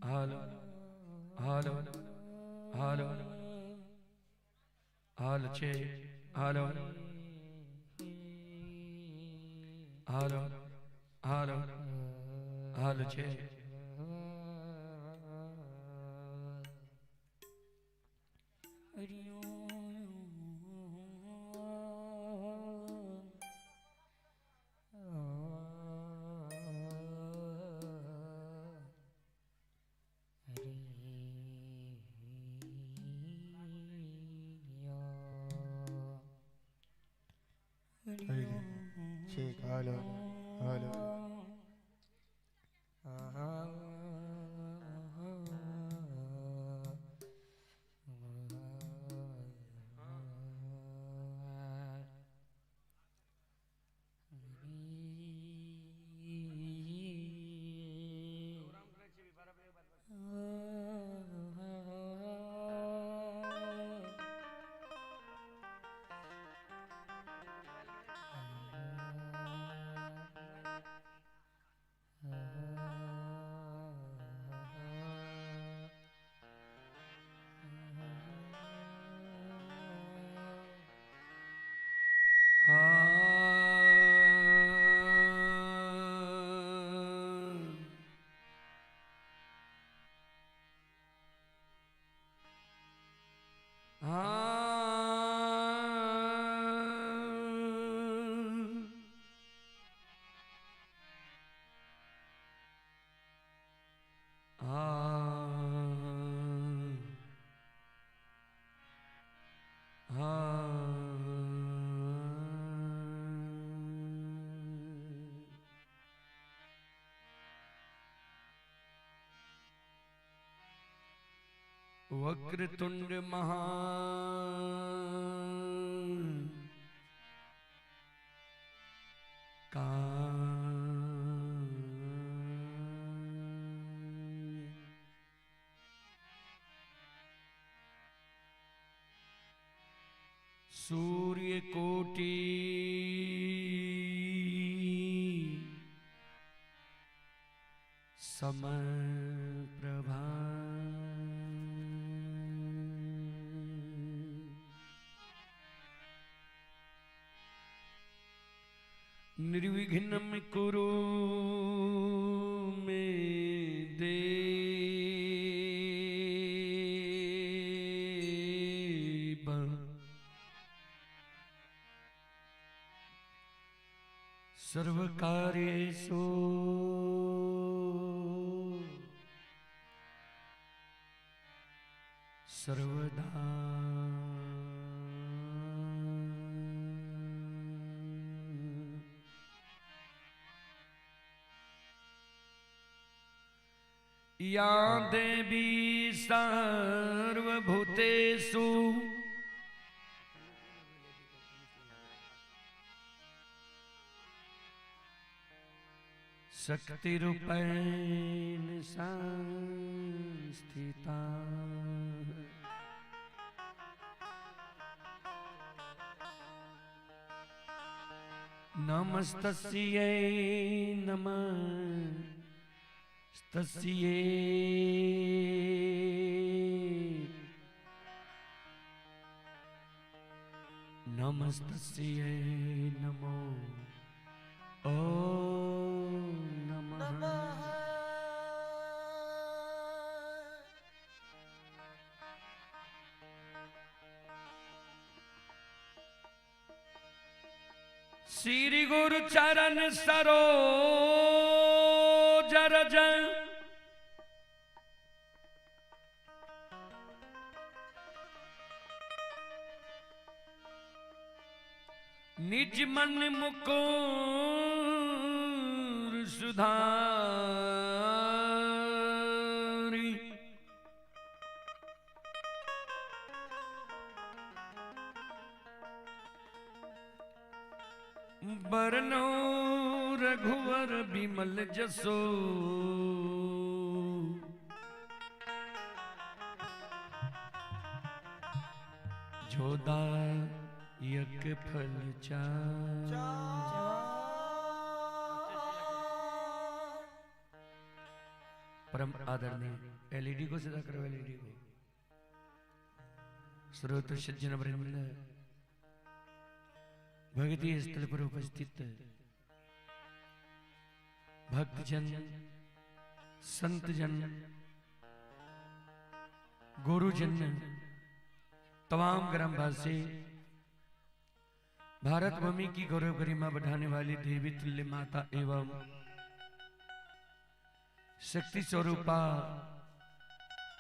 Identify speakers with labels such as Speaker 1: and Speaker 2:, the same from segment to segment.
Speaker 1: Hello hello hello hello छे hello hello hello hello छे।
Speaker 2: Hello hello
Speaker 1: Vakratunda महा का सूर्य कोटि समप्रभा निर्विघ्नं कुरु मे देव सर्वकार्येषु सर्वदा। या देवी सर्वभूतेषु शक्तिरूपेण संस्थिता। नमस्तस्यै नमस्तस्यै नमस्तस्यै नमो ॐ नमः। श्री गुरु चरण सरोज रज निज मन मुकुर सुधारी। बरनो रघुवर बिमल जसो जोदायक फल चार। परम आदरणीय एलईडी को सीधा करो, एलईडी को। श्रोत सज्जन वृंद, भक्ति स्थल पर उपस्थित भक्तजन, संतजन, गुरुजन, तमाम ग्रामवासी, भारत भूमि की गौरव गरिमा बढ़ाने वाली देवी तुल्य माता एवं शक्ति स्वरूपा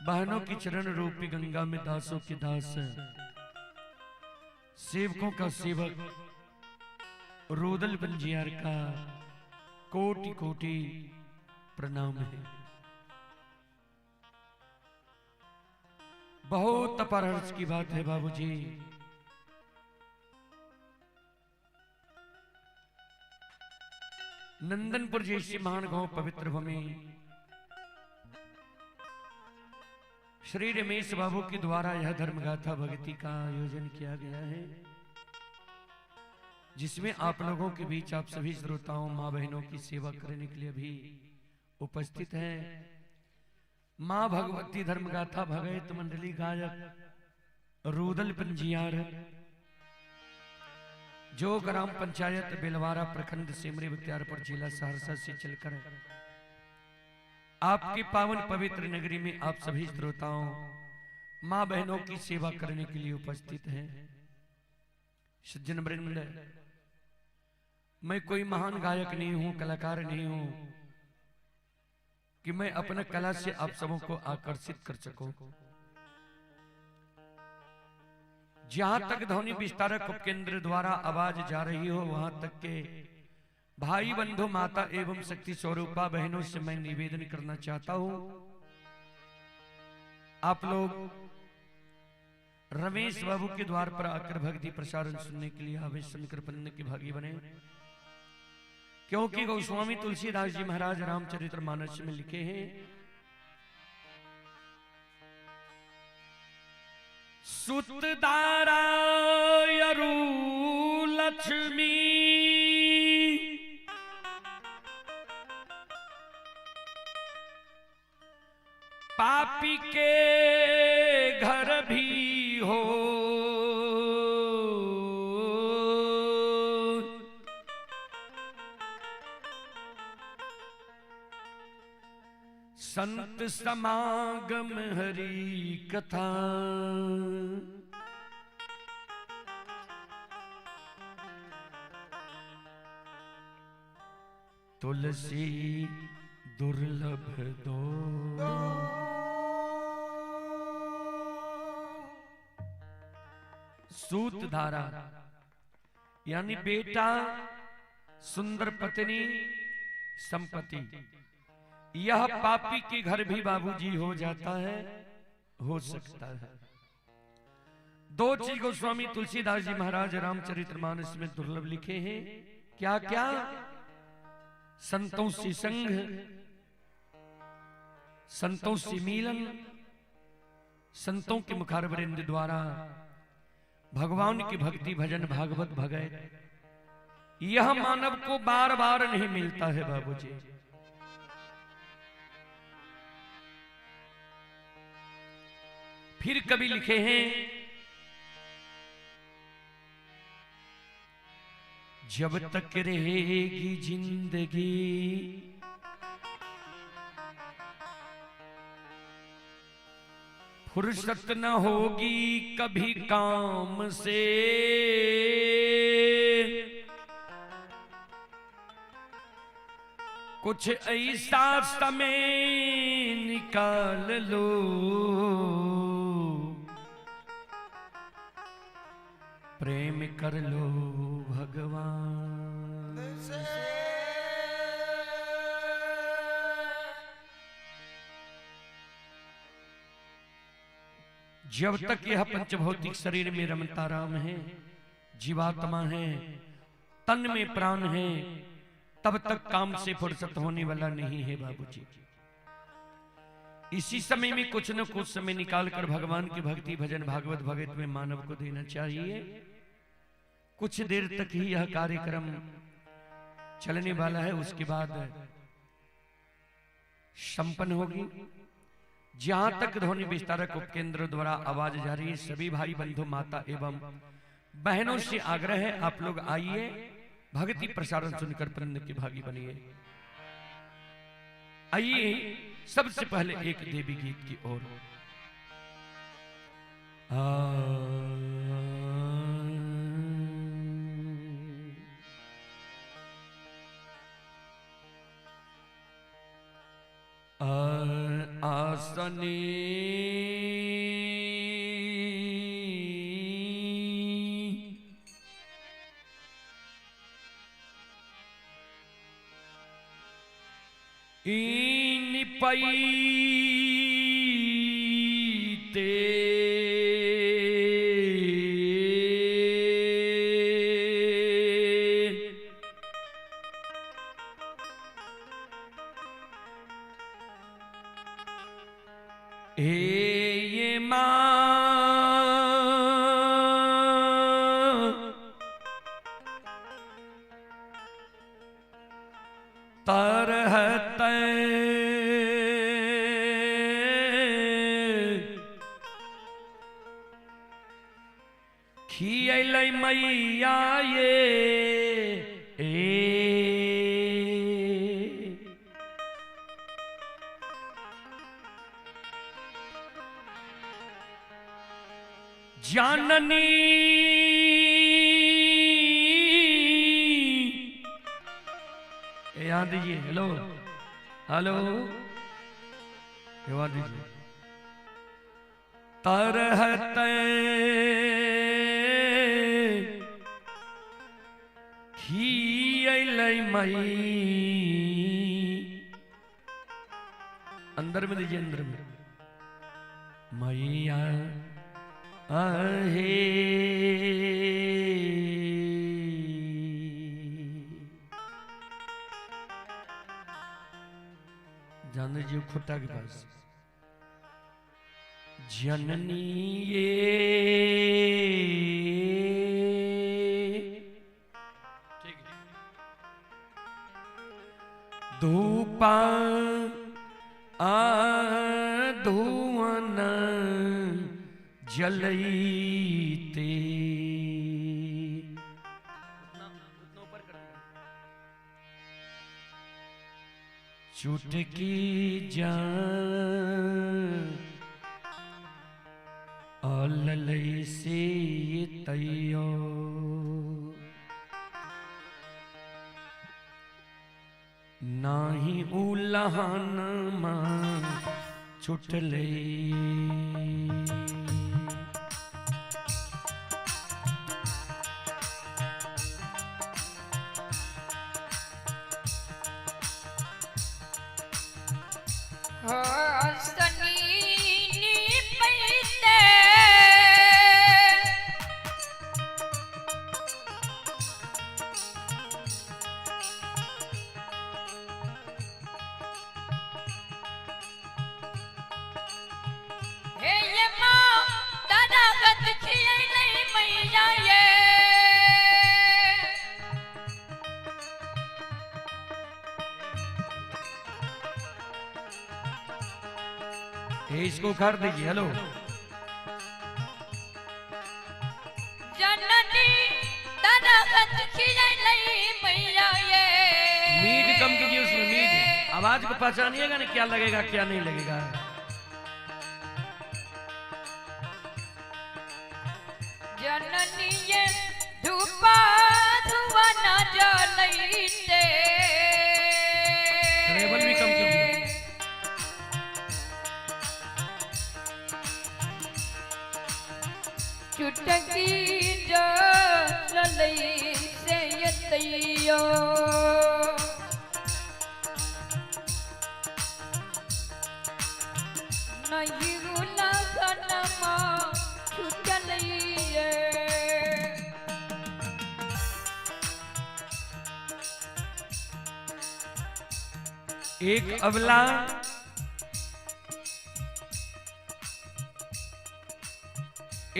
Speaker 1: बहनों की चरण रूपी गंगा में दासों के दास, सेवकों का सेवक रोदल पंजियार का कोटि कोटि प्रणाम है। बहुत अपार हर्ष की बात है बाबूजी, नंदनपुर जैसी महान गांव पवित्र भूमि श्री रमेश बाबू के द्वारा यह धर्मगाथा भक्ति का आयोजन किया गया है, जिसमें आप लोगों के बीच आप सभी श्रोताओं माँ बहनों की सेवा करने के लिए भी उपस्थित हैं। माँ भगवती धर्मगाथा भगत मंडली गायक रूदल पंजियार, जो ग्राम पंचायत बेलवारा प्रखंड सिमरी बख्तियारपुर जिला सहरसा से चलकर आपकी पावन पवित्र नगरी में आप सभी श्रोताओं माँ बहनों की सेवा करने के लिए उपस्थित हैं। सज्जन वृंद, मैं कोई महान गायक नहीं हूं, कलाकार नहीं हूं कि मैं अपना कला से आप सबों को आकर्षित कर सकूं। जहां तक ध्वनि विस्तारक उपकेंद्र द्वारा आवाज जा रही हो, वहां तक के भाई बंधु, माता एवं शक्ति स्वरूपा बहनों से मैं निवेदन करना चाहता हूं, आप लोग रमेश बाबू के द्वार पर आकर भक्ति प्रसारण सुनने के लिए आवेश कृपण के भागी बने, क्योंकि गोस्वामी तुलसीदास जी महाराज रामचरितमानस में लिखे हैं, सुतदारा यरु लक्ष्मी पापी के घर भी हो, संत समागम हरि कथा। तुलसी दुर्लभ दो। सूत धारा यानी बेटा, सुंदर पत्नी, संपत्ति, यह पापी के घर भी बाबूजी हो जाता है, हो सकता है। दो चीज गोस्वामी तुलसीदास जी महाराज रामचरितमानस में दुर्लभ लिखे हैं। क्या क्या? संतों से संग, संतों से मिलन, संतों के मुखारवृंद द्वारा भगवान की भक्ति भजन भागवत भगत। यह मानव को बार बार नहीं मिलता है बाबूजी। फिर कभी लिखे हैं, जब तक रहेगी जिंदगी फुर्सत न होगी कभी काम से, कुछ ऐसा समय निकाल लो, प्रेम कर लो भगवान से। जब तक यह पंचभौतिक शरीर में रमता राम है, जीवात्मा है, तन में प्राण है, तब तक काम से फुर्सत होने वाला नहीं है बाबूजी। इसी समय में कुछ न कुछ समय निकालकर भगवान की भक्ति भजन भागवत भगत में मानव को देना चाहिए। कुछ देर तक ही यह कार्यक्रम चलने वाला है, उसके बाद संपन्न होगी। जहां तक ध्वनि विस्तारक उपकेंद्र द्वारा आवाज जा रही है, सभी भाई बंधु माता एवं बहनों से आग्रह है, आप लोग आइए, भक्ति प्रसारण सुनकर पुण्य के भागी बनिए। आइए सबसे पहले एक देवी गीत की ओर। आसनी इन पैते हे ये मां तरहते खियलै मैया ये ए। जाननी यहां दीजिए, हेलो हेलो यहाँ दीजिए। तरहते खियलै मई, अंदर में दीजिए, अंदर में मैया आहे। जान दीजिए खुट्टा के पास। जननी ये धूपा आ धुवन जलईते, चुटकी जान अललई से तैयो, नाही उलहन मां छुटले।
Speaker 3: खियलै मैया ये।
Speaker 1: ये इसको उखाड़ दीजिए। हेलो
Speaker 3: जननी तरहत खियलै मैया ये।
Speaker 1: मीड कम कीजिए उसमें, मीड आवाज को पहचानिएगा ना, क्या लगेगा क्या नहीं लगेगा।
Speaker 3: जननी ये धूपा धुआ न जलैते।
Speaker 1: ट्रेबल भी कम कीजिए।
Speaker 3: चुटकी जललै से यतैयो। नहीं उलगनमा छुटलैये।
Speaker 1: एक अबला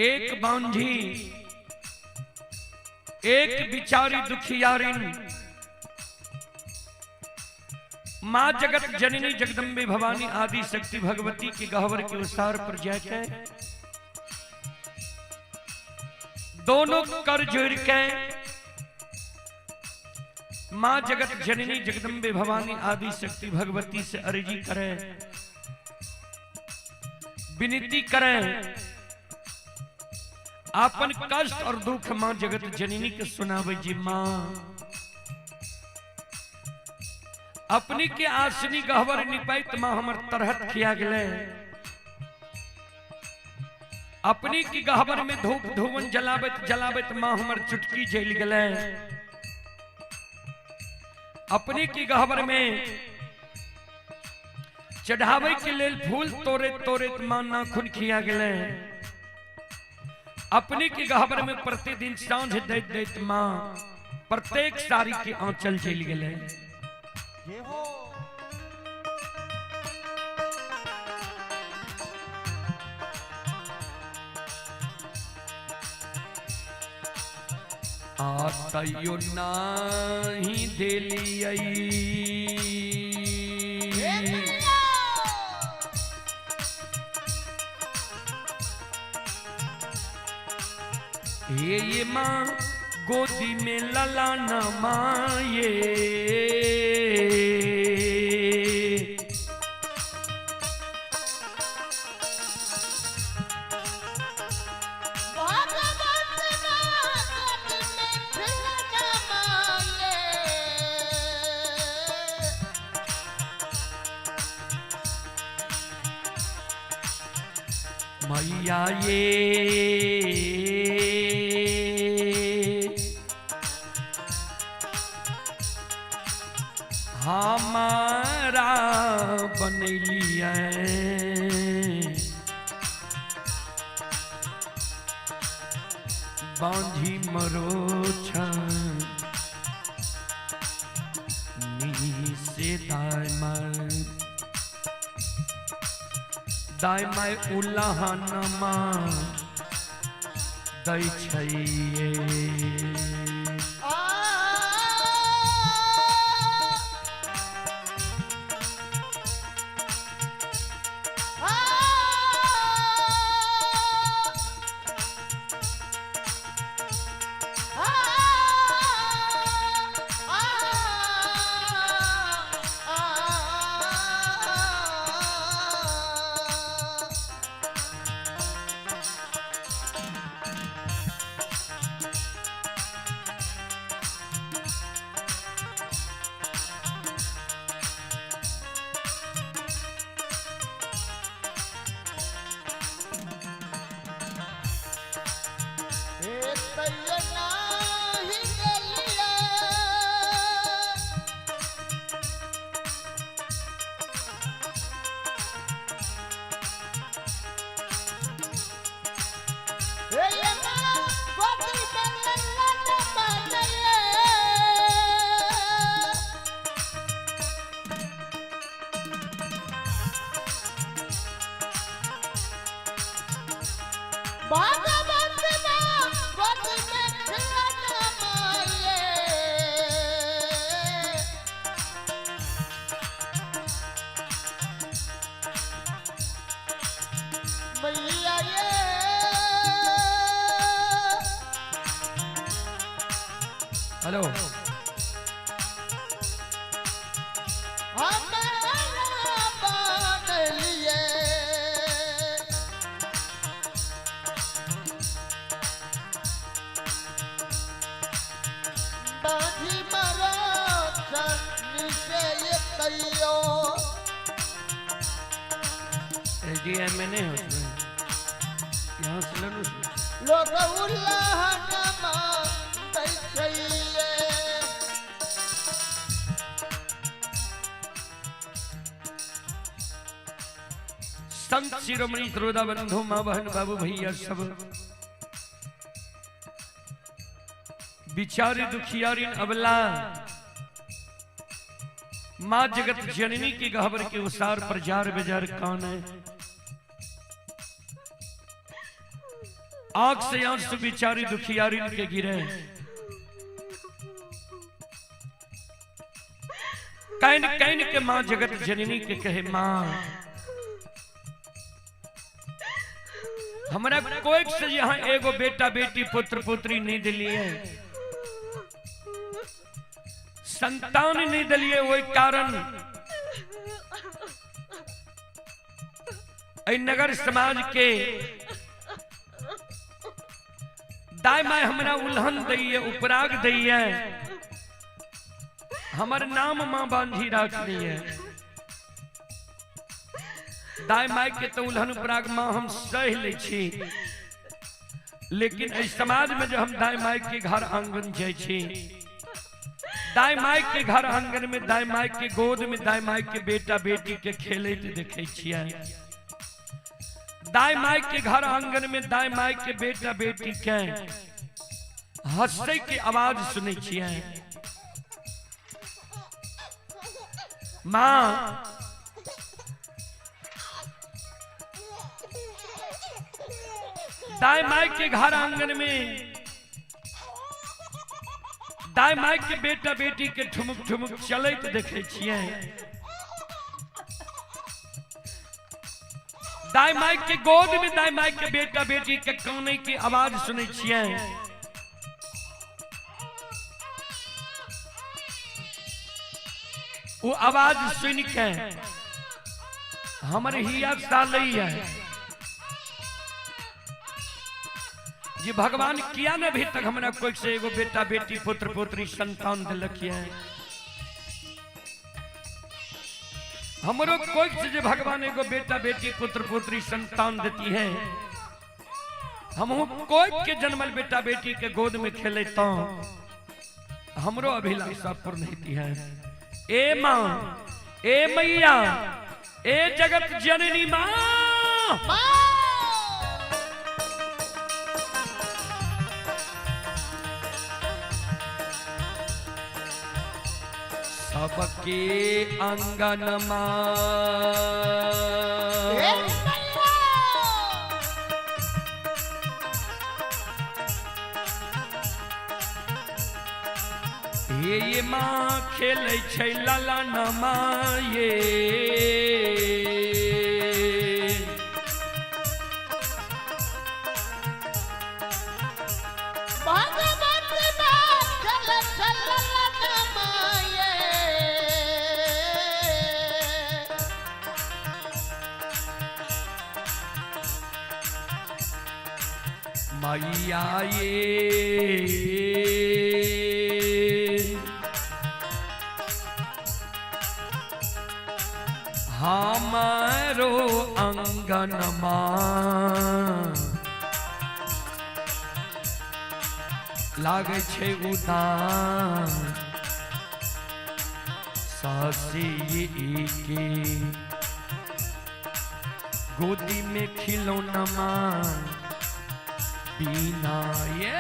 Speaker 1: एक बांझी एक बिचारी दुखियारिन मां जगत जननी जगदम्बे भवानी आदि शक्ति भगवती के गहवर के उसार पर जाके दोनों कर जोड़ के मां जगत जननी जगदम्बे भवानी आदि शक्ति भगवती से अर्जी करें, विनती करें, आपन कष्ट और दुख मां जगत जननी के सुनावे जी। मां अपनी के आसनी गहवर निपाइत मां हमर तरहत खिया गेले। अपनी की गहवर में धूप धुवन जलाबत जलाबत मां हमर चुटकी जल गेले। अपनी की गहवर में चढ़ावे के लेल फूल तोड़े तोड़े मां नाखून खिया गेले। अपनी की गहवर में प्रतिदिन सांझ दैत दैत मां प्रत्येक साड़ी के आंचल जल गेले। आ तैयो नाही देलियै हे ये माँ गोदी में लला न माये। मैया ये हमारा बनैलियै बांझी मरोछ नी से दाय माय दाय माय उलाहनमा दै छैये।
Speaker 4: भगवत गोदी में
Speaker 1: हेलो। जी एम में नहीं होता, यहाँ से लड़ो। संत शिरोमणि श्रोता बंधु माँ बहन बाबू भैया सब बिचारी दुखियारी अबला माँ जगत जननी की गहबर के उसार पर जार बेजार कौन है। आंख से आंसू बिचारी दुखियारी के गिरे। Can can के माँ जगत जननी के कहे माँ हमरा कोई से यहाँ एगो बेटा बेटी पुत्र पुत्री नहीं दिलिए, संतान नहीं दिलिए, वही कारण नगर समाज के दाय my हमरा उल्हन दैये उपराग दैये, हमर नाम माँ बांधी राख दिए। दाय my के तो उल्हन उपराग माँ हम सह ले छी, लेकिन एहि समाज में जो हम दाय my के घर आंगन जाइ छी, दाय my के घर आंगन में दाय my के गोद में दाय my के बेटा बेटी के खेलैत देखै छियै, दाय my के घर आंगन में दाय my के बेटा बेटी के हंसै के आवाज सुनै छियै। माँ दाय my के घर आंगन में दाय my के बेटा बेटी के ठुमुक ठुमुक चलैत देखै छियै, दाय my के गोद में दाय my के बेटा बेटी के कानै के आवाज सुनै छियै। वो आवाज सुन के हमर हिया सालैया जी भगवान किया ने अभी तक हमरा कोई से एगो बेटा बेटी पुत्र पुत्री संतान दिलक है। हमरो कोई से जे भगवान एगो बेटा बेटी पुत्र पुत्री संतान देती है, हमहू कोई के जन्मल बेटा बेटी के गोद में खेले तो हमरो अभिलाषा पूर्ण होती है। ए माँ, ए मैया, ए जगत जननी माँ, सबके अंगन माँ हे माँ खेलै छै ललन माँ ये मैया ये हमारो अंगन माँ लागै छै उदास सासी के गोदी में खिलौना माँ बिना ये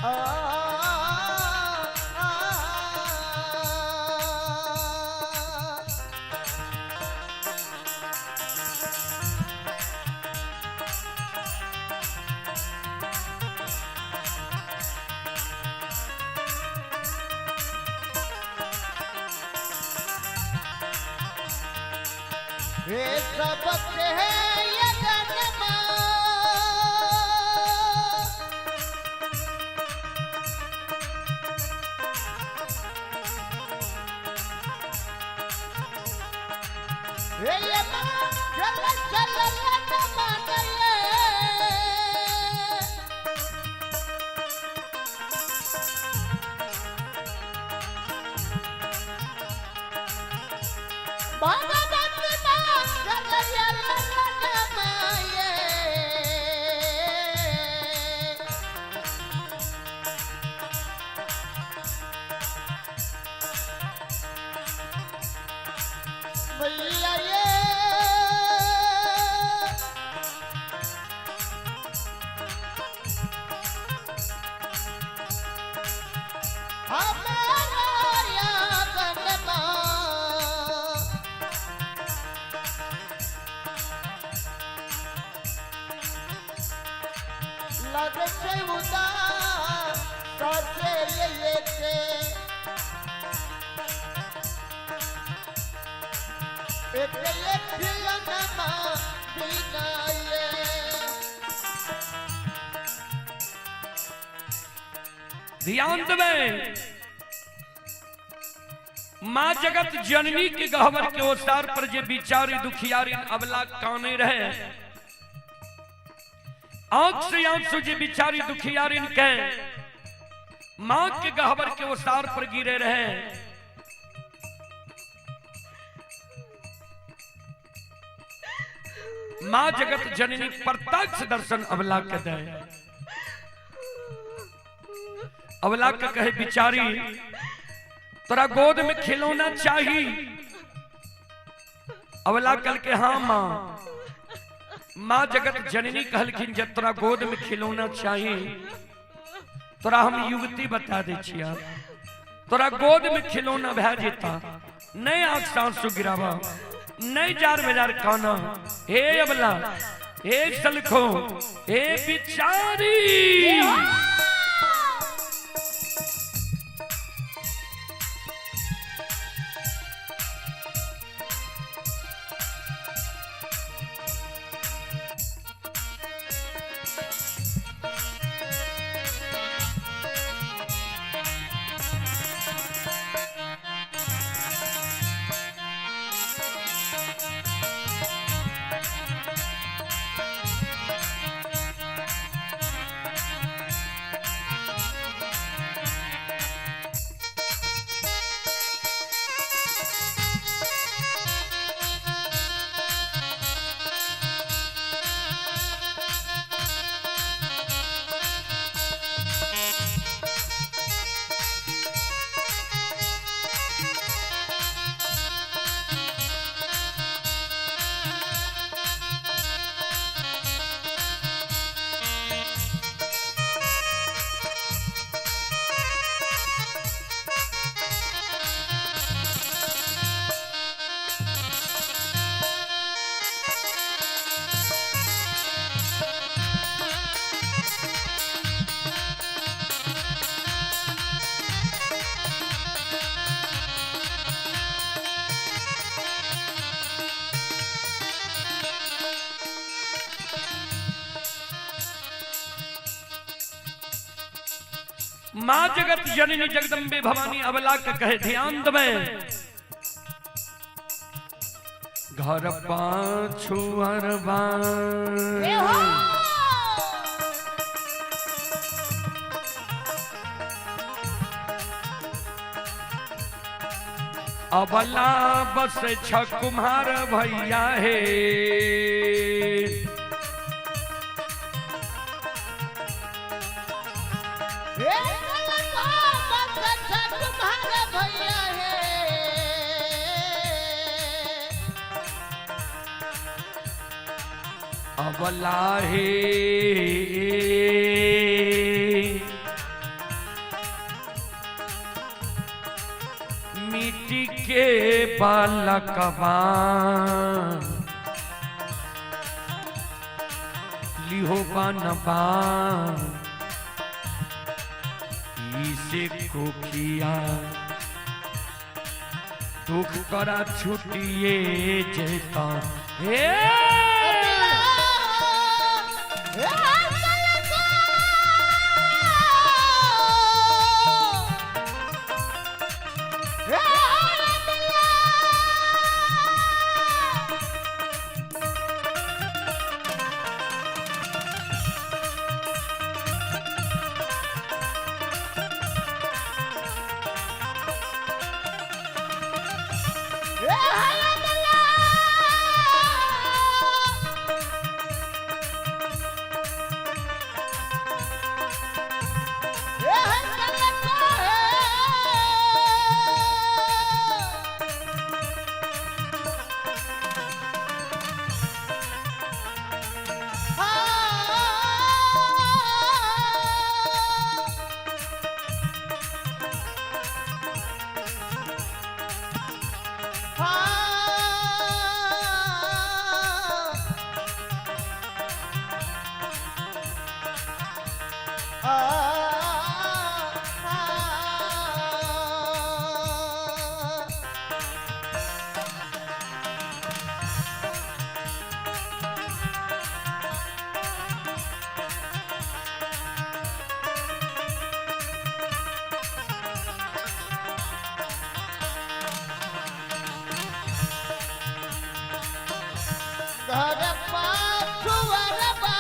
Speaker 2: आ हे सबक है यगनमा। हे यमा चल चल नमा ये। बाबा बंदना चल चल नमा ये। मैया ये हमारा यागनमा। लगसे उदास सासे येते एक एक नमा बिना ये।
Speaker 1: ध्यान देवे, माँ जगत जननी के गहवर के ओसार पर जे बिचारी दुखियारी अबला काने रहे, आंख से आंसू जे बिचारी दुखियारिन के माँ के गहवर के ओसार पर गिरे रहे, माँ जगत जननी प्रत्यक्ष दर्शन अबला के दे। अबला के कहे बिचारी तोरा गोद में खिलौना चाही। अबला कल के हाँ माँ। माँ जगत जननी कहलखिन जब तोरा गोद में खिलौना चाही तोरा हम युवती बता दे छिया, तोरा गोद में खिलौना भै जेता, नहीं आंख से आंसू गिरावा, नहीं जार बाजार काना। हे अबला, हे सलखो, हे बिचारी, माँ जगत जननी जगदम्बे भवानी अबला के कहे ध्यान दबे, घर पाछू अरबा अबला बस छ कुम्हार भैया हे।
Speaker 2: हे बस तुम्हारे भैया है।
Speaker 1: अबला हे मिट्टी के बालकवा लिहो बनबा इसे कोखिया दुख तोरा छुटिए जेता हे।
Speaker 2: घर पाछुअरबा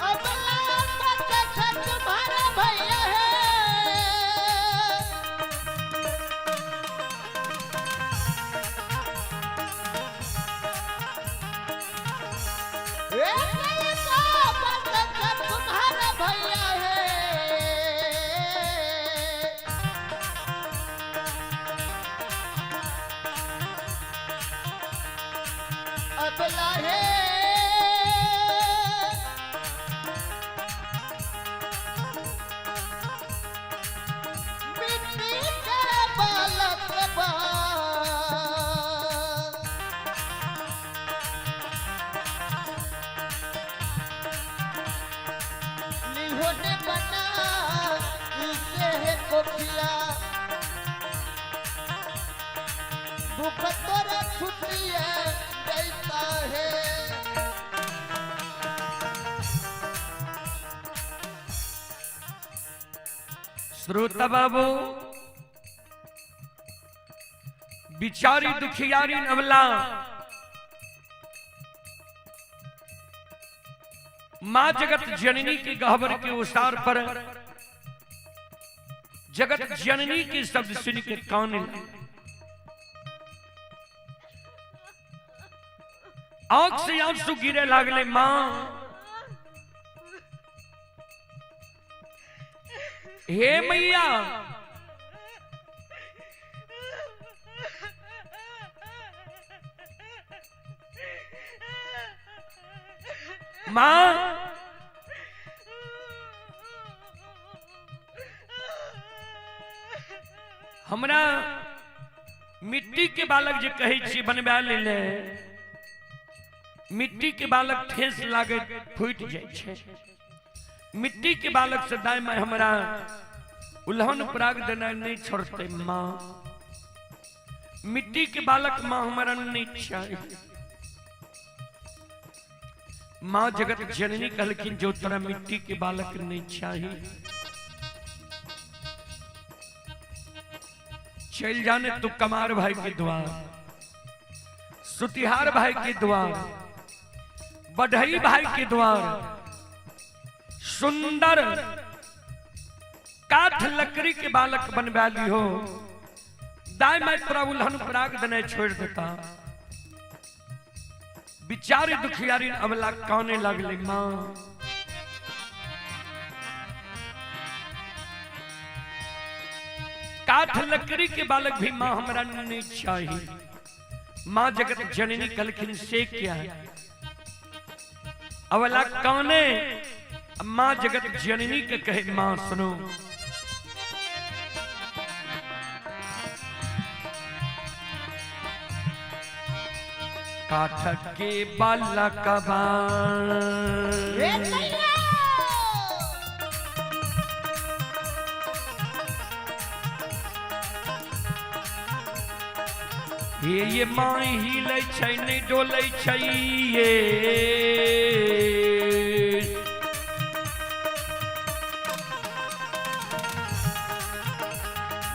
Speaker 2: अबला पत तुम्हारा भैया है। तुम्हारा भैया है। अबला है मिट्टी के बालक बा। लिहोने बना इसे है कोठिया दुख तोरा छुटिया जाता है।
Speaker 1: श्रोता बाबू बिचारी दुखियारी नवला मां जगत जननी की गहबर के उसार पर जगत जननी के शब्द सुन के कान लगे। आंख से आंसू गिरे लागले। मां हे मैया, मां हमरा मिट्टी के बालक जे कहै छी बनबा ले, मिट्टी के बालक ठेस लागे फूटि जाइ छै। मिट्टी के बालक से दाय माय हमरा उल्हन पराग देना नहीं छोड़ते। मां मिट्टी के बालक मां हमरा नहीं चाहिए। मां जगत जननी कहलखिन जो तोरा मिट्टी के बालक नहीं चाहिए चल जाने तू कमार भाई के द्वार, सुतिहार भाई के द्वार, बढ़ई भाई के द्वार, सुंदर काठ लकड़ी के बालक बनवा ली हो, दाय मैं तोरा उल्हन पराग देने छोड़ देता। बिचारी दुखियारी अबला काने लगले। मां काठ लकड़ी के बालक भी मां हमरा नहीं चाहिए। माँ जगत जननी कहलखिन से क्या अवला काने माँ जगत जननी के कहे माँ सुनो काठ के बालकबा
Speaker 2: रे मैया
Speaker 1: हे ये माँ हिलै छै नहि डोलै छै ये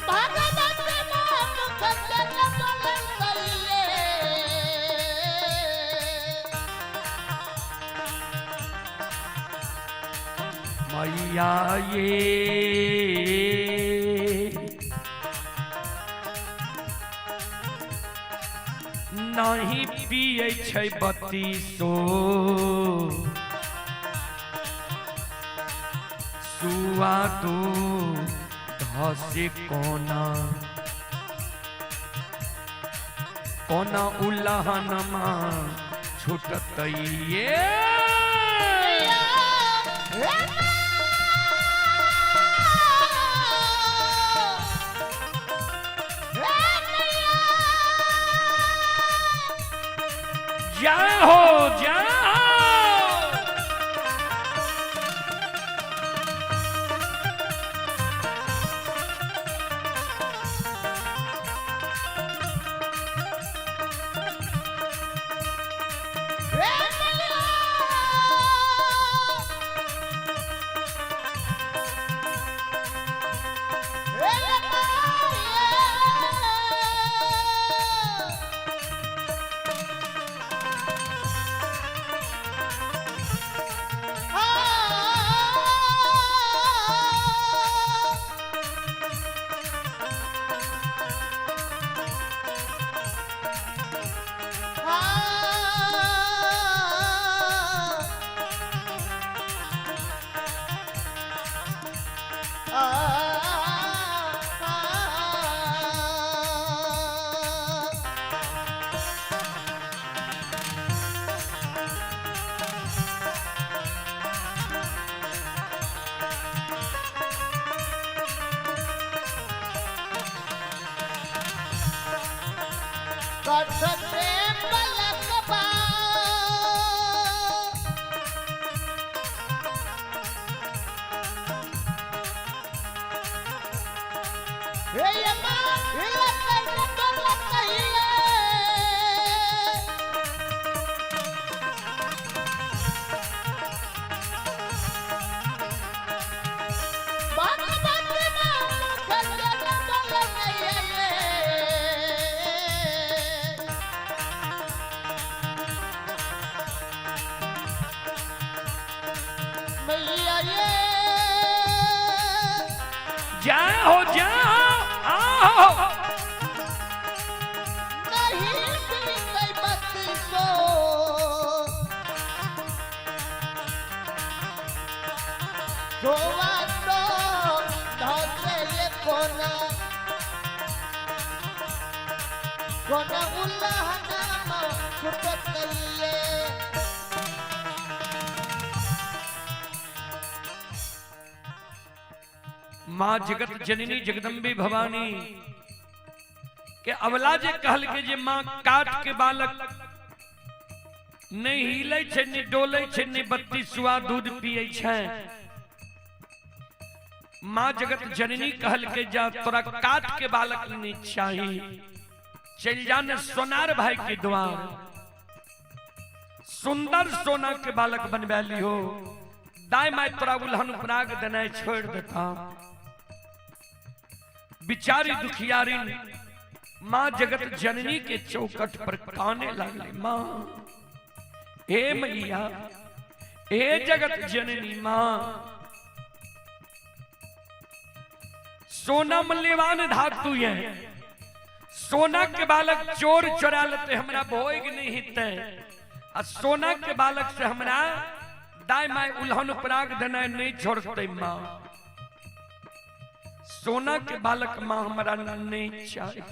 Speaker 2: भगवत नाम खंडन बोलै सैये।
Speaker 1: मैया ये नहीं पियै छै बत्तीसो सुआ दू धसे कोना कोना उल्लहनमा छूटतै ये
Speaker 2: मैया, रे मैया।
Speaker 1: जय हो जय हो।
Speaker 2: रे मैया। रे मैया। कठते पलकबा हे यमा हिलतै डोलतैये। भगवत नाम खंडन बोलैये। मैया ये
Speaker 1: जय हो जय हो आओ
Speaker 2: नहीं पीतै बत्तीसो धोआ तो धसे ये कोना कोना उल्लहनामा छुटतैये।
Speaker 1: माँ जगत जननी जगदम्बे भवानी के अवला जे कहल के जे माँ काट के बालक नहीं हिलै छै नहीं डोलै छै नहीं बत्ती सुआ दूध पियै छै। माँ जगत जननी कहल के जा तोरा काट के बालक नहीं चाही, चल जा ने सोनार भाई के द्वार, सुंदर सोना के बालक बनवा लिहो, दाय my तोरा उल्हन उपराग देनाइ छोड़ देता। बिचारी दुखियारी माँ जगत जननी के चौखट पर काने लगले, माँ हे मैया, हे जगत जननी माँ, सोना मूल्यवान धातु है, सोना के बालक चोर चोरा लेते हमरा भोग नहीं हिते, आ सोना के बालक से हमरा दाय my उल्हन उपराग देनाइ नहीं छोड़ते माँ, सोना के बालक माँ हमरा नहीं चाहिए।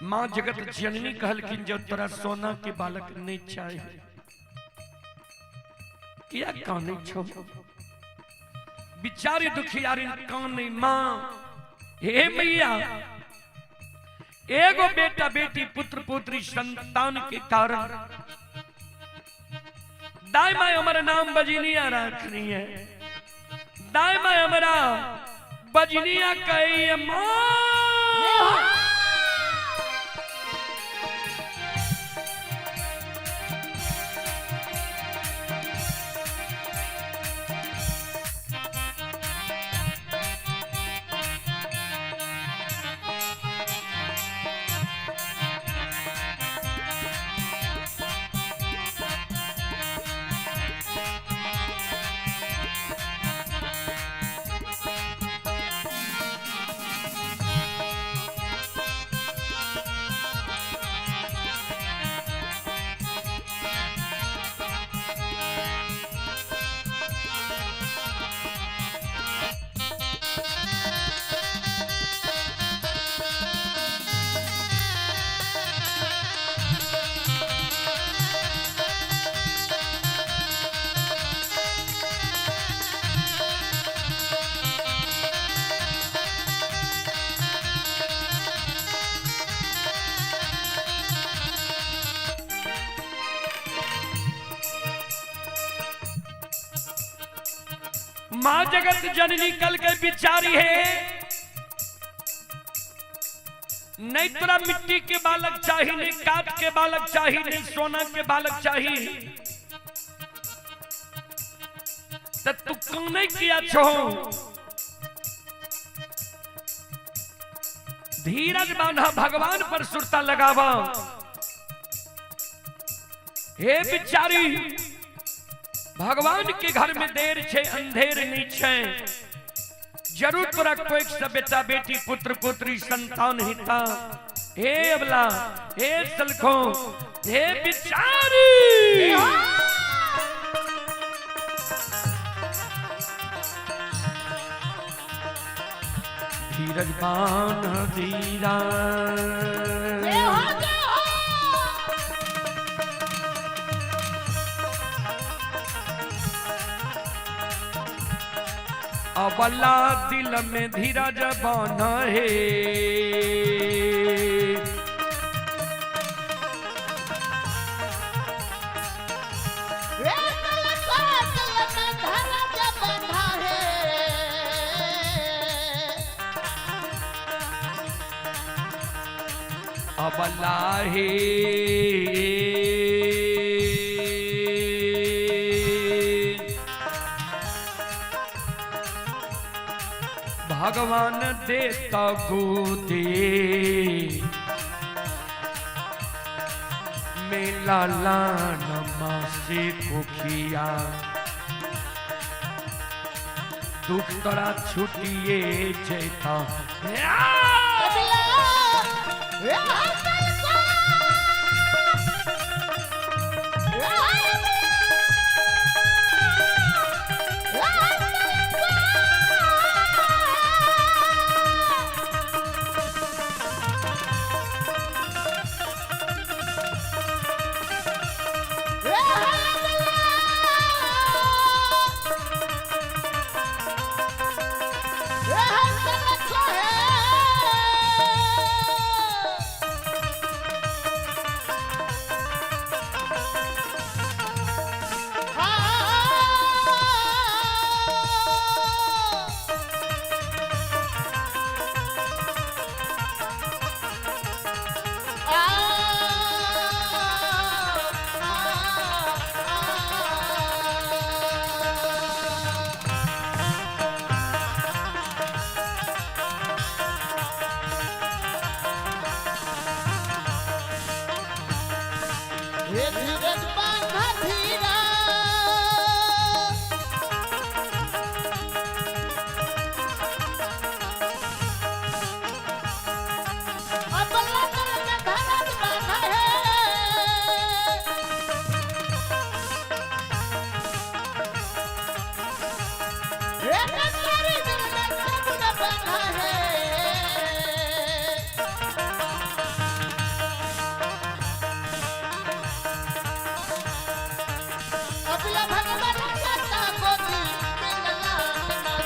Speaker 1: माँ जगत जननी कहलखिन जब तोरा सोना के बालक नहीं चाही, किया कानै छो? बिचारी दुखियारी कानै, माँ हे मैया, एगो बेटा बेटी पुत्र पुत्री संतान के कारण दाई माई हमारा नाम बजनिया रखनी है, दाई माई हमारा बजनिया कही है माँ। माँ जगत जननी कल के बिचारी है, नहीं तोरा मिट्टी के बालक चाहिए, नहीं काट के बालक चाहिए, नहीं सोना के बालक चाहिए, तो तू क्यों नहीं किया छो? धीरज बांधा, भगवान पर सुरता लगावा। हे बिचारी, भगवान के घर में देर छे अंधेर नहीं छे, जरूर तोरा कोई सब बेटा बेटी पुत्र पुत्री संतान हिता। हे अबला, हे सलखो, हे बिचारी, धीरज बांध धीरा। अबला दिल में धीरज बांध है, अबला हे भगवान देता गोदे मेला लान मासे कोखिया, दुख तोरा छुटिए जेता।
Speaker 2: है। अबला भगवान दाता गोदी में लला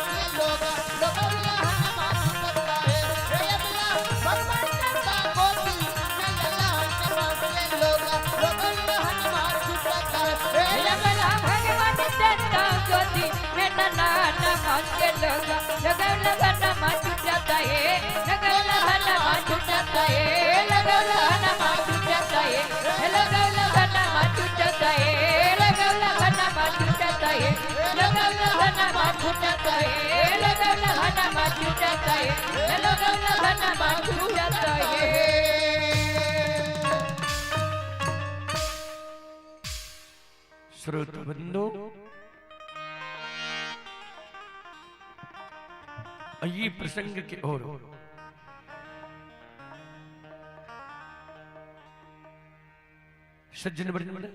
Speaker 2: के लोगा लगौला हनुमान छूटता है। हे अबला भगवान दाता गोदी में लला के लोगा लगौला हनुमान छूटता है। हे
Speaker 3: लगला भगवान दत्ता गोदी में लला के लोगा लगौला हनुमान छूटता है। लगौला हनुमान छूटता है। लगौला हनुमान छूटता है। लगौला हनुमान छूटता है। लगौला हनुमान छूटता है। लगौला हनुमान छूटता है। लगौला हनुमान छूटता है। लगौला हनुमान छूटता है।
Speaker 1: श्रोत बंधु, ये प्रसंग के ओर सज्जन वृंद,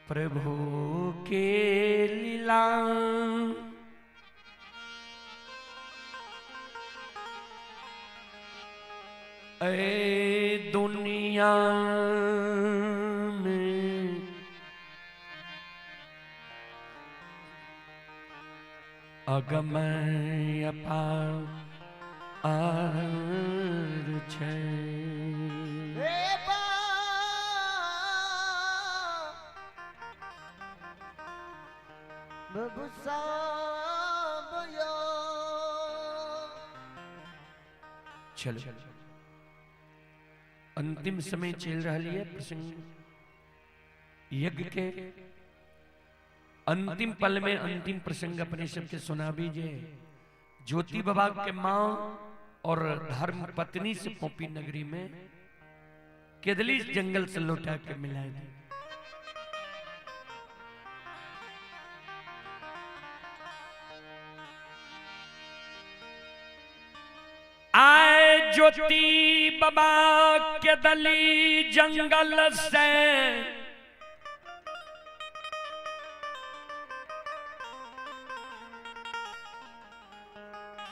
Speaker 1: प्रभु के लीला ए दुनिया में अगम अपार छै।
Speaker 2: हे बा प्रभु सावयो।
Speaker 1: चलो अंतिम समय चल रहा है प्रसंग यज्ञ के अंतिम पल में अंतिम प्रसंग अपने सबके सुना दीजिए। ज्योति बाबा के माँ और धर्म पत्नी से पोपी नगरी में केदली जंगल से लौटा के मिलाए थे। आए ज्योति बाबा केदली जंगल से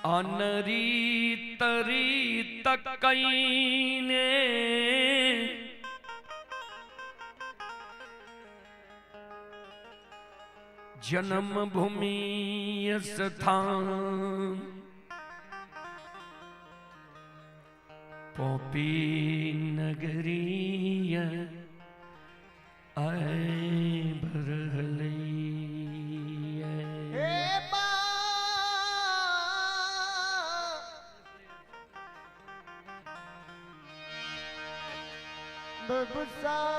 Speaker 1: अनरी तरी तकईने जन्म भूमि स्थान पोपी नगरी आए भरलई।
Speaker 2: हे बा प्रभु सावयो।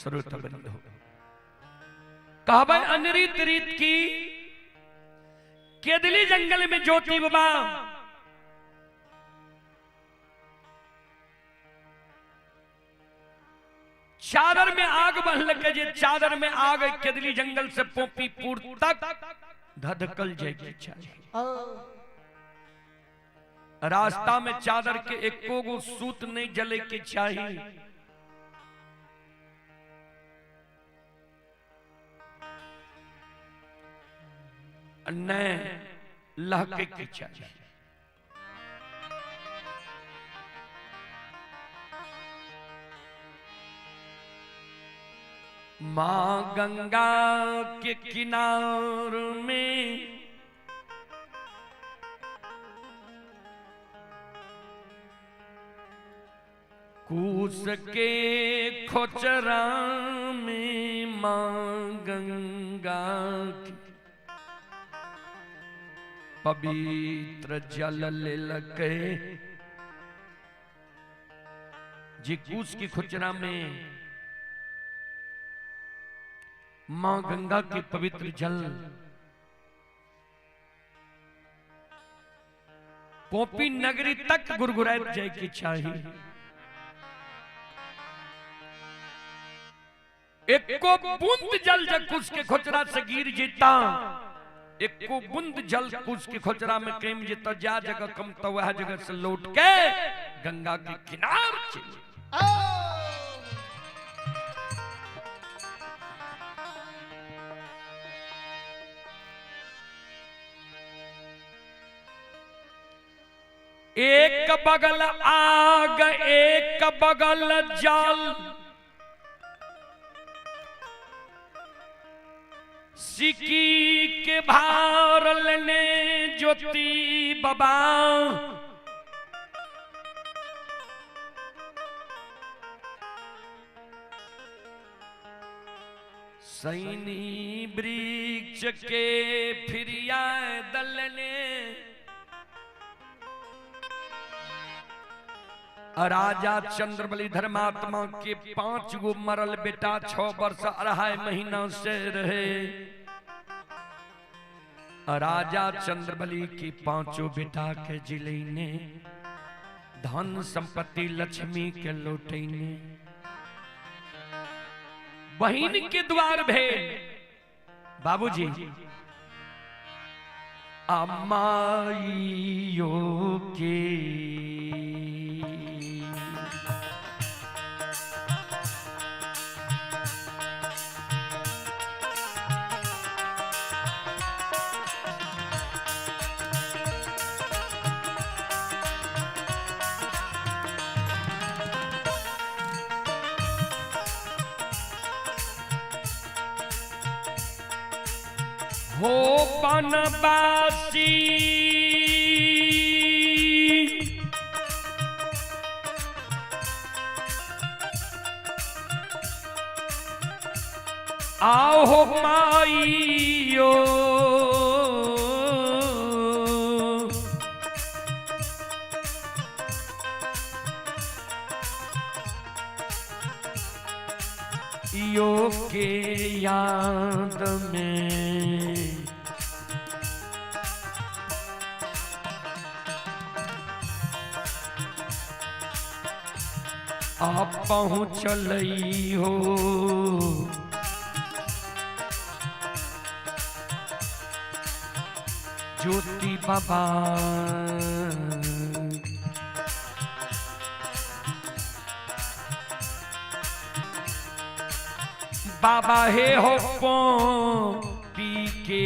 Speaker 1: श्रोता बंधु, कहबै अनरीत रीत की केदली जंगल में ज्योति बाबा चादर में आग बढ़ के जे चादर में आग केदली जंगल से पोपीपुर तक धधकल जाएगी चाहिए। रास्ता में चादर के एको गो सूत नहीं जले के चाहिए। नहीं लहके के चाहिए। मां गंगा के किनार में कूस के खोचरा में मां गंगा की पवित्र जल लेलके जी। कूस की खुचरा में मां गंगा के पवित्र जल पोपी नगरी तक गुरगुरात जाए की चाहिए। एको बूंद जल जब कुश के खोचरा से गिर जीता, एको बूंद जल कुश के खोचरा में कम जीता, जा जगह कम तो वह जगह से लौट के गंगा के किनार चले। एक बगल आग एक बगल जल, सिकी के भार लेने ज्योति बाबा। सैनी वृक्ष के फिरिया दलने, राजा चंद्रबली धर्मात्मा के 5 गो मरल बेटा 6 वर्ष 2.5 महीना से रहे। राजा चंद्रबली की 5 बेटा के जिलेने धन संपत्ति लक्ष्मी के लौटेने। बहिन के द्वार भेल बाबूजी अमाइयो के हो बनवासी आओ माइयो यो के याद में आप पहुँचल हो। ज्योति बाबा बाबा हे हो पी के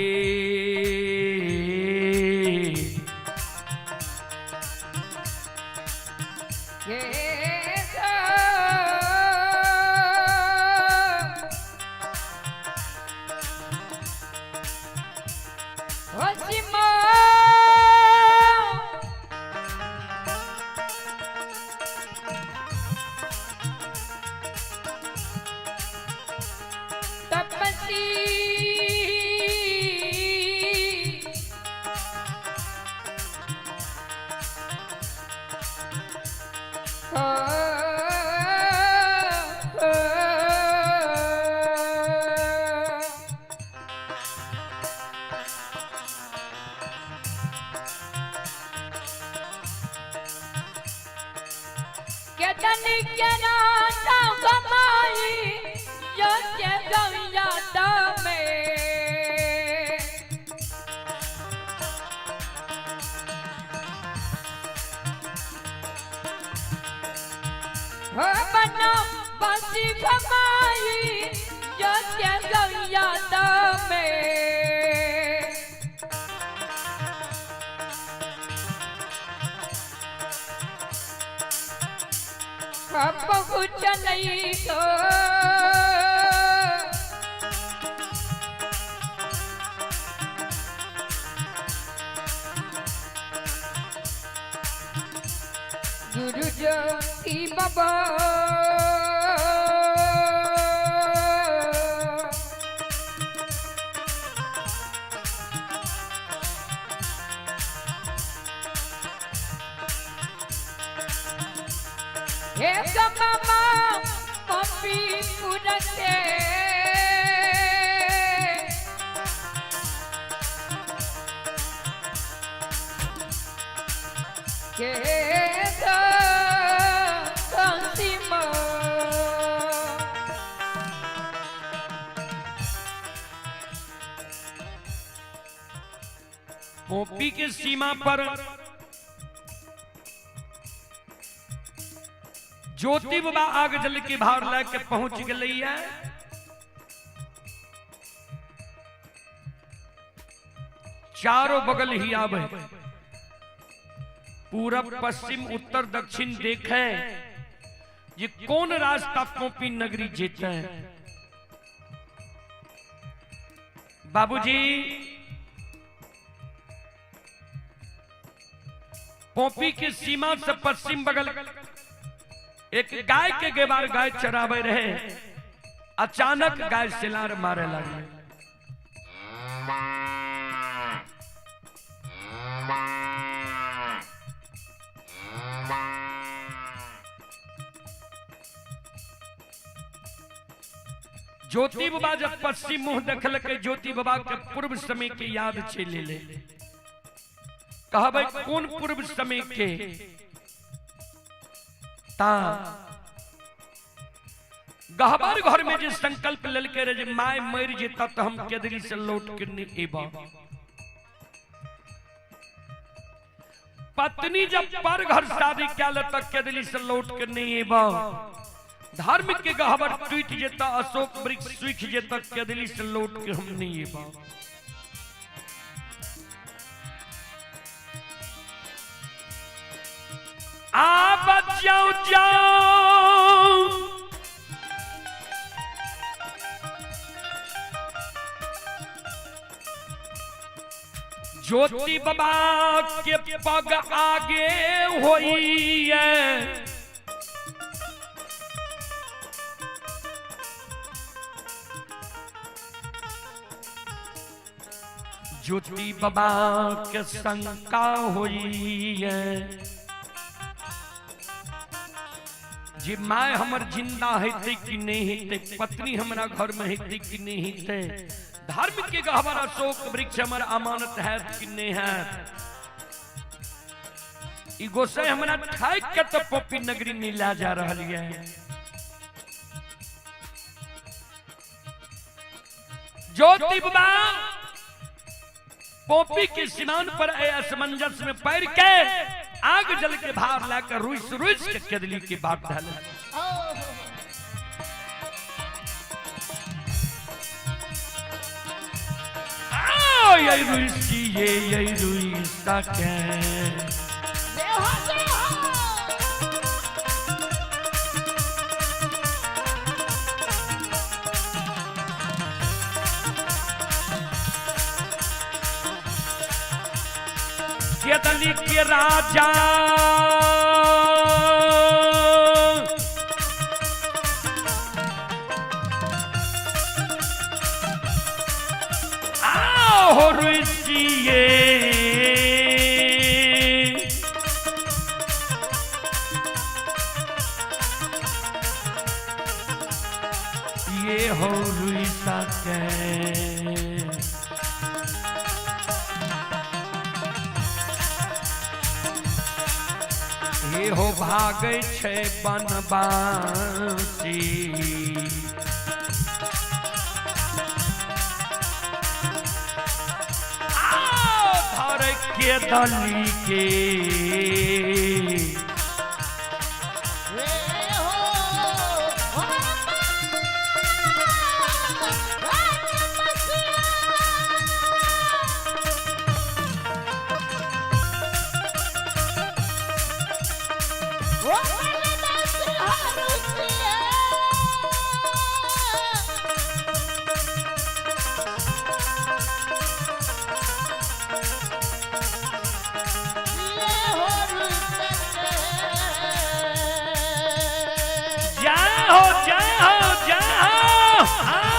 Speaker 1: पोपी के सीमा पर ज्योति बाबा आग जल के भार लैके पहुंच गई है। चारों बगल ही आवे। पूरब पश्चिम उत्तर दक्षिण देखे ये कौन रास्ता पोपी नगरी जेते है। बाबूजी पोपी की सीमा से पश्चिम बगल एक गाय के गेबार गाय चरावे रहे, अचानक गाय सिलार मारे लगे। ज्योति बाबा जब पश्चिम मुंह देखल के ज्योति बाबा के पूर्व समय के याद चले ले। कहबै कौन पूर्व समय के? ता गहबर घर में जे संकल्प लेलके रहे जे my मर जेता तो हम केदरी से लौट के नहीं एबा। पत्नी जब पर घर शादी क्या ले तक केदरी से लौट के नहीं एबा। धर्म के गहबर टूट जेता, अशोक वृक्ष सूख जेता, केदली से लौट के हम नहीं एबा। आ जाओ जाओ ज्योति बाबा के पग आगे होई है। ज्योति बाबा के शंका होई है जे my हमर जिंदा हेतै कि नहीं हेतै, पत्नी हमरा घर में हेतै कि नहीं हेतै, धर्म के गहबर अशोक वृक्ष हमर अमानत है कि नहीं है। ई गोसाई हमरा ठाक के तो पोपी नगरी नहीं ला जा रहल है। ज्योति बाबा पोपी के सीमान पर असमंजस में पैर के आग जल के भार लाकर रुस रुस के केदली के बाप ढाले। आओ ये रुसी ये रुसा के केदली के राजा आओ रुसिए ये हो रुसा के। ये हो भागै छै बनवासी आओ धर के दली के जय हो जय हो आओ।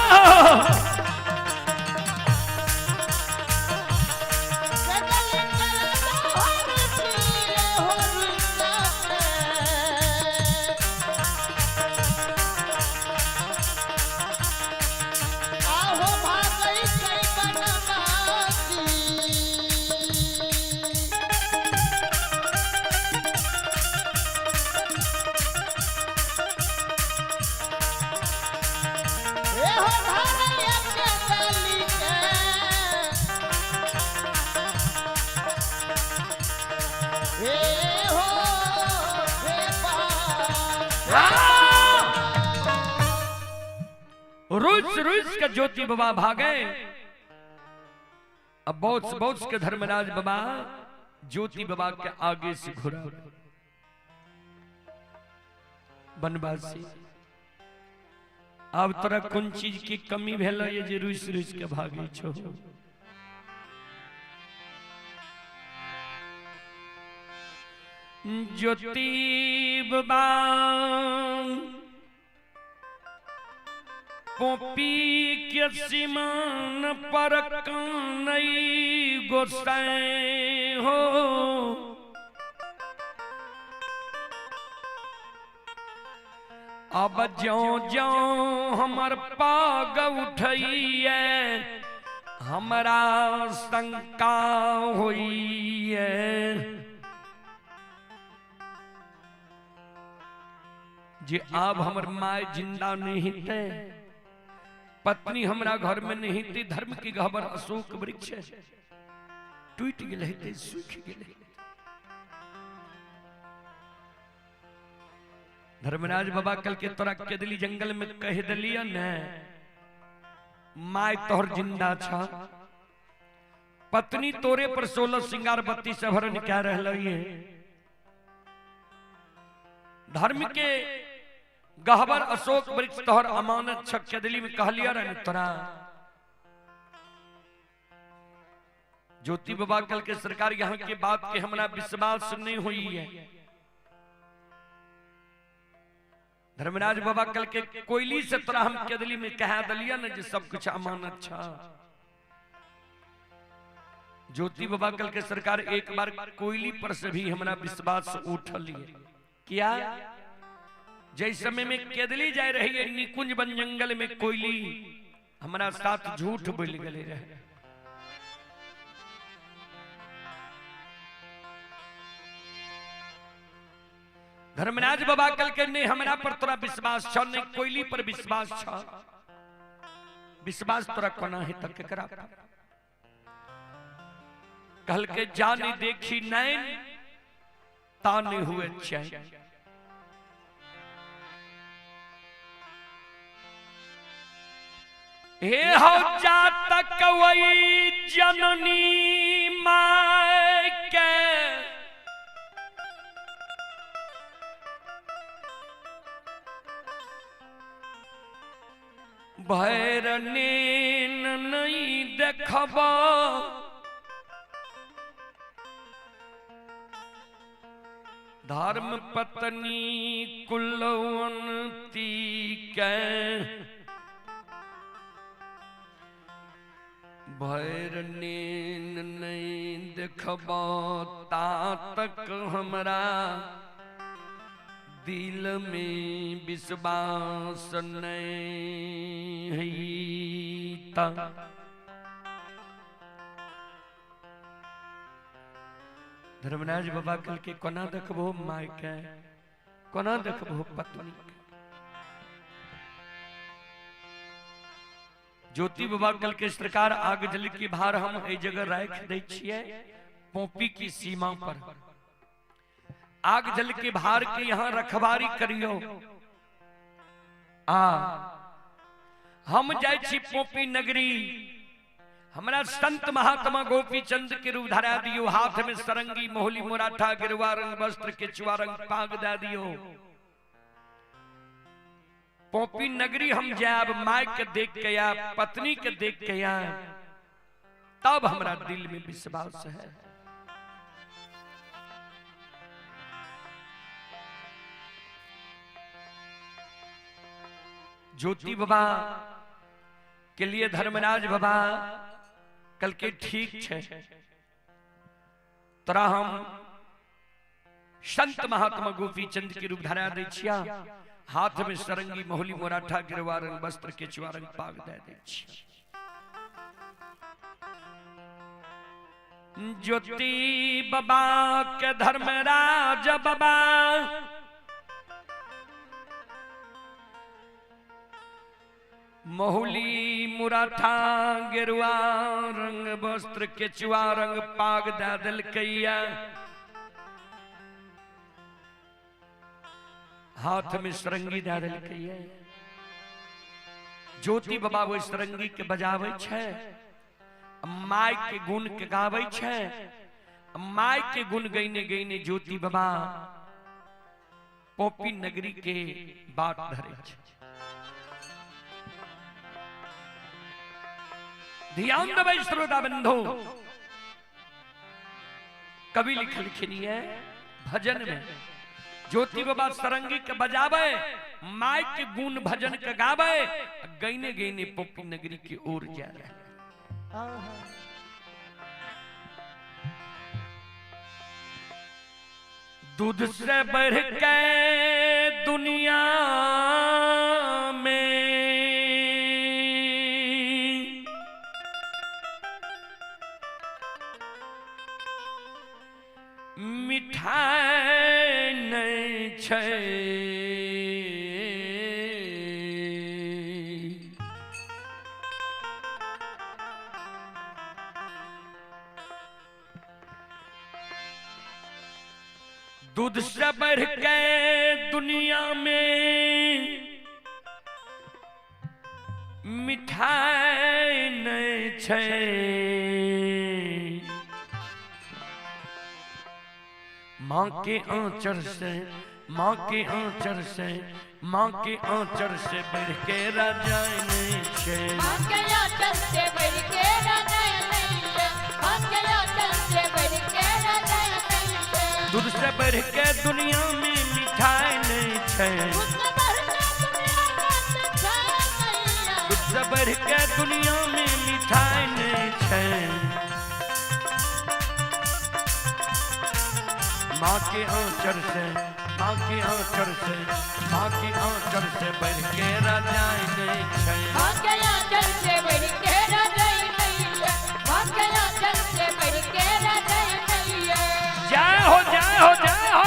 Speaker 1: रुस रुस के ज्योति बाबा भागे। अब बहुत बहुत के धर्मराज बाबा ज्योति बाबा के आगे से घुरा बनवासी अब तोरा कोन चीज की कमी भेल ये जे रुस रुस के भागे छो। ज्योति बाबा पोपी के सीमान पर कानई गोसाई हो, अब ज्यों ज्यों हमर पाग उठैये हमरा शंका होइए। जे आब हमर my जिंदा नहीं थे, पत्नी हमरा घर में नहीं थी, धर्म की गहबर अशोक वृक्ष टूट गए थे, सूख गए। धर्मराज बाबा कल के तोरा केदली जंगल में कह दिलिया ने my तोहर जिंदा छा, पत्नी तोरे पर 16 सिंगार 32 आभरण क्या रहल है। धर्म के गहबर अशोक वृक्ष तोहर अमानत छ, केदली में कहलिया रहे तोरा। ज्योति बाबा कल के सरकार यहाँ के बात के हमरा विश्वास नहीं हुई है। धर्मराज बाबा कल के कोयली से तोरा हम केदली में कह दिलिया न जे सब कुछ अमानत छा। ज्योति बाबा कल के सरकार एक बार कोयली पर से भी हमरा विश्वास उठल क्या। जै समय में केदली जाए रही है निकुंज वन जंगल में कोयली हमरा साथ झूठ बोल गए रहे। धर्मराज बाबा कल के नहीं हमरा पर तोरा विश्वास छ, नहीं कोयली पर विश्वास छ, विश्वास तोरा कोना है तक केकरा। कल के जानी देखी नैन ताने हुए चैन। हे हो जातक वही जननी my के, भैर नेन नहीं देखबा, धर्म पत्नी कुलवंती के, भैर नेन नहीं देखबा तातक हमरा दिल में विश्वास नहीं है। धर्मराज बाबा कल के कोना देखबो my के, कोना देखबो पत्नी के। ज्योति बाबा कल के सरकार आग जल की भार हम ए जगह राख दै छियै पोपी की सीमा पर, आग जल के भार के यहां रखवारी करियो। आ हम जाय छी पोपी नगरी, हमरा संत महात्मा गोपी चंद के रूप धरा दियो, हाथ में सरंगी मोहली मुराठा गिरवा रंग वस्त्र केचुआ रंग पाग दा दियो। पोपी नगरी हम जाब my के देख के आब, पत्नी के देख के आब, तब हमरा दिल में विश्वास है। ज्योति बाबा के लिए धर्मराज बाबा कल के ठीक छे तोरा हम संत महात्मा गोपी चंद के रूप धरा दै छिया, हाथ में सरंगी मोहली मोराठा गिरवा रंग वस्त्र केचुआ रंग पाग दे दै छिया। ज्योति बाबा के धर्मराज बाबा महुली मुराठा गेरुआ रंग वस्त्र केचुआ रंग पाग दे दिलकैया, हाथ में सरंगी दे दिलकैया। ज्योति बाबा वो सरंगी के बजावे छे, my के गुण के गावे छे, My के गुण गईने गईने ज्योति बाबा पोपी नगरी के बाट धरे छै। ध्यान देबै श्रोता बंधु, कवि लिखलखिन है भजन में ज्योति बाबा सरंगी के बजावे, my के गुण भजन के गावे, गईने गईने पोपी नगरी की ओर जा रहे। दूध से बढ़ के दुनिया में मिठाई नहीं छै, दूध से बढ़ के दुनिया में मिठाई नहीं छै, माँ के आंचल से, माँ के आंचल से, माँ के आंचल से बढ़ के रजाई नहीं छै,
Speaker 3: माँ के आंचल से बढ़ के रजाई नहीं छै, माँ के आंचल से बढ़ के रजाई नहीं छै,
Speaker 1: दूध से बढ़ के दुनिया में मिठाई नहीं छै,
Speaker 2: दूध से बढ़ के दुनिया में मिठाई नहीं
Speaker 1: दूध से बढ़ के दुनिया में मिठाई नहीं छै, माँ के आंचल से, माँ के आंचल से, माँ के आंचल से बढ़ के रजाई नहीं छै,
Speaker 3: माँ के आंचल से बढ़ के रजाई नहीं छै, माँ के आंचल से बढ़ के रजाई नहीं है।
Speaker 1: जय हो, जय हो, जय हो।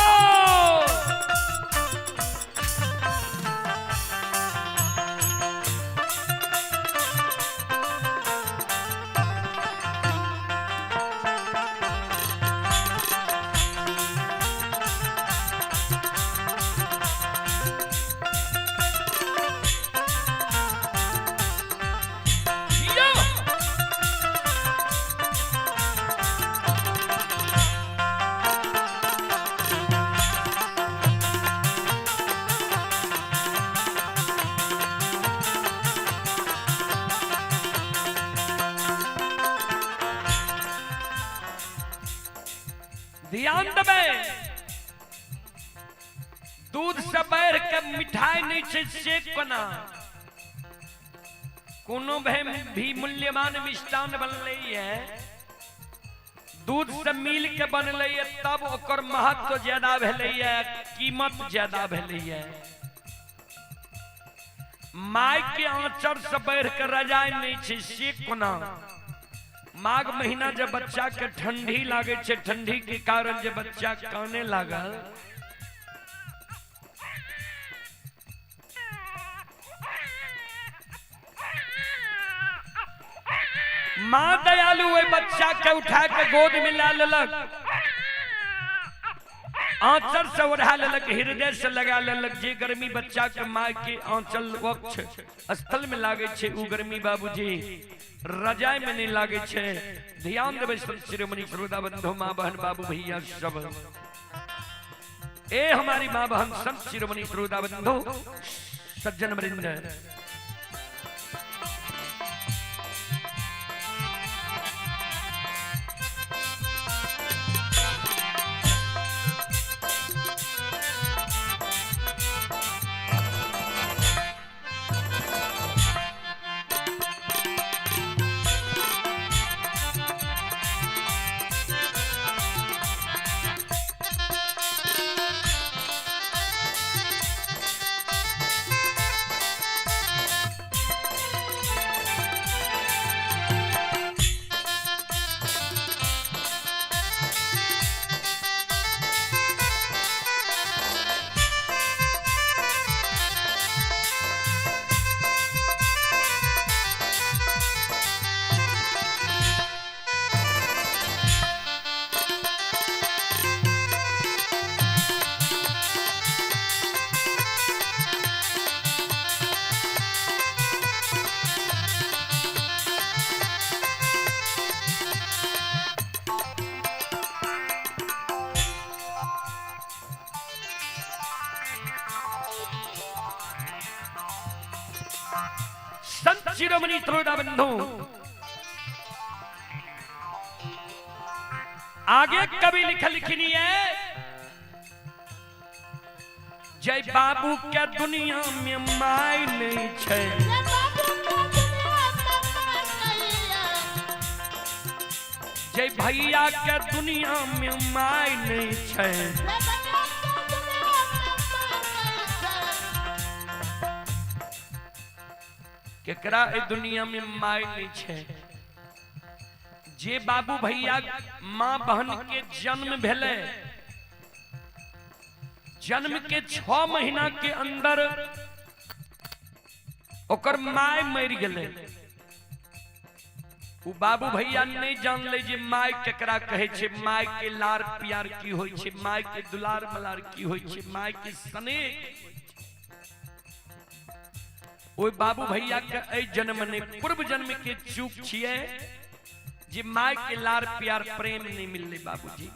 Speaker 1: यो! ध्यान देबै, दूध से बढ़ के मिठाई नहीं छै से कोना, कोनो भी मूल्यवान मिष्टान बनलै है दूध से मिल के बनलै है तब ओकर महत्व ज्यादा भेलै है, कीमत ज्यादा भेलै है। My के आंचल से बढ़ के रजाई नहीं छै से कोना। माघ महीना जब बच्चा के ठंडी लागे छै, ठंडी के कारण जे बच्चा काने लागल, माँ दयालु ओहि बच्चा के उठा के गोद में ला लेलक, आंचल से ओढ़ा लेलक, हृदय से लगा लेलक। जे गर्मी बच्चा के माँ के आंचल वक्ष स्थल में लागे छै उ गर्मी बाबूजी रजाई में नहीं लागे छै। ध्यान देबै संत शिरोमणि श्रोता बंधु माँ बहन बाबू भैया सब, ए हमारी माँ बहन संत शिरोमणि श्रोता बंधु सज्जन वृंद, शिरोमणि श्रोता बंधु, आगे कवि लिखलखिन है, जय बाबू के दुनिया में my नहीं छै, जय भैया के दुनिया में my नहीं छै, केकरा ए दुनिया में my नहीं छै? जे बाबू भैया माँ बहन के जन्म भेले, जन्म के 6 महीना के अंदर ओकर my मर गेले। उ बाबू भैया नहीं जानले जे my केकरा कहे छै, my के लार प्यार की होई छै, my के दुलार मलार की होई छै, my के स्नेह। ओय बाबू भैया के एहि जन्म ने पूर्व जन्म के चूक छियै जे my के लार प्यार प्रेम नहीं मिलले बाबूजी।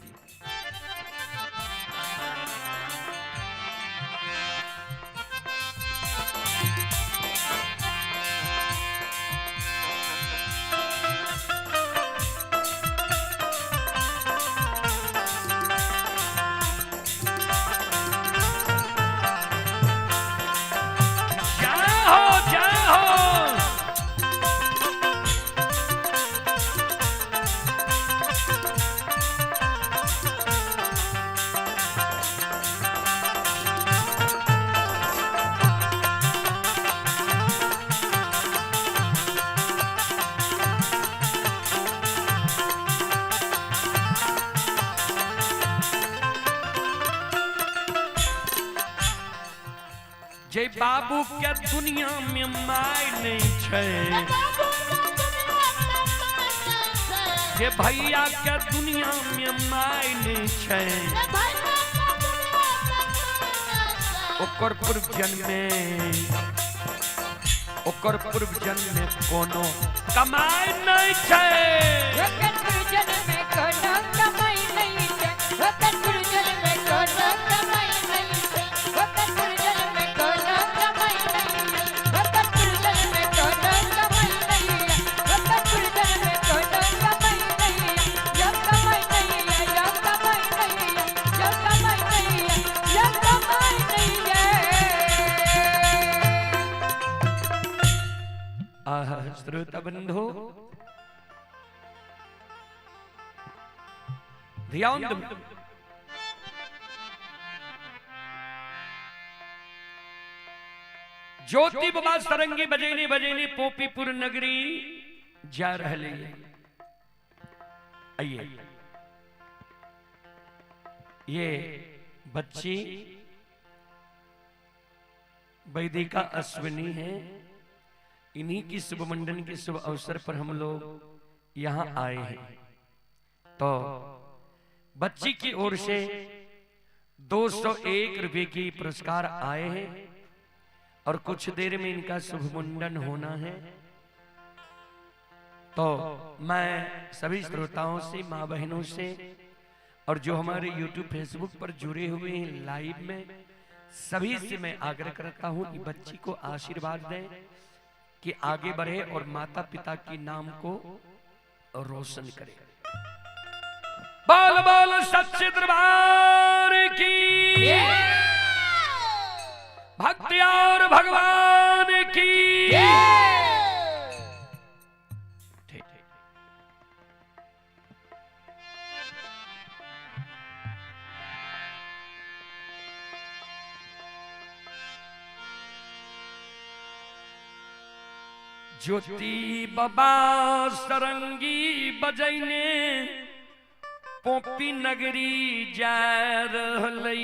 Speaker 1: जे बाबू के दुनिया में my नहीं छै, जे भैया के दुनिया में my नहीं छै, ओकर पूर्व जन्म में, ओकर पूर्व जन्म में कोनो कमाई नहीं छै।
Speaker 3: ओकर पूर्व जन्म में कोनो कमाई नहीं छै, ओकर पूर्व जन्म में कोनो कमाई नहीं छै, ओकर पूर्व जन्म में कोनो कमाई नहीं, ओकर पूर्व जन्म में कोनो कमाई नहीं, ओकर पूर्व जन्म में कोनो कमाई नहीं, यो कमाई नहीं, यो कमाई नहीं, यो कमाई नहीं, यो कमाई नहीं।
Speaker 1: आहा श्रोता बंधु, ध्यान दो। ज्योति बाबा सरंगी बजेनी बजेनी पोपीपुर नगरी जा रहे है। आइए, ये बच्ची वैदिका अश्विनी है, इन्हीं की शुभ मंडन के शुभ अवसर पर हम लोग यहाँ आए हैं। तो बच्ची की ओर से 201 रुपए की पुरस्कार आए हैं और कुछ देर में इनका शुभ मुंडन होना है। तो मैं सभी श्रोताओं से, माँ बहनों से और जो हमारे YouTube Facebook पर जुड़े हुए हैं लाइव में, सभी से मैं आग्रह करता हूं कि बच्ची को आशीर्वाद दें कि आगे बढ़े और माता पिता के नाम को रोशन करे। बाल बाल सच्चे दरबार की, भक्ति और भगवान की। ठीक। ज्योति बाबा सरंगी बजैने पोपी नगरी जा रहलै।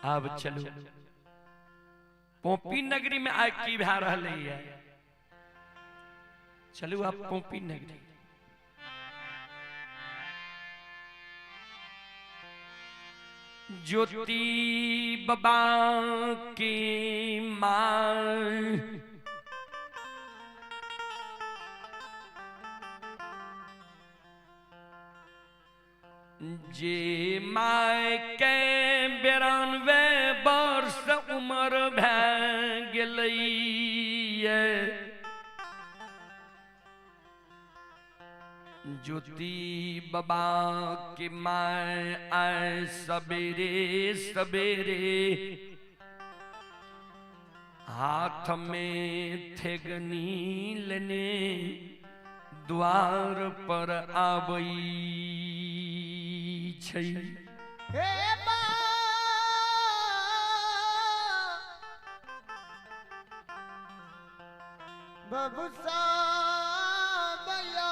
Speaker 1: अब चलू पोपी नगरी में आइ की भए रहलै है, चलू आप पोपी नगरी। ज्योति बाबा की माँ जे my के बेरान ज्योति बाबा के my आए सवेरे सवेरे, हाथ में थेगनी लेने द्वार पर आबई छै।
Speaker 2: हे बा बबुसा बया।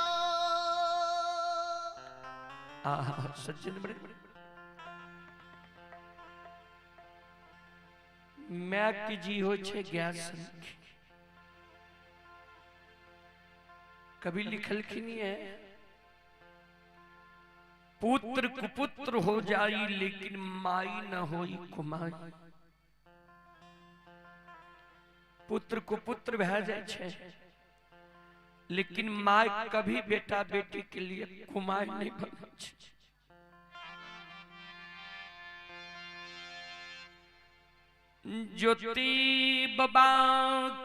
Speaker 1: आहा सज्जन बड़े मैं की जी हो छे गैस कभी लिखलखिन है पुत्र कुपुत्र हो जाई लेकिन माई न होई कुमाई। पुत्र कुपुत्र भै जाय छे लेकिन my कभी बेटा बेटी के लिए कुमाई नहीं बनै छे। ज्योति बाबा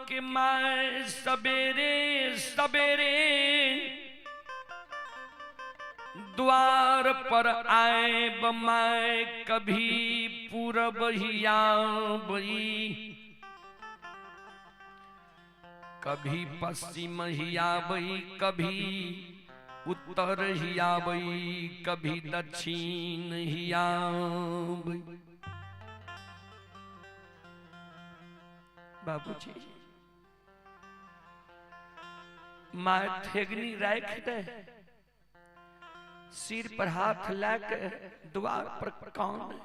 Speaker 1: के my सवेरे सवेरे द्वार पर आए बमाए कभी पूरब ही आबई कभी पश्चिम ही आबई कभी उत्तर ही आबई कभी दक्षिण ही आबई। बाबूजी my थेगनी राख दे सिर पर हाथ लाके द्वार पर कान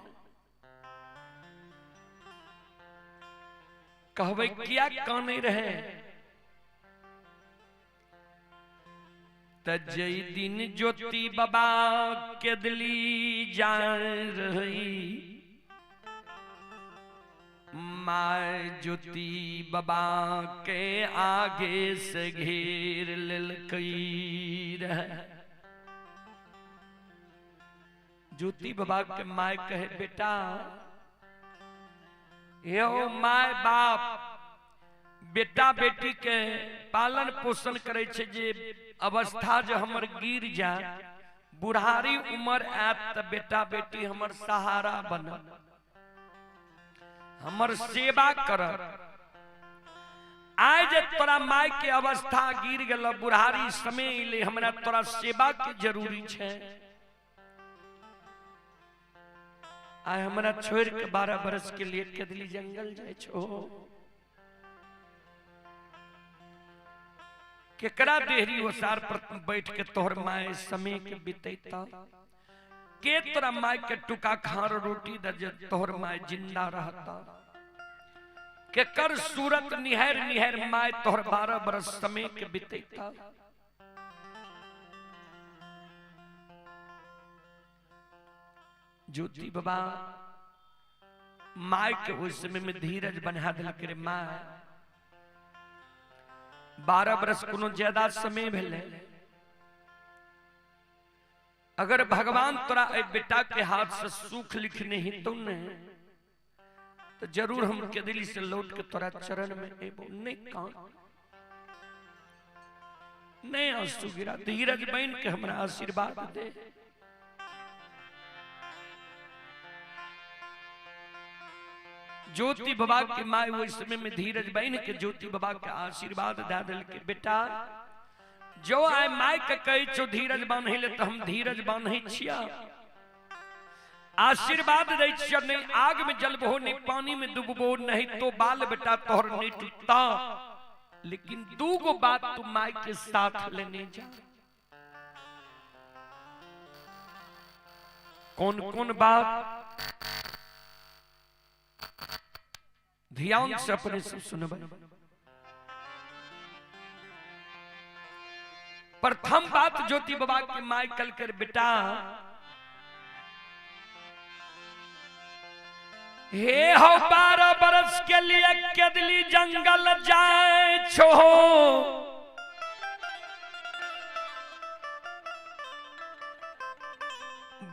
Speaker 1: कहबै किया काने रहे त जई दिन ज्योति बाबा के दिली जाए रही my ज्योति बाबा के आगे से घेर लेलकई रहे। ज्योति बाबा के my कहे बेटा यो my बाप बेटा बेटी के पालन पोषण करे छे जे अवस्था जो हमर गिर जाए बुढ़ारी उम्र आयत त बेटा बेटी हमर सहारा बन हमर सेवा कर। आइ जे तोरा my के अवस्था गिर गेल बुढ़ारी समय अइले हमरा तोरा सेवा के जरूरी छे। आइ हमरा छोड़ के 12 बरस के लिए केदली जंगल जाय छो केकरा देहरी ओसार पर बैठ के तोहर my समय के बितैता के तोरा my के टुका खार रोटी the जे तोहर my जिंदा रहता केकर सूरत निहर निहर my तोहर 12 बरस समय के बितैता। ज्योति बाबा my के उस समय में धीरज बना दिल रे my 12 बरस कोनो ज्यादा समय भेलै अगर भगवान तोरा ए बेटा के हाथ से सुख लिखने ही तो ने तो जरूर हम केदली से लौट के तोरा चरण में एबो। नहीं कान नहीं आंसू गिरा धीरज बन के हमरा आशीर्वाद दे। ज्योति बाबा के my ओहि समय में धीरज बन के ज्योति बाबा के आशीर्वाद दे दिल के बेटा जो आए my के कहे छो धीरज बान्हे ले तो हम धीरज बान्हे छिया आशीर्वाद दै छिया नहीं आग में जलबो नहीं पानी में डूबबो नहीं तो बाल बेटा तोहर नहीं टूटता लेकिन दू गो बात तू my के साथ लेने जा। कौन कौन बात ध्यान से अपने से सुनब। प्रथम बात ज्योति बाबा के my कल कर बेटा हे हो 12 बरस के लिए केदली जंगल जाए छो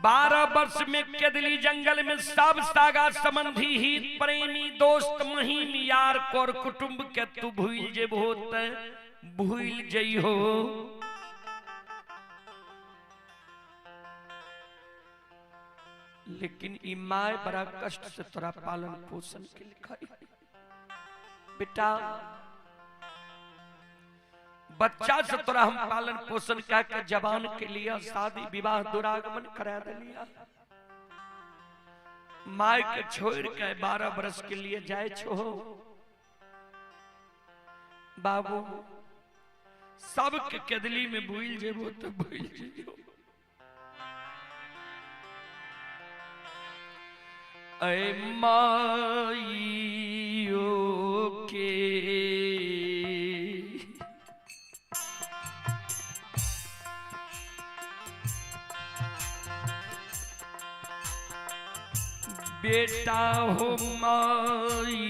Speaker 1: 12 वर्ष में केदली जंगल में सब सागा संबंधी ही प्रेमी दोस्त महीम यार कोर कुटुंब के तू भूल जेबहो त भूल जइहो। लेकिन ई my बड़ा कष्ट से तोरा पालन पोषण के लिखाई। बेटा बच्चा से तोरा हम पालन पोषण कह के जवान के लिए शादी विवाह दुरागमन करा दिलिया। My के छोड़ के 12 बरस के लिए जाए छो बाबू, सबके केदली में भूल जेबो तो भूल जेबो। ऐ माइयो के बेटा हो माई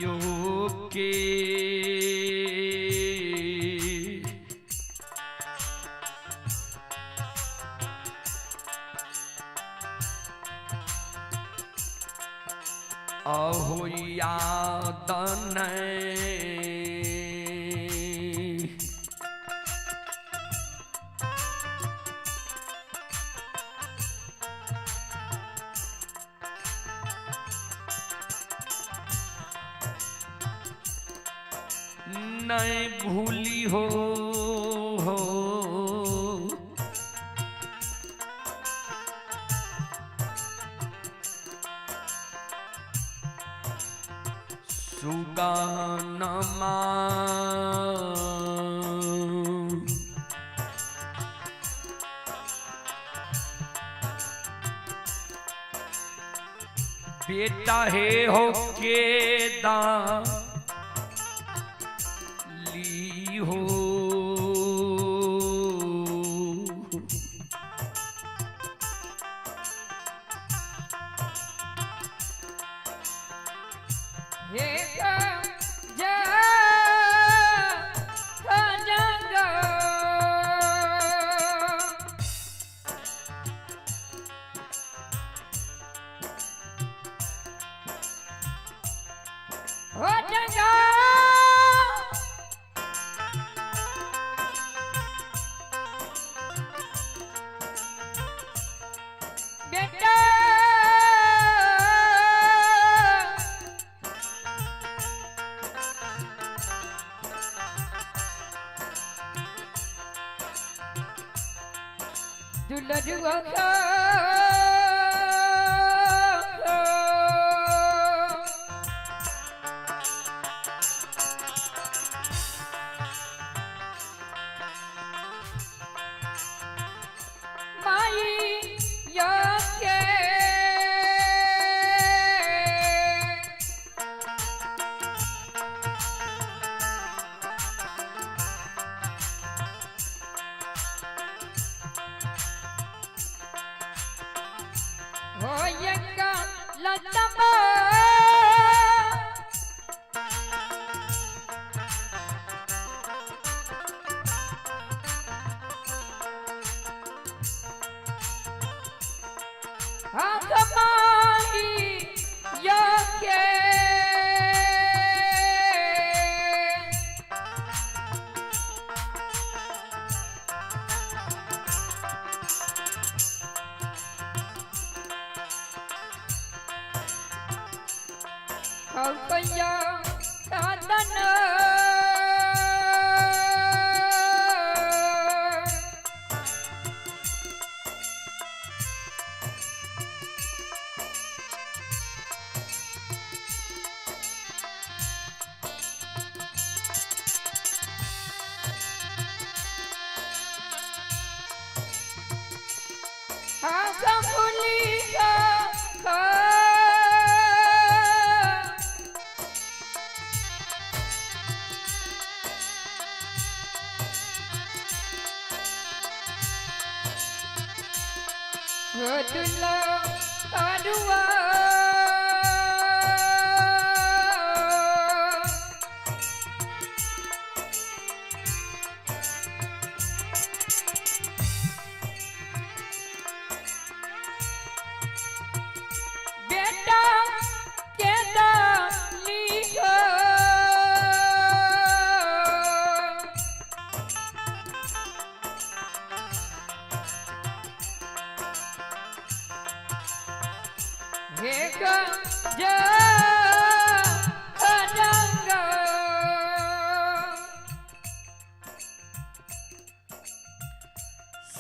Speaker 1: यो के अहो याद नहीं नहीं भूली हो सुगानमा बेटा हे हो के दा ली हो।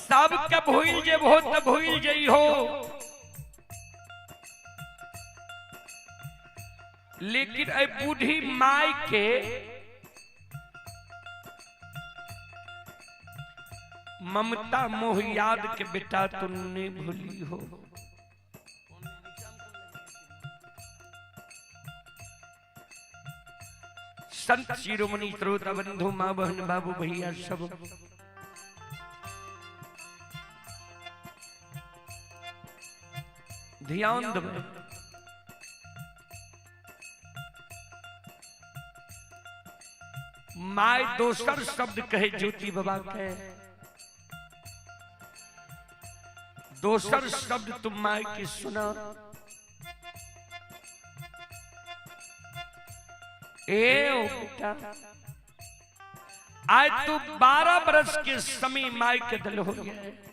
Speaker 1: सबके भूल जेबहो त भूल जइहो, लेकिन ए बूढ़ी माई के ममता मोह याद के बेटा तुमने भूली हो। संत शिरोमणि श्रोता बंधु माँ बहन बाबू भैया सब ध्यान दो। My दोसर शब्द कहे ज्योति बाबा के, दोसर शब्द तुम my के सुना। ए ओ बेटा, आज तू 12 बरस के समय my के दिल हो गया।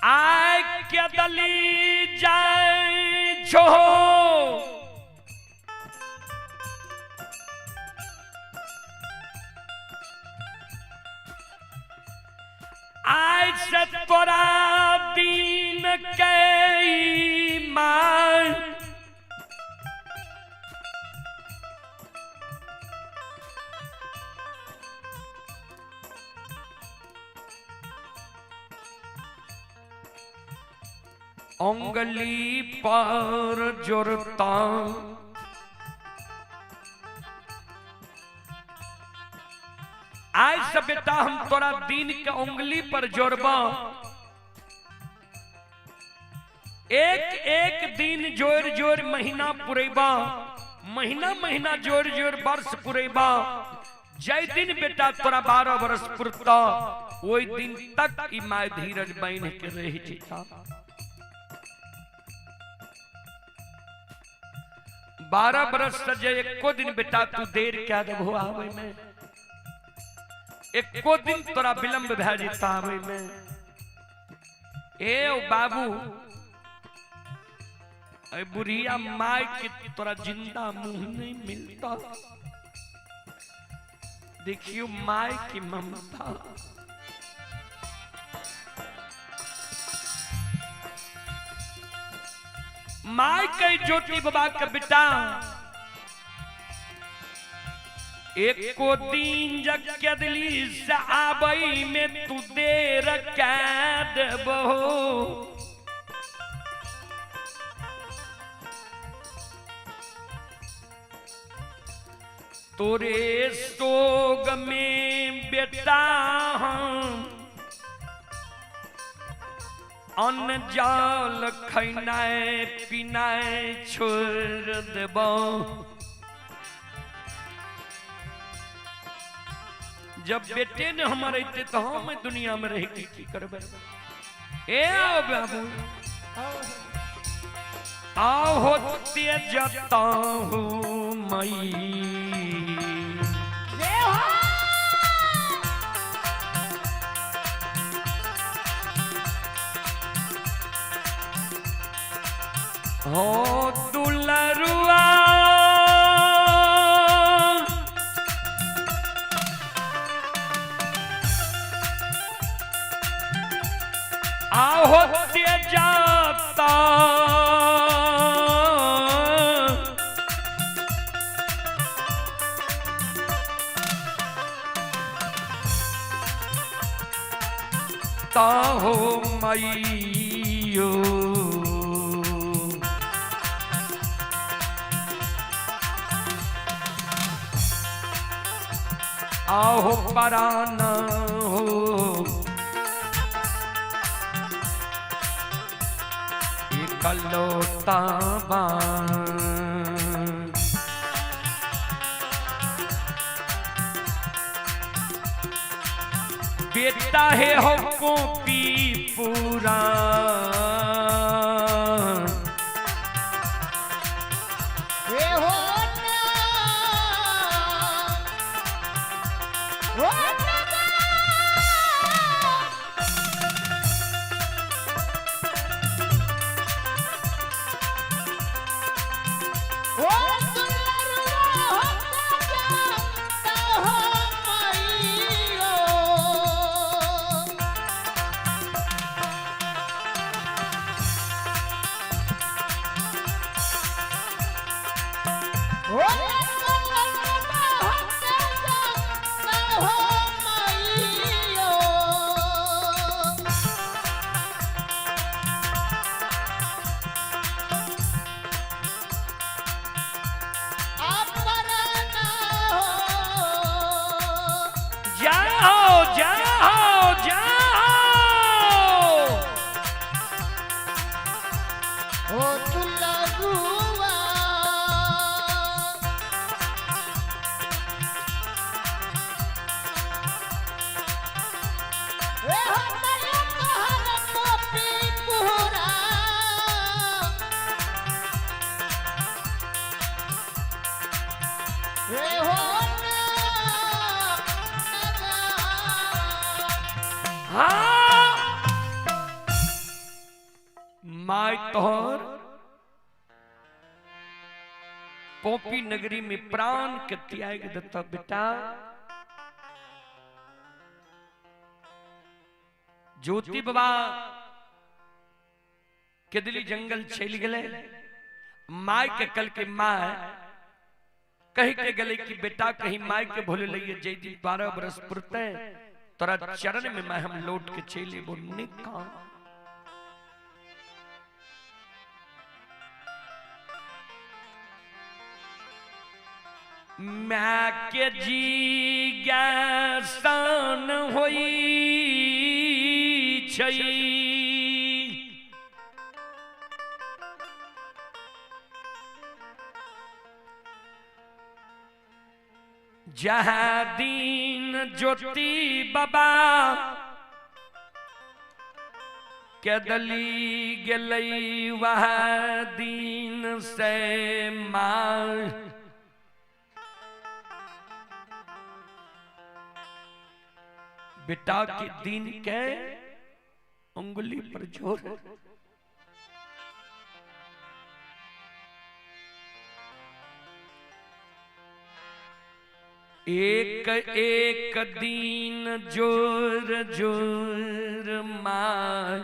Speaker 1: आय के दली जाए छो आय से तोरा दीन के मान उंगली पर जुरता आज से बेटा हम तोरा दीन के उंगली पर जोड़बा। एक एक दिन जोड़ जोड़ महीना पुरेबा, महीना महीना जोड़ जोड़ वर्ष पुरेबा। जय दिन बेटा तोरा 12 वर्ष पुरता, वही दिन तक ई my धीरज बन के रह जेता। 12 बरस से जे एको दिन बेटा तू देर क्या देबहो आवे में, एको दिन तोरा विलंब भए जेता आवे में। ए ओ बाबू, ए बुढ़िया my के तोरा जिंदा मुंह नहीं मिलता। देखियो my की ममता। My के ज्योति बाबा के बेटा एको दिन जग के दिली से आबई में तू देर कै देबहो। तोरे सोग में बेटा हम अन्न जाल खैनाए पीनाए छोड़ देबो। जब बेटे ने हमारे अइते तो हम दुनिया में रह के की करबै। ए आओ बाबू, आओ होते जता हूँ मई हो दुलरुआ आहो ते जाता ताहो मईयो आहो पराना हो इकलौता बाण। बेटा है हो कॉपी पूरा
Speaker 2: हो हो हो माईयो। आप पर ना हो।
Speaker 1: जाओ जाओ जाओ।
Speaker 2: ओ दुलरुआ। ए हो माया तोहर गोपी पुरा। ए हो ना ना।
Speaker 1: हाँ my तोहर पोपी नगरी में प्राण के त्याग दत्ता बेटा। ज्योति बाबा केदली जंगल चल गए। My के कल के my कह के गले कि बेटा कहीं my के भूल लइए जय दिन 12 बरस पुरते तोरा चरण में मैं हम लौट के चले बोल निका। मैं के जी गैसान होई छई जहाँ दीन ज्योति बाबा केदली गेलई वह दीन से मार बेटा के दीन के उंगली पर जोर। एक एक दिन जोर जोर मार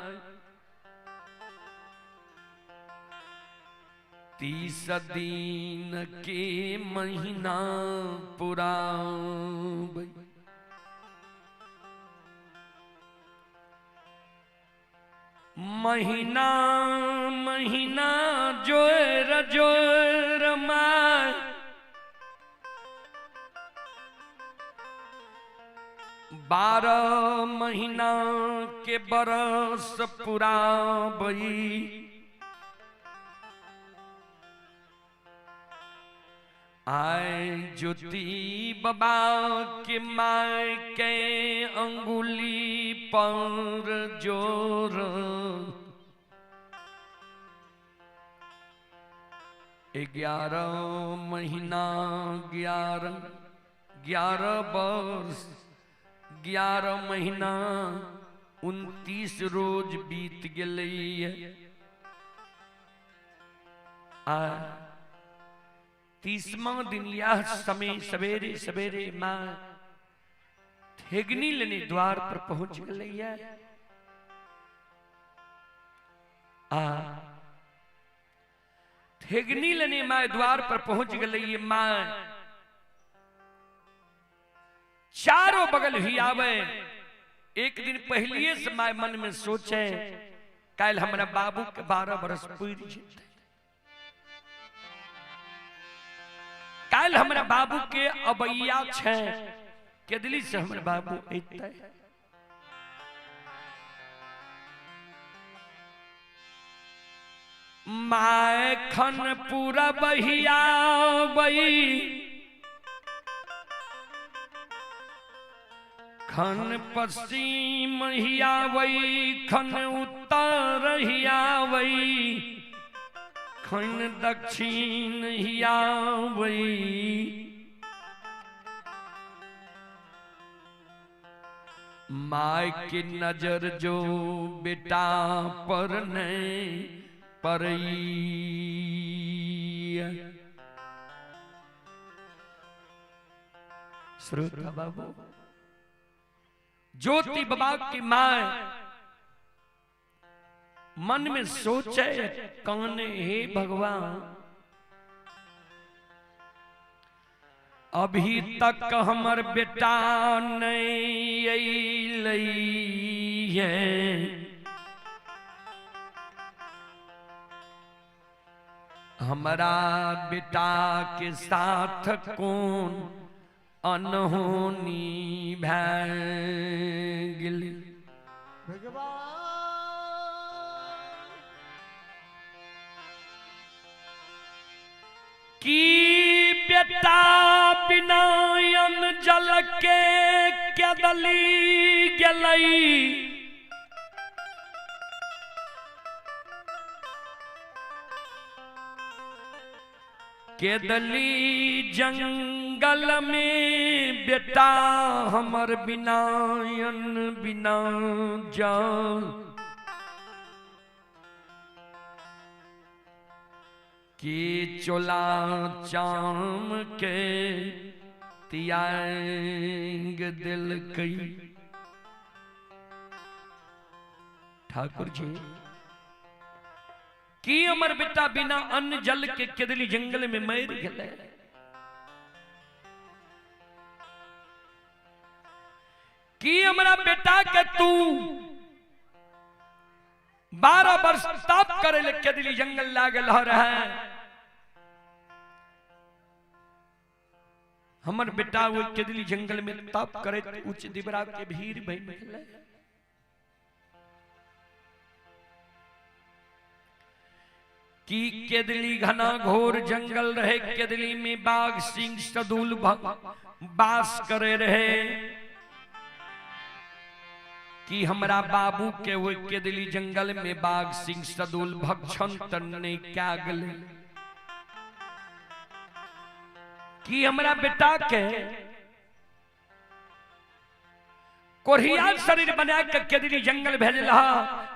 Speaker 1: 30 दिन के महीना पूरा महीना महीना जोर जोर मार 12 महीना के बरस पूरा बई आए ज्योति बाबा के my के अंगुली पर जोर 11 महीना 11 वर्ष 11 महीना 29 रोज बीत गई। आ 30वां दिन यह समय सवेरे सवेरे मां ठेगनी लेने द्वार पर पहुंच गई। आ ठेगनी लेने मां द्वार पर पहुंच गई। मां चारों बगल ही आवे। एक दिन पहलिए से my मन में सोचे कल हमरा बाबू के 12 बरस पूरी जेतै, कल हमरा बाबू के अबैया छै, केदली से हमर बाबू अइतै। My खन पूरा बहिया बई खन पश्चिम हियावई खन उत्तर हियावई खन दक्षिण हियावई। My की नजर जो बेटा पर नहीं पड़ी। श्रोता बाबू ज्योति बाबा की मां मन में सोचे कौन हे भगवान, अभी तक हमर बेटा नहीं अयलै है। हमरा बेटा के साथ कौन अनहोनी भए गेलै।
Speaker 2: भगवान
Speaker 1: की बेटा बिना अन्न जल के केदली गेलै, केदली जंगल में बेटा हमर बिना अन्न बिना जल की चोला चाम के त्याग दिलकै। ठाकुर जी की हमर बेटा बिना अन्न जल के केदली जंगल में मर गेलै। की हमरा बेटा के तू 12 वर्ष तप करे ले केदली जंगल लागल रहे, हमर बेटा वो केदली जंगल में तप करे उच्च दिबरा के भीड़ भइल गेलै। की केदली घना घोर जंगल रहे, केदली में बाघ सिंह सदुल बास करे रहे। कि हमरा बाबू के वो केदली जंगल में बाघ सिंह सदुल भक्षण तन्ने क्या गले। कि हमरा बेटा के कोढ़िया शरीर बना के केदली जंगल भेजला,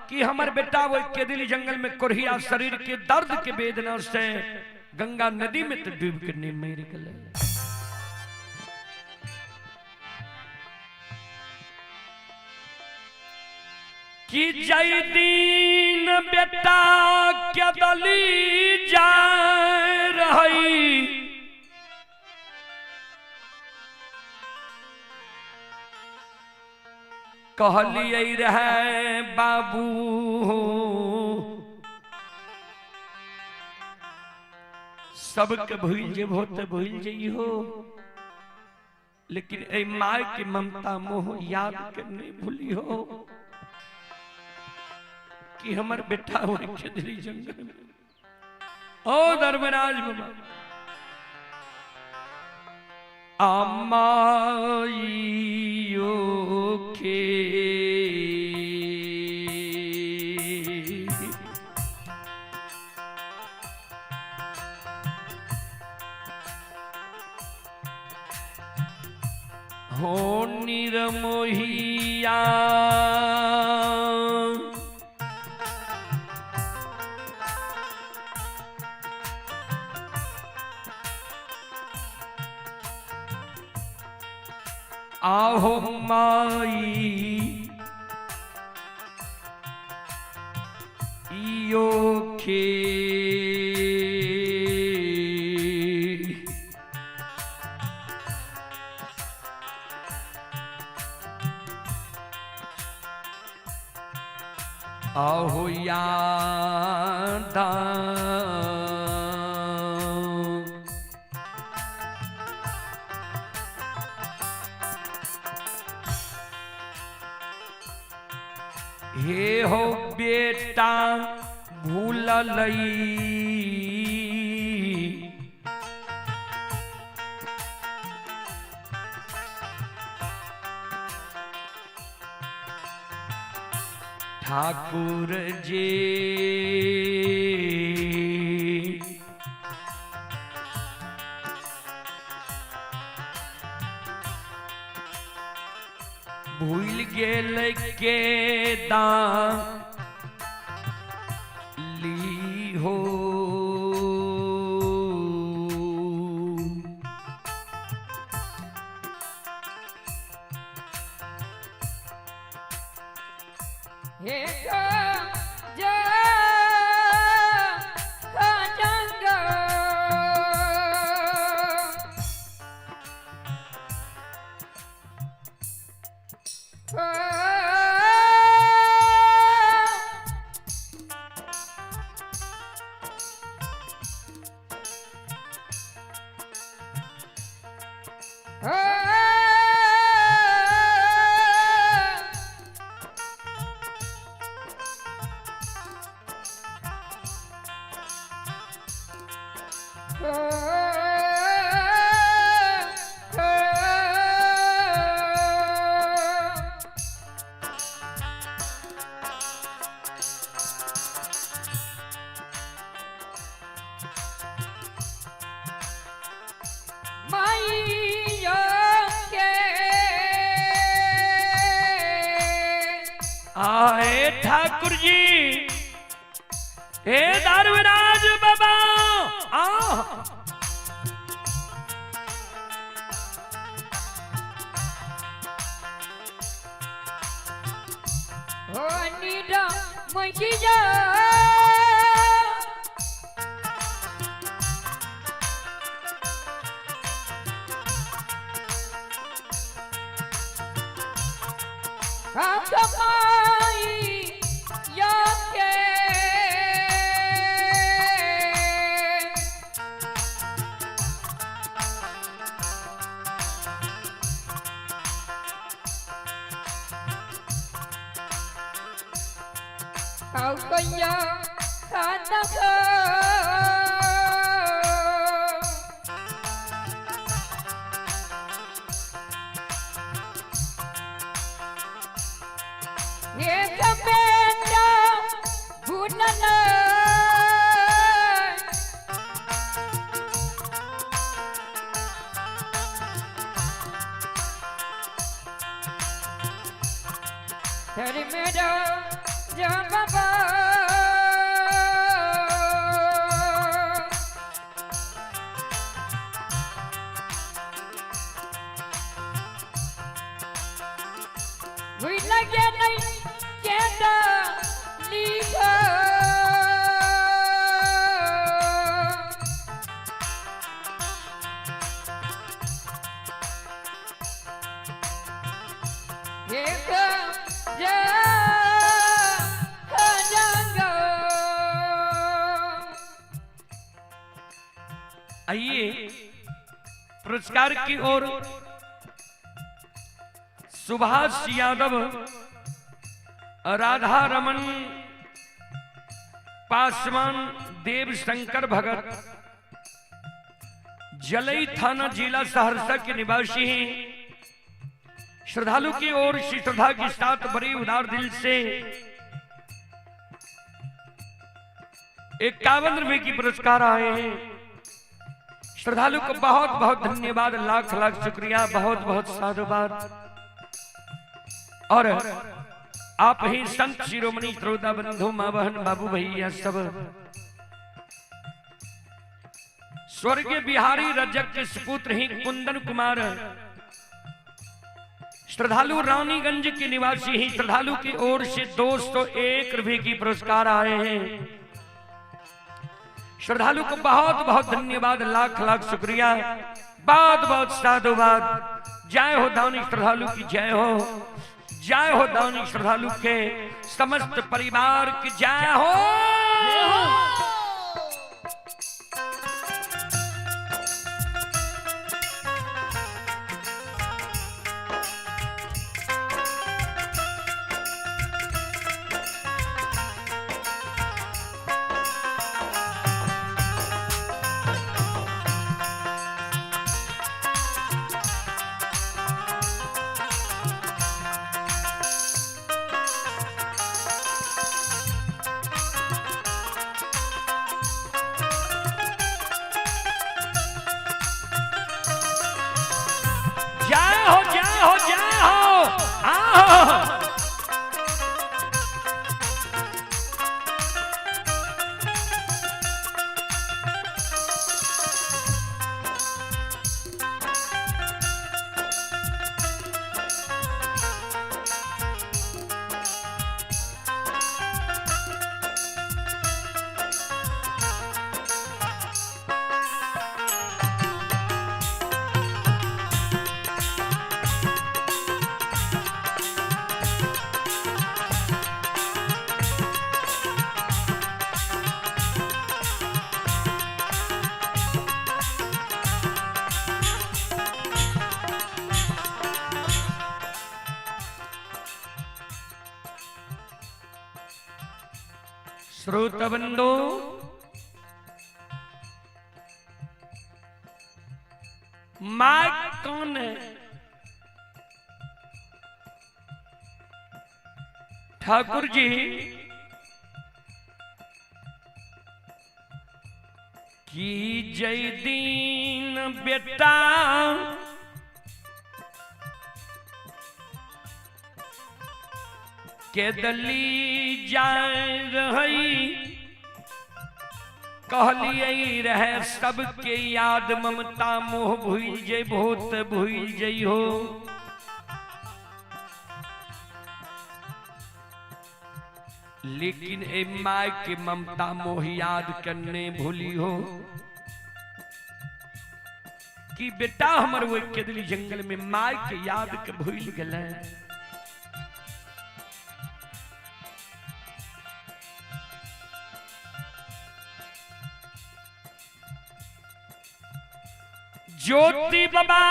Speaker 1: कि हमर बेटा वो केदली जंगल में कोढ़िया शरीर के दर्द के वेदना से गंगा नदी में तो डूब के नहीं मर गए। कि जय दिन बेटा केदली जाय रही, कहलिए रहे बाबू सबके भूल जेबो तो भूल जइहो, लेकिन ए my के ममता मोह याद के नहीं भूलिहो कि हमर बेटा हो केदली जंगल में। ओ धर्मराज बाबा अमाइयो के हो निरमोहिया आहो माई यो के आहो यादा हे हो बेटा भूललई ठाकुर जी भूल गेल के ली हो।
Speaker 3: हे जा जंग हो, हो। माइया के
Speaker 1: आए ठाकुर जी, हे दारुराज बाबा आ।
Speaker 3: हो नीरा मैया माई या के कौकैया खाना खो। एक बेटा भूलन धर मेरा जा बाबा। भूल लगे नहीं कहता लिखो। एक जा जांगो।
Speaker 1: आइए पुरस्कार की ओर सुभाष यादव, राधा रमन पासवान, देव शंकर भगत, जलई थाना जिला सहरसा के निवासी हैं। श्रद्धालु की ओर से श्रद्धा के साथ बड़ी उदार दिल से 51 रुपए की पुरस्कार आए हैं। श्रद्धालु को बहुत बहुत धन्यवाद, लाख लाख शुक्रिया, बहुत बहुत साधुवाद। और आप ही संत शिरोमणि श्रोता बंधु, माँ बहन, बाबू भैया सब, स्वर्गीय बिहारी रजक के सुपुत्र ही कुंदन कुमार, श्रद्धालु रानीगंज के निवासी ही, श्रद्धालु की ओर से 201 रुपए की पुरस्कार आए हैं। श्रद्धालु को बहुत बहुत धन्यवाद, लाख लाख शुक्रिया, बहुत बहुत साधुवाद। जय हो दानी श्रद्धालु की जय हो, जय हो दानी श्रद्धालु के समस्त परिवार की जय हो। जय हो, जय हो, जय हो। आओ श्रोतबंधो, माय कौन है? ठाकुर जी की जय दीन बेटा के दली जाय रही, कहलिए रहे सबके याद ममता मोह भूल जय भूत भूल जई हो। लेकिन ए my के ममता मोह याद करने भूली हो कि बेटा हमर वो केदली जंगल में my के याद के भूल गए। ज्योति बाबा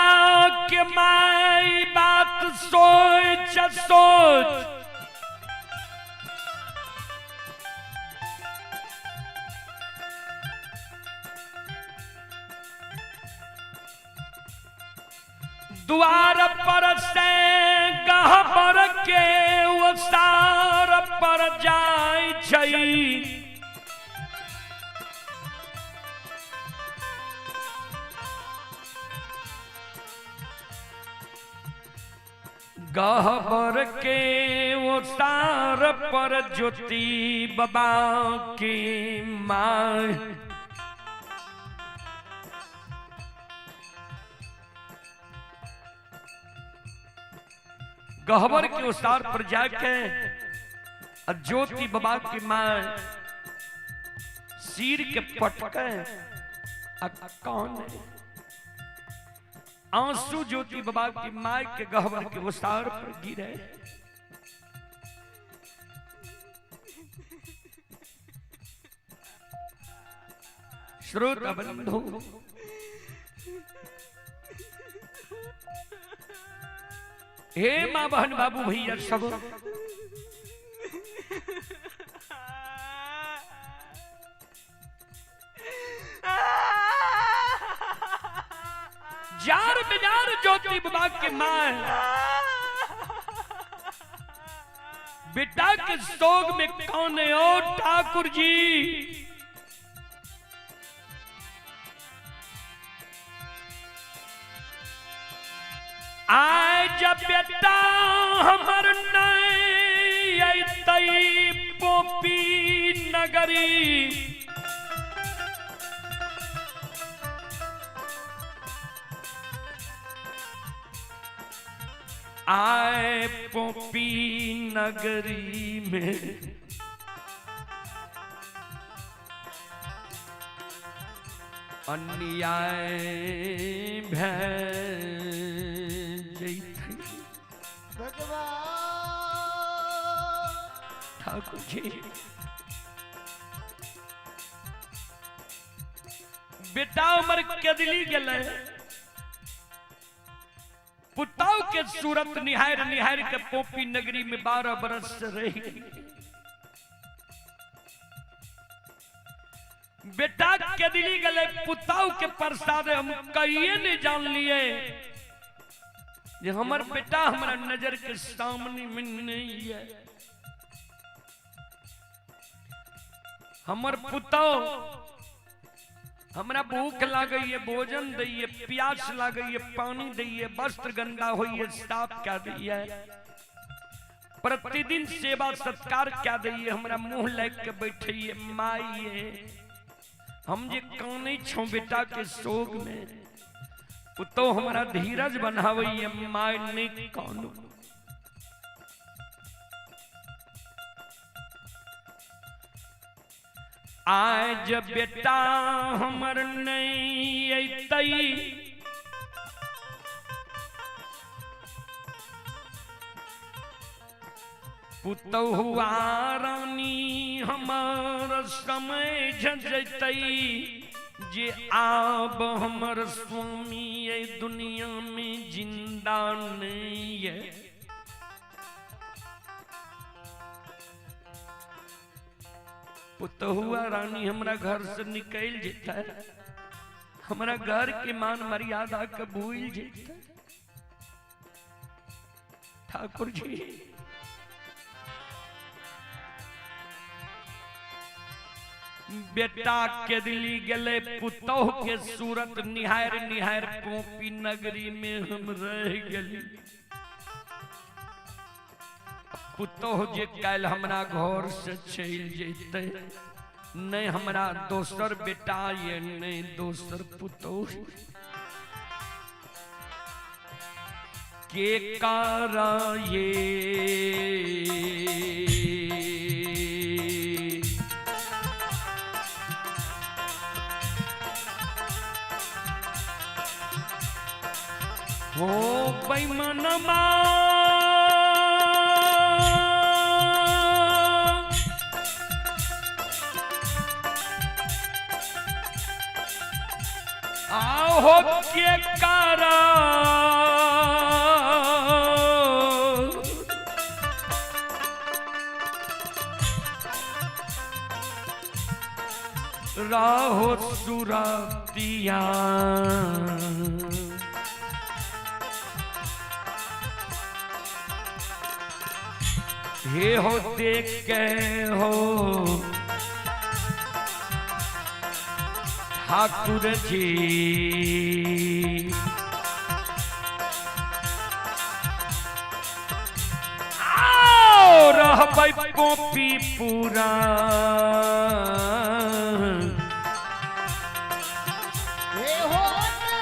Speaker 1: के माई बात सोच सोच द्वार पर से गहबर के ओसार पर जाय छै। गहबर के ओसार पर ज्योति बाबा की माँ गहबर के ओसार पर जाके ज्योति बाबा की माँ सिर के पटके कौन है? आंसू ज्योति बाबा की माँ के गहबर के ओसार पर गिरे। श्रोता बंधु, हे माँ बहन बाबू भैया सब, जार बेजार ज्योति बाबा के माँ बेटा के शोक में कौन है? ओ ठाकुर जी, आज बेटा हमर नहीं अइतई पोपी नगरी, आए पोपी नगरी में अन्याय भय।
Speaker 2: भगवान
Speaker 1: ठाकुर जी, बेटा उमर केदली गेलै, पुताव के सूरत निहार निहार के पोपी नगरी में 12 बरस से रही। बेटा केदली गले, पुताव के प्रसाद हम कहिए नहीं जान लिए जे हमर बेटा हमारा नजर के सामने में नहीं है। हमर पुताव हमरा भूख लागैये भोजन दैये, प्यास लागैये पानी दैये, वस्त्र गंदा होइए साफ क्या दैये, प्रतिदिन सेवा सत्कार क्या दैये, हमरा मुंह लग के बैठैये माइये। हम जे कानै छौ बेटा के शोक में, पुतो हमरा धीरज बनावैये my नहीं कानू। आज बेटा हमर नहीं अइतई, पुतहुआ रानी हमर समय झजतई जे आब हमर स्वामी ये दुनिया में जिंदा नहीं है। पुतहुआ रानी हमरा घर से निकल जेता, हमरा घर के मान मर्यादा के भूल जेतै। ठाकुर जी बेटा के दिल्ली गेले, पुतोह के सूरत निहार निहार कोपी नगरी में हम रह गेली। पुतोह जे काल्हि हमरा घर से चलि जेतै, नहीं हमरा दोसर बेटा ये नहीं दोसर पुतोह। के कारा ये हो बेईमानमा आओ के कारा राहो सुरतिया। हे हो देख के हो ठाकुर जी आओ रहबै कोपी पूरा।
Speaker 2: हे हो ना,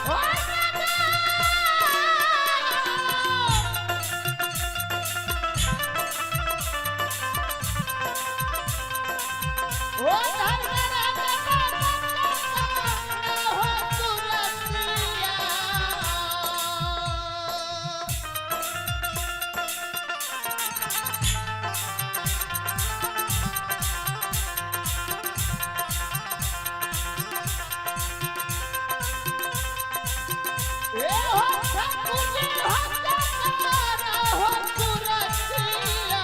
Speaker 2: हो ना। ओ धर्म हो सुरतिया। ए हो ठाकुर जी हो तारा हो सुरतिया।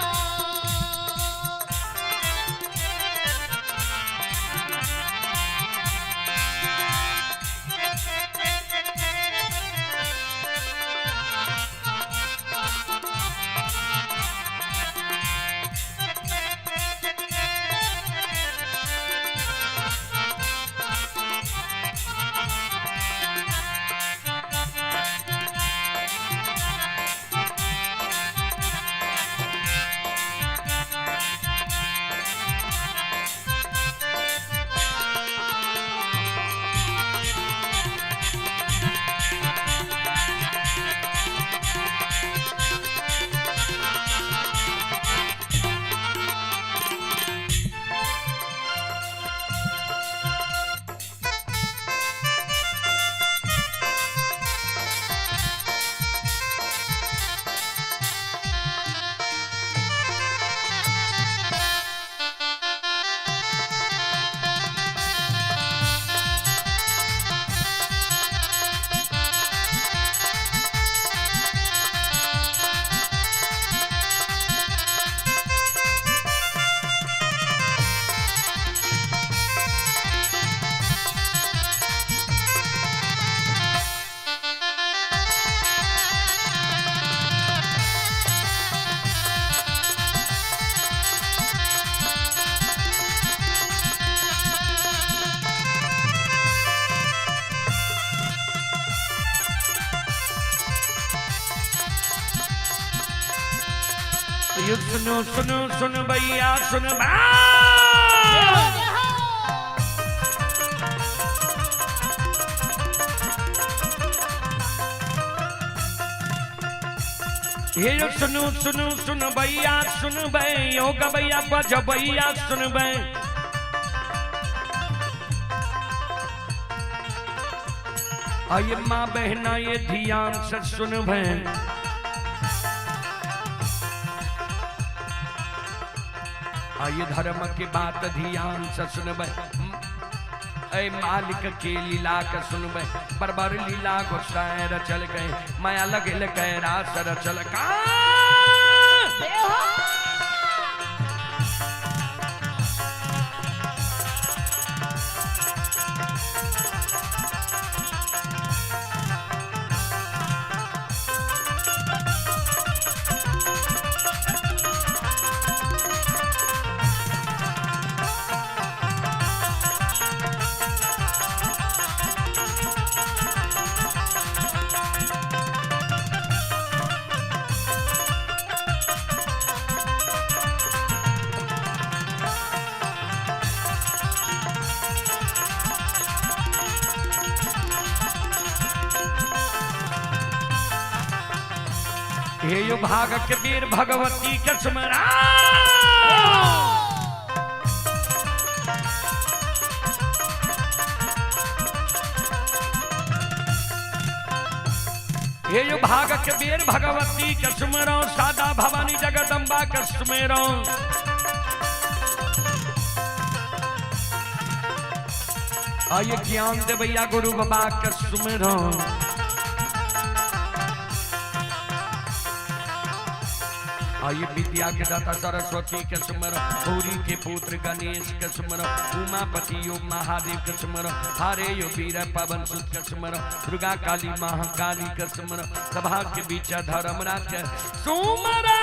Speaker 1: यो सुनो सुनो सुन भैया सुन
Speaker 2: हे हो हे हो।
Speaker 1: हे यो सुनो सुनो सुन भैया सुन बे यो गबैया बज भैया सुन बे। आइए माँ बहना ये ध्यान से सुन बे। आइए धर्म के बात ध्यान से सुनबै। ऐ मालिक के लीला के सुनबै। बरबर लीला गोसाई रचल गए, माया लगल कै रास रचल का।
Speaker 2: हे हो।
Speaker 1: हे यो भाग के वीर भगवती के सुमरा। हे यो भाग के वीर भगवती के सुमरो, सादा भवानी जगदम्बा के सुमेरो। आइए ज्ञान देवैया गुरु बाबा के सुमेरो। आइए विद्या के दाता सरस्वती के सुमरो, गौरी के पुत्र गणेश के सुमरो, उमापति यो महादेव के सुमरो, हरे यो वीर पवन सुत के सुमरो, दुर्गा काली महाकाली के सुमरो, सभा के बीच धर्मराज के सुमरो।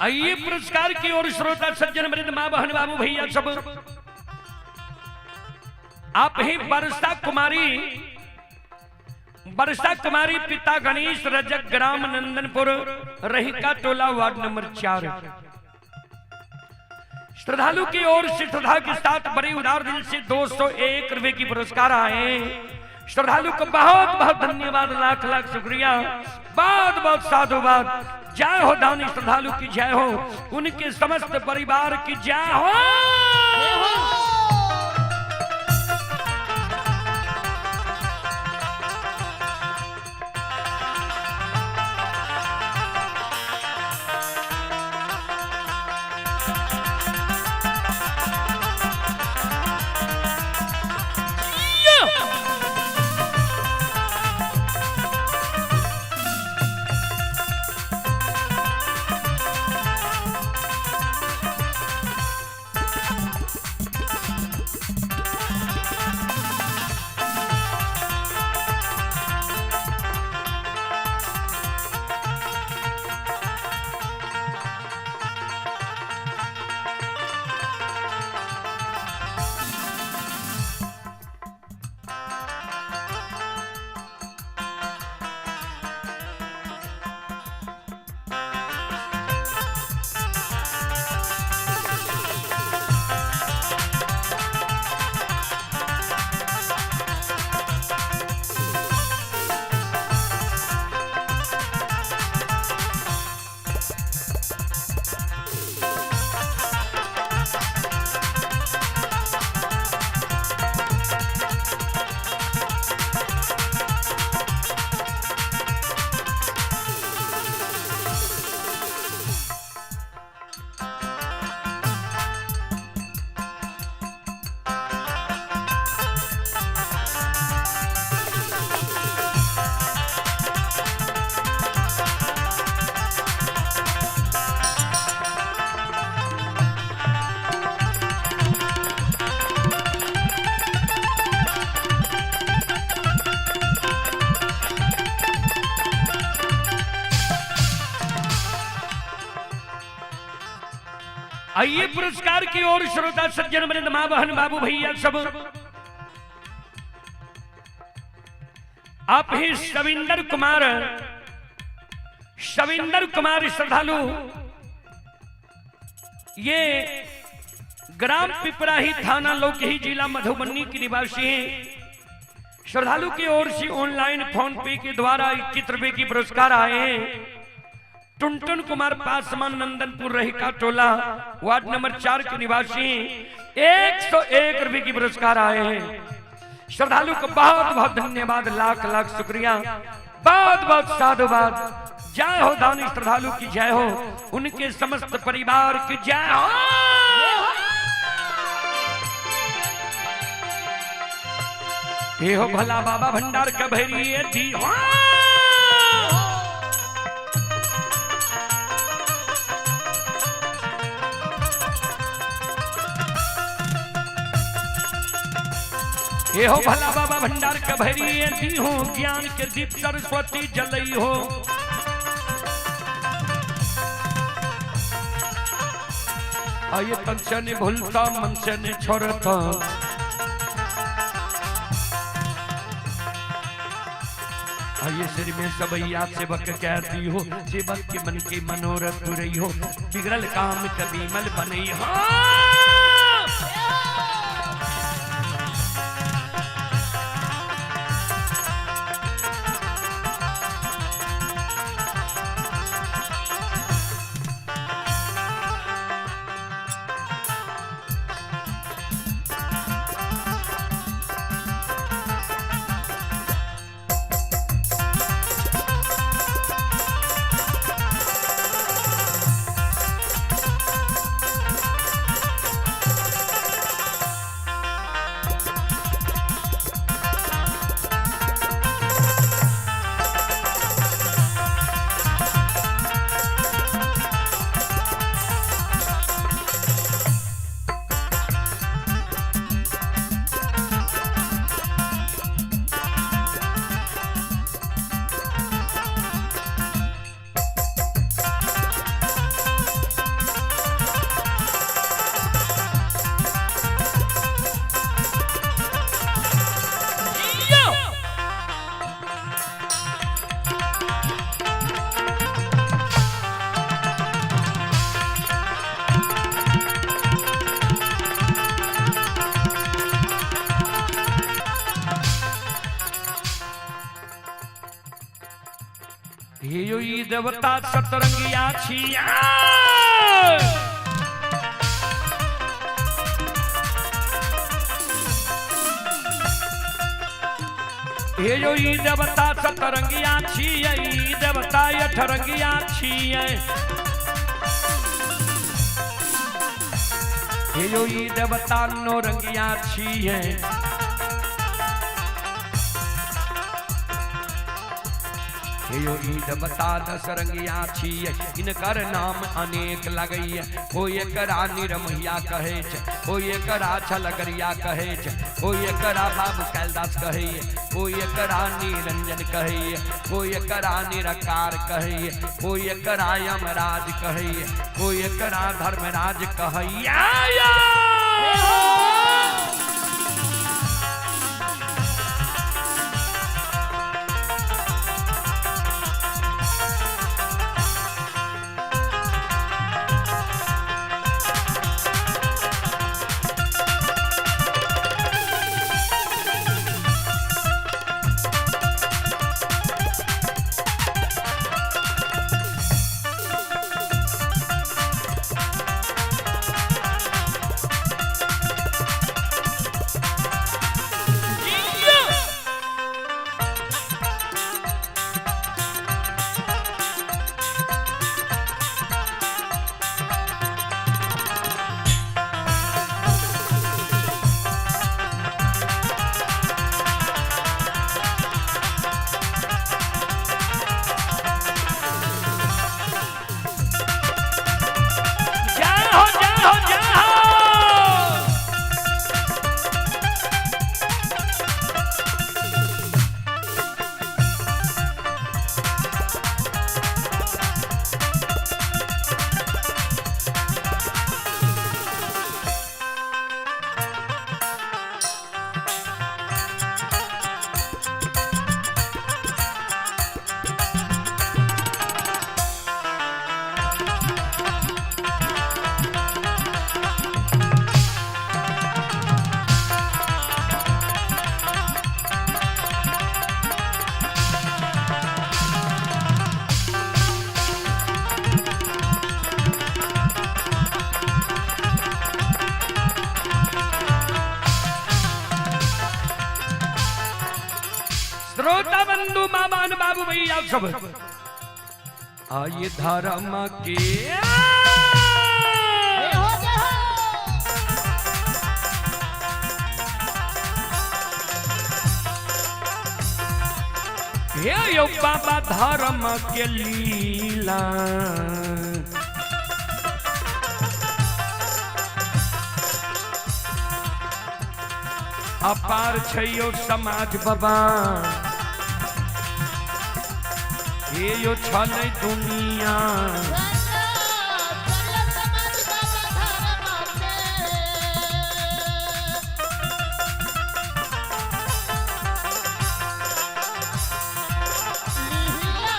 Speaker 1: आइए पुरस्कार की ओर श्रोता सज्जन वृंद माँ बहन बाबू भैया सब, आप ही वर्षा कुमारी, वर्षा कुमारी पिता गणेश रजक, ग्राम नंदनपुर, रहिका टोला, वार्ड नंबर 4। श्रद्धालु की ओर से श्रद्धा के साथ बड़े उदार दिल से 201 रुपए की पुरस्कार आए। श्रद्धालु को बहुत बहुत धन्यवाद, लाख लाख शुक्रिया, बहुत बहुत साधुवाद। जय हो दानी श्रद्धालु की जय हो, उनके समस्त परिवार की जय हो। आइए पुरस्कार की ओर श्रोता सज्जन वृंद माँ बहन बाबू भैया सब, आप ही सविंदर कुमार, सविंदर कुमार श्रद्धालु, ये ग्राम पिपराही, थाना लौकही, जिला मधुबनी के निवासी हैं। श्रद्धालु की ओर से ऑनलाइन फोन पे के द्वारा 21 रुपए की पुरस्कार आए हैं। टुनटुन कुमार पासवान, नंदनपुर रहिका टोला, वार्ड नंबर 4 के निवासी हैं। 101 रुपए की पुरस्कार आए हैं। श्रद्धालु को बहुत बहुत धन्यवाद, लाख लाख शुक्रिया, बहुत बहुत साधुवाद। जय हो दानी श्रद्धालु की जय हो, उनके समस्त परिवार की जय हो। हे हो भला बाबा भंडार कभरी थी। हे हो भला बाबा भंडार कभरी थी हो, ज्ञान के दीप सरस्वती जलई हो। आये तन से नहीं भूलता, मन से नहीं छोड़ता। आये सिर में सबैया सेवक कहती हो, सेवक के मन के मनोरथ पुरई हो, बिगड़ल काम कभी मल बनई हो। हे देवता सतरंगिया छिया। हे यो ई देवता सतरंगिया छियै, ई देवता अठरंगिया छियै। हे यो ई देवता नौरंगिया छियै। हे यो ई देवता दसरंगिया छियै, इनकर नाम अनेक लगैया। कोई एकरा निरमहिया कहै छै, कोई एकरा छलगरिया कहै छै, कोई एकरा बाबू कैलदास कहैया, कोई एकरा निरंजन कहैया, कोई एकरा निराकार कहैया, कोई एकरा यमराज कहैया, कोई एकरा धर्मराज कहैया। श्रोता बंधु मामान बाबू भैया सब आइए धर्म के
Speaker 2: जय हो जय हो।
Speaker 1: हे यो बाबा धर्म के लीला अपार छै यो समाज बाबा हे यो छलै दुनिया
Speaker 2: चलो चलो समाज बाबा धर्म के। लीला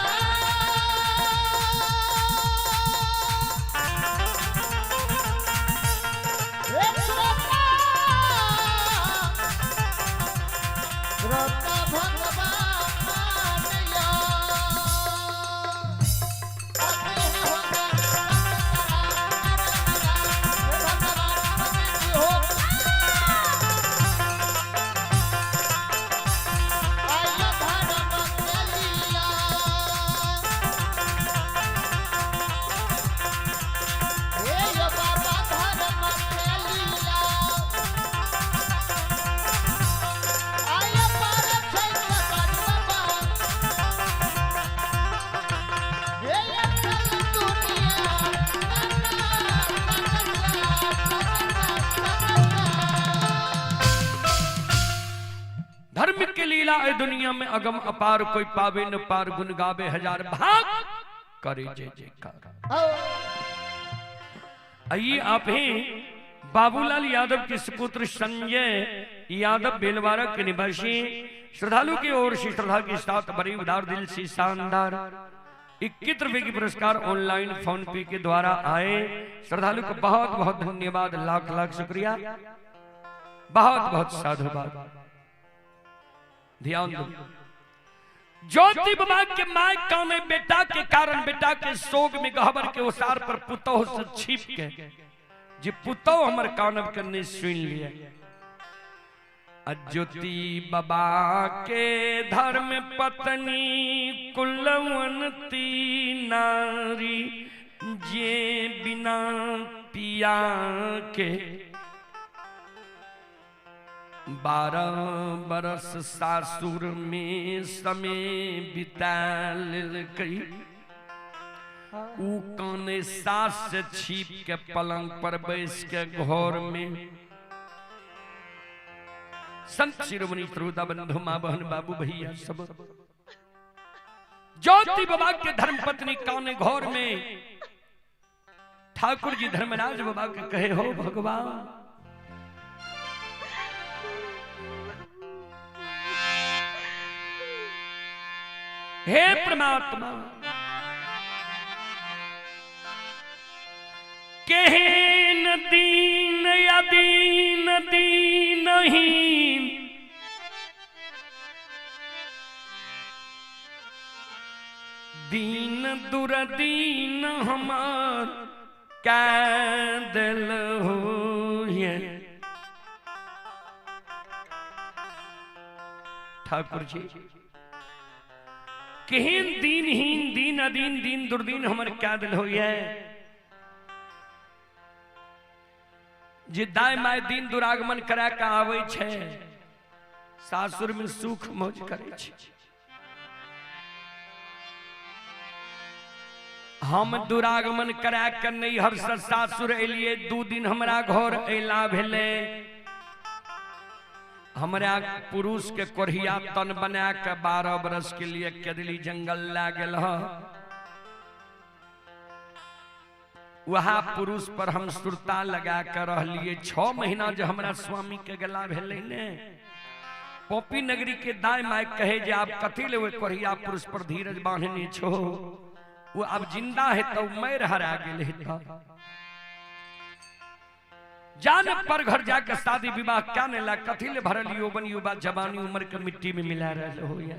Speaker 2: एक श्रोता श्रोता भगवान या
Speaker 1: धर्म के लीला है दुनिया में अगम अपार कोई पावे न पार गुण गावे हजार भाग करे जय जयकार। आइए आप हैं बाबूलाल यादव के सुपुत्र संजय यादव बेलवारा के निवासी श्रद्धालु की ओर से श्रद्धा के साथ बड़ी उदार दिल से शानदार 21 रुपए की पुरस्कार ऑनलाइन फोन पे के द्वारा आए श्रद्धालु को बहुत बहुत धन्यवाद, लाख लाख शुक्रिया, बहुत बहुत साधुवाद। ध्यान दो, ज्योति बाबा के my काने बेटा के कारण बेटा के शोक में गहबर के ओसार पर पुतोह से छिप के जे पुतोह हमर कानब के नहीं सुन लिए। ज्योति बाबा के धर्म पत्नी कुलवंती नारी जे बिना पिया के 12 बरस सासुर में समय बिता लेलकै। ऊ काने सास से छिप के पलंग पर बैस के घर में संत शिरोमणि श्रोता बंधु माँ बहन बाबू भैया सब ज्योति बाबा के धर्म पत्नी काने घर में ठाकुर जी धर्मराज बाबा के कहे हो भगवान हे परमात्मा केहन दीन अदीन दीनहीन दीन दुर्दीन हमार कै दिल होए। ठाकुर जी केहन दीनहीन दीन अदीन दीन दुर्दीन हमर क्या दिल होइए जे दाय my दिन दुरागमन करा के आवे छे सासुर में सुख मौज करे छे। हम दुरागमन करा के नैहर से सासुर एलिए 2 दिन हमरा घर अला भेले हमरा पुरुष के कोढ़िया तन बना के 12 बरस के लिए केदली जंगल ला गेल ह। वहाँ पुरुष पर हम सुरता लगा के रहलिए 6 महीना जो हमरा स्वामी के गला भेलै ने पोपी नगरी के दाय my कहे जे आप कथी ले कोढ़िया पुरुष पर धीरज बांधने छो वो अब जिंदा है तो मर हरा गेल है जान पर घर जाकर शादी विवाह क्या ने ला कथी ले भरल यौवन युवा जवानी उम्र के मिट्टी में मिला रहे हो या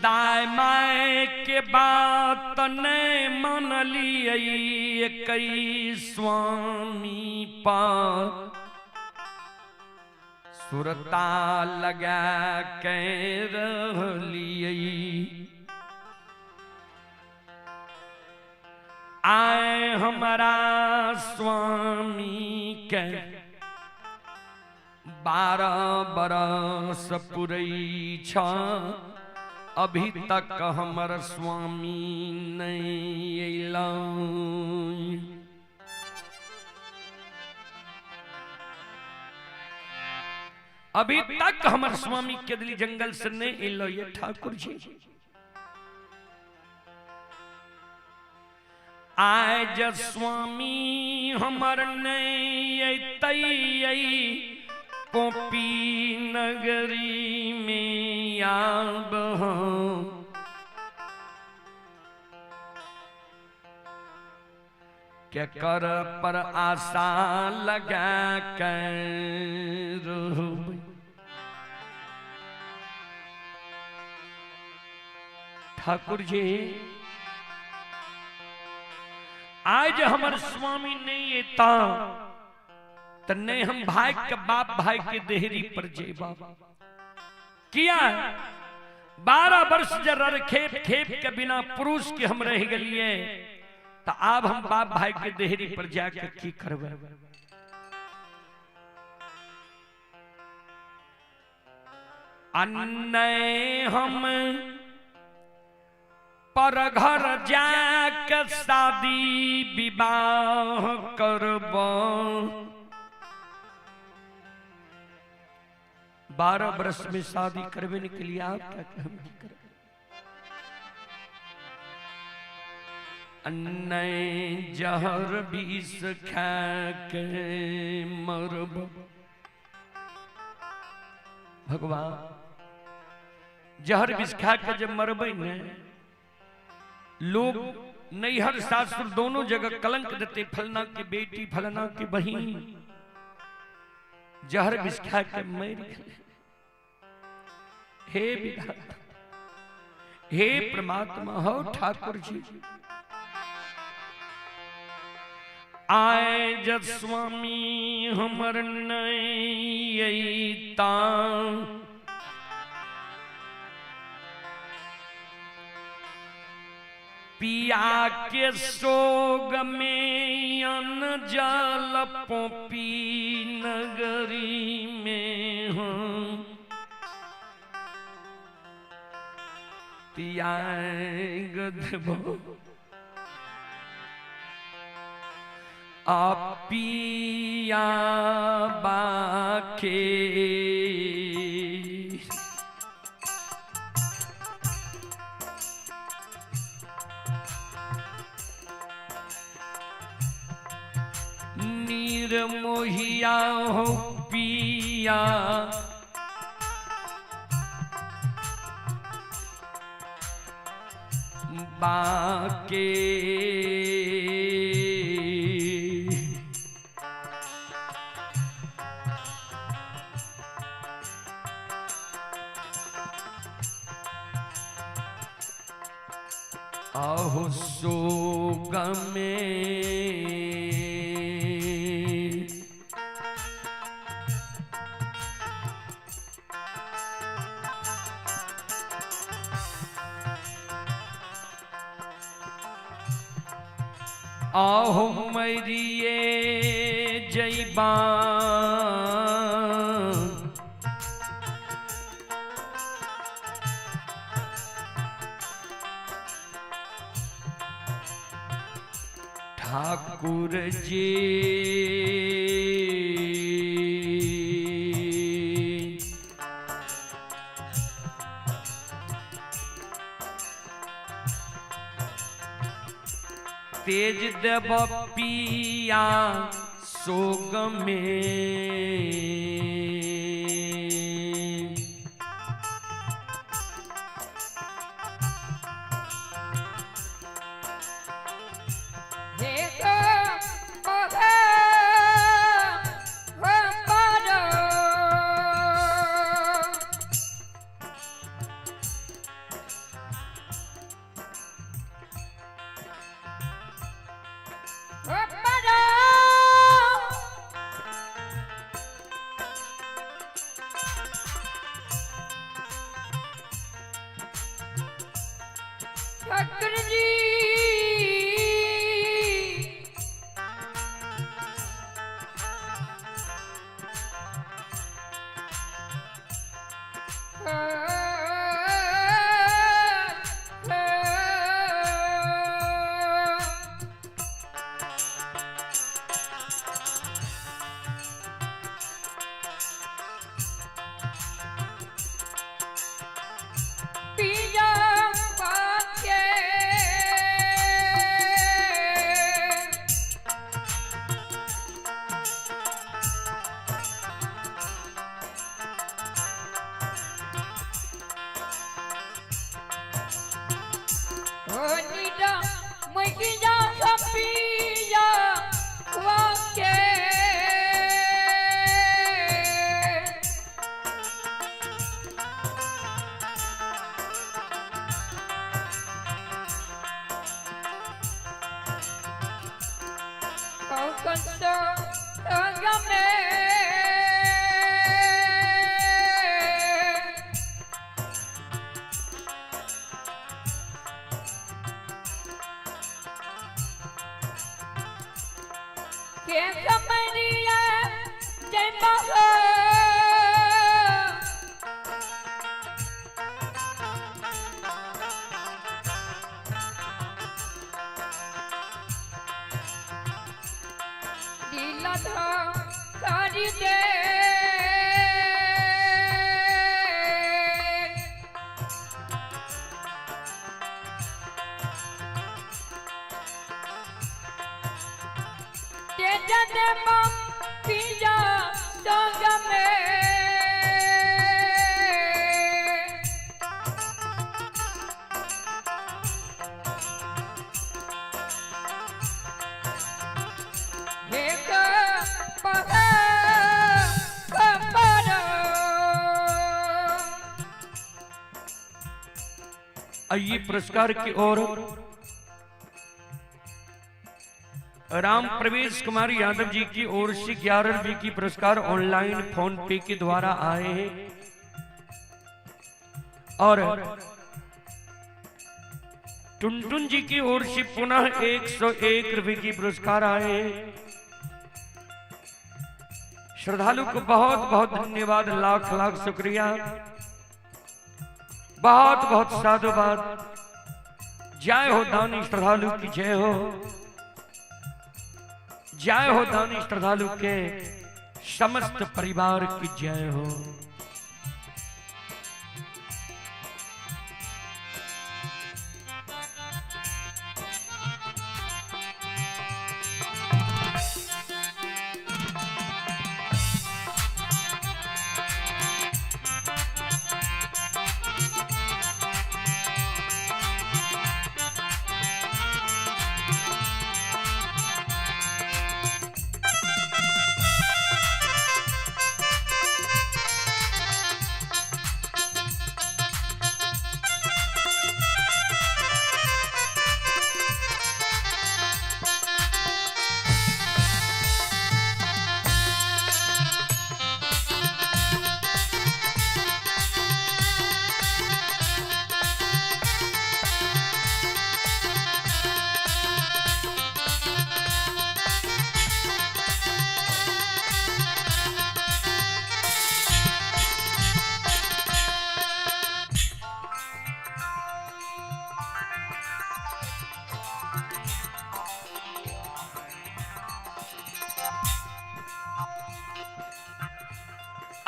Speaker 1: दाय my के बात ने मान लियै कई स्वामी पा सुरता लगा के रहलियै। आए हमारा स्वामी के 12 बरस पुरई छ, अभी तक हमर स्वामी नहीं अयलनि। अभी तक हमर स्वामी केदली जंगल से नहीं अयलो ये ठाकुर जी। आज स्वामी हमर नहीं अयतै पोपी नगरी में आब के कर पर आशा लगा के रहबै। ठाकुर जी आज हमर स्वामी नहीं एता त नहीं हम भाई के बाप भाई के देहरी पर जेबा। किया 12 वर्ष जर खेप खेप के बिना पुरुष के हम रह गलिए, तो अब हम बाप भाई के देहरी पर जाके की करबै। अन्नय हम पर घर जाके शादी विवाह करब। 12 वर्ष में शादी करबे के लिए आप क्या हम की करब। अन्नय जहर विष खा के मरब। भगवान जहर विष खा के जब मरबै ने, लोग नैहर सासुर दोनों जगह कलंक देते, फलना की बेटी फलना की बहन जहर विष खा के मर गए। हे विधाता, हे परमात्मा, हो ठाकुर जी, आए जब स्वामी हमर नहीं अयता, पिया के सोग में अन जल पोपी नगरी में हूँ। त्याग देबो पिया बाके। नीर मोहिया हो पिया बाके। आहो सोग में आहो मरिए जैबा। ठाकुर जी तेज देव पिया सोग में।
Speaker 3: पिया पाके ओ नीडा मैया पिया वाके कंस गमे के कमरिया जय महो लीला करी दे ते जन्म पिया संग में एक पह
Speaker 1: आइए पुरस्कार की ओर राम प्रवेश कुमार यादव जी की ओर से 11 रुपये की पुरस्कार ऑनलाइन फोन पे के द्वारा आए हैं और टुनटुन जी की ओर से पुनः 101 रुपये की पुरस्कार आए हैं। श्रद्धालु को बहुत बहुत धन्यवाद, लाख लाख शुक्रिया, बहुत बहुत साधुवाद। जय हो दानी श्रद्धालु की जय हो, जय हो दानी श्रद्धालु के समस्त परिवार की जय हो।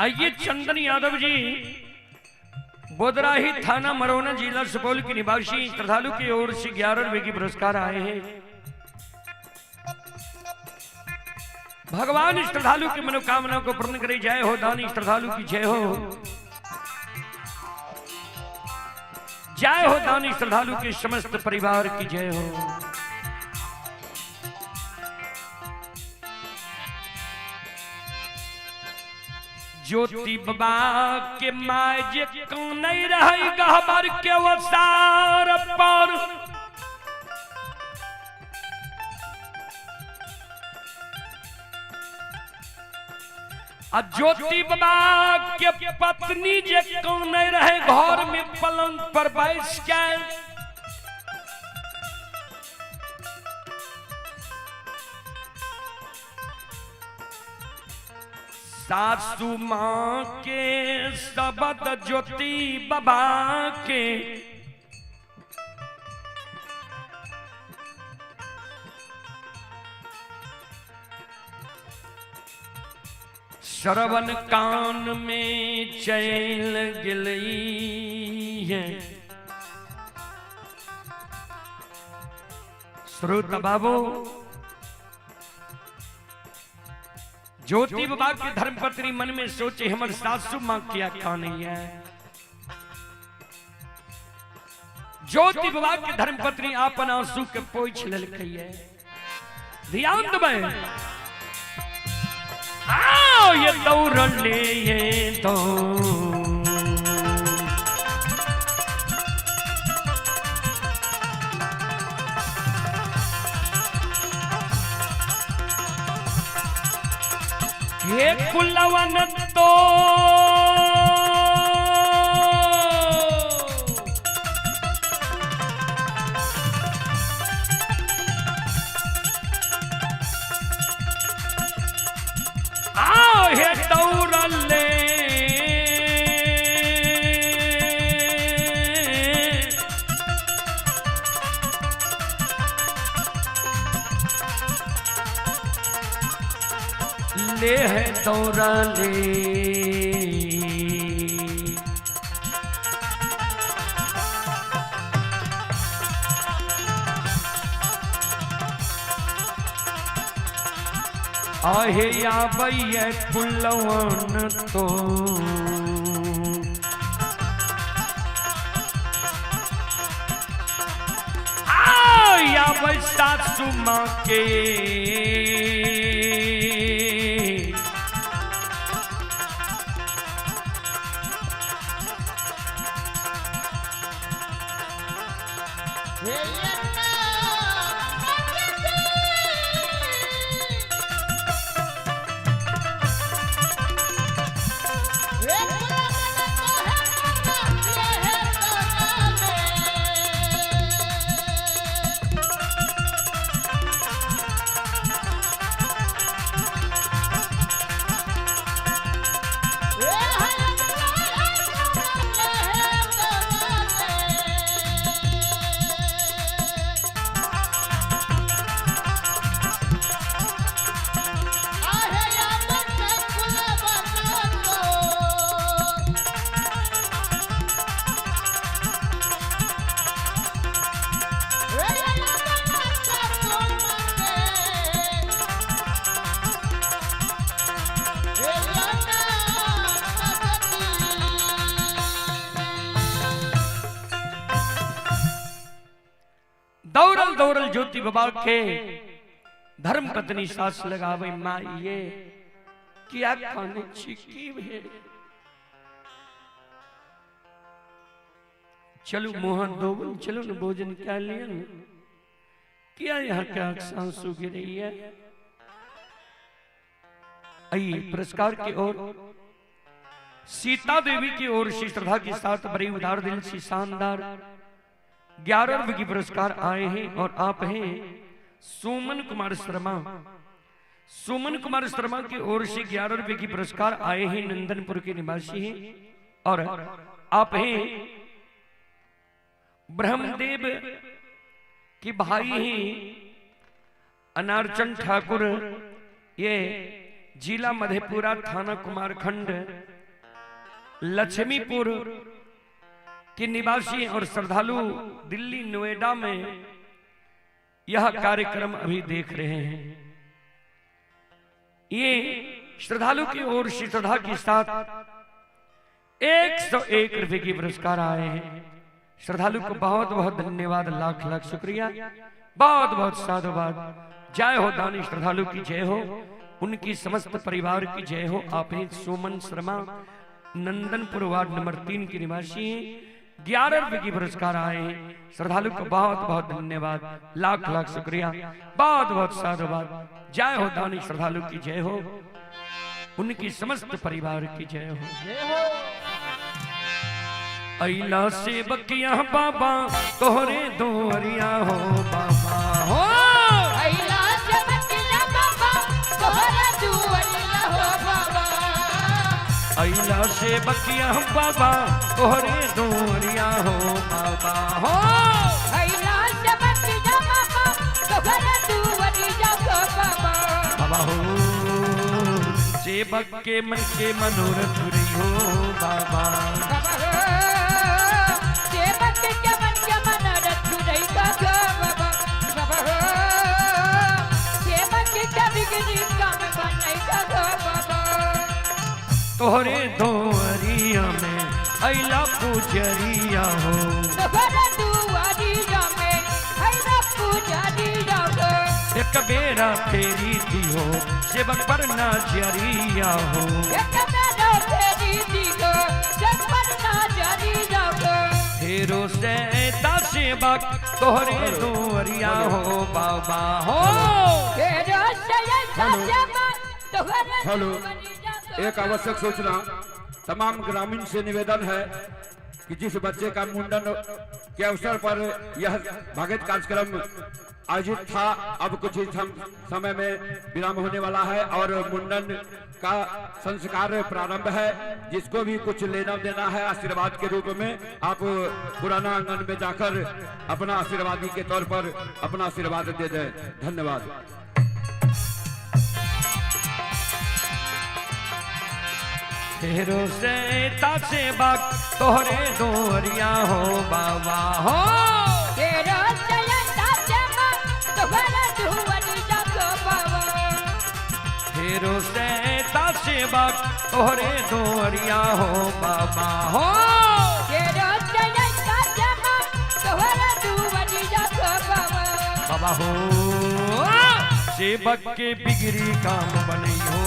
Speaker 1: आइए चंदन यादव जी, बोदराही थाना मरौना जिला सुपौल के निवासी श्रद्धालु की ओर से 11 रुपए की पुरस्कार आए हैं। भगवान श्रद्धालु की मनोकामना को पूर्ण करे। जय हो दानी श्रद्धालु की जय हो, जय हो दानी श्रद्धालु के समस्त परिवार की जय हो। ज्योति बाबा के my जे कौन नहीं रही गहबर के वसार पर, आ ज्योति बाबा के पत्नी जे कौन नहीं रहे घर में पलंग पर बैस के, सासू माँ के शब्द ज्योति बाबा के श्रवण कान में चैल गिलई है। श्रोता बाबू, ज्योति बाबा के धर्मपत्नी मन में सोचे हमर सासू माँ क्या खानी है। ज्योति बाबा के धर्मपत्नी आपन आंसू के पोछ ललकै है। ध्यान देबै, आओ ये दौड़ ले ये दौड़ हे कुलवन तो आओ हे दौड़ले ले है दौड़ले। आहे आबैया कुलवन तो आबै सासू माँ के
Speaker 2: हे अन्ना हे
Speaker 1: दौड़ल दौड़ल ज्योति बाबा के धर्म पत्नी सास लगावे, माँ ये क्या खाने छी की भेल? चलू मोहन दोवन, चलो न भोजन क्या लिया न, क्या यहाँ क्या सांसू गिरी है। आइए पुरस्कार की ओर। सीता देवी की ओर से श्रद्धा के साथ बड़ी उदार दिल से शानदार 11 रुपए की पुरस्कार आए हैं और आप हैं सुमन कुमार शर्मा। सुमन कुमार शर्मा की ओर से 11 रुपए की पुरस्कार आए हैं, नंदनपुर के निवासी हैं और आप हैं ब्रह्मदेव के भाई हैं अनारचंद ठाकुर, ये जिला मधेपुरा, थाना कुमारखंड, लक्ष्मीपुर के निवासी और श्रद्धालु दिल्ली नोएडा में यह कार्यक्रम अभी देख रहे हैं। ये श्रद्धालु की ओर से श्रद्धा के साथ 101 रुपए की पुरस्कार आए हैं। श्रद्धालु को बहुत बहुत धन्यवाद, लाख लाख शुक्रिया, बहुत बहुत साधुवाद। जय हो दानी श्रद्धालु की जय हो, उनकी समस्त परिवार की जय हो। आप हैं सुमन शर्मा, नंदनपुर वार्ड नंबर 3 के निवासी हैं, 11 रुपए की पुरस्कार आए हैं। श्रद्धालु को बहुत बहुत धन्यवाद, लाख लाख शुक्रिया, बहुत बहुत साधुवाद। जय हो दानी श्रद्धालु की जय हो, उनकी समस्त परिवार की जय हो। अइला से बकिया बाबा तोहरे दोहरिया हो बाबा हो,
Speaker 3: अइला से बकिया बाबा तोहरे दुआरिया हो बाबा।
Speaker 1: अइला से बकिया बाबा तोहरे दोरिया हो बाबा हो। बाबा हो सेवक के मन के मनोरथ हो बाबा। तोहरे दोरिया में अइला पुजरिया हो। एक बेरा फेरी थी हो सेवक पर नजरिया हो। फेरो से सेवक तोहरे दोरिया हो बाबा हो।
Speaker 4: हेलो, एक आवश्यक सूचना तमाम ग्रामीण से निवेदन है कि जिस बच्चे का मुंडन के अवसर पर यह भगत कार्यक्रम आयोजित था, अब कुछ ही समय में विराम होने वाला है और मुंडन का संस्कार प्रारंभ है। जिसको भी कुछ लेना देना है आशीर्वाद के रूप में, आप पुराना आंगन में जाकर अपना आशीर्वादी के तौर पर अपना आशीर्वाद दे दें। धन्यवाद।
Speaker 1: फेरो से सेवक तोहरे दोरिया हो बाबा हो। फेरो से सेवक तोहरे दोरिया हो बाबा हो। बाबा हो सेवक के बिगड़ी काम बनी हो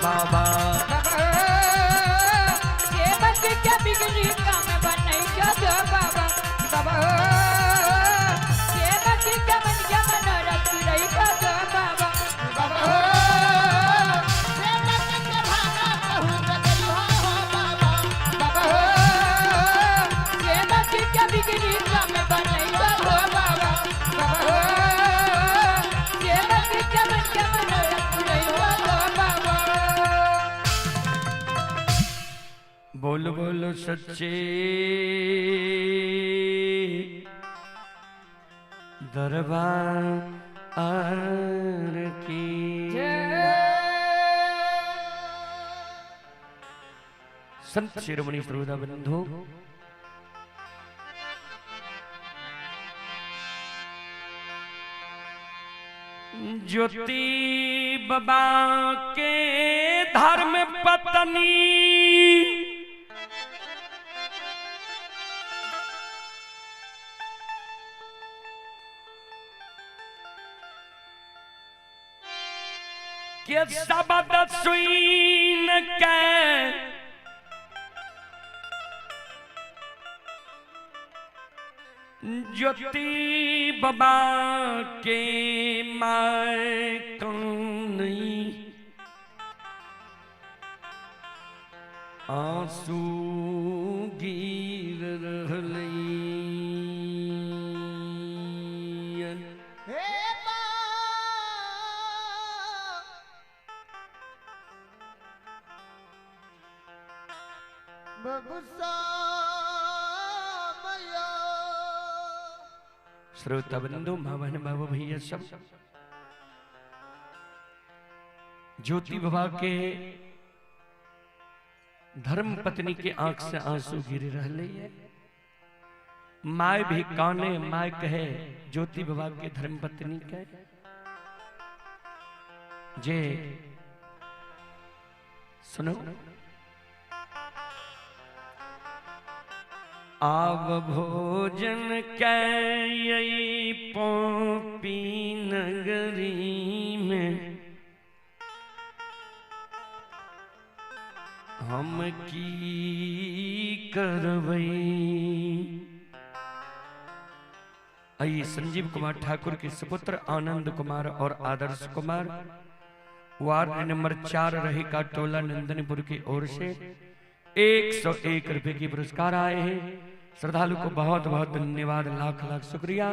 Speaker 1: बाबा। बोल बोल सच्चे दरबार की। संत शिरोमणि श्रोता बंधु, ज्योति बाबा के धर्म पत्नी के शब्द सुन के ज्योति बाबा के my कानी आंसू गिर रहलै। श्रोता बंधु, माँ बहन बाबू भैया सब, ज्योति बाबा के धर्म पत्नी के आंख से आंसू गिर रहे है। My भी काने, my कहे ज्योति बाबा के धर्म पत्नी के जे सुनो, आव भोजन कै पोपी नगरी में हम की करवई। आइए संजीव कुमार ठाकुर के सुपुत्र आनंद कुमार और आदर्श कुमार, वार्ड नंबर 4 रही का टोला नंदनपुर की ओर से 101 रुपए की पुरस्कार आए हैं। श्रद्धालु को बहुत बहुत धन्यवाद, लाख लाख शुक्रिया,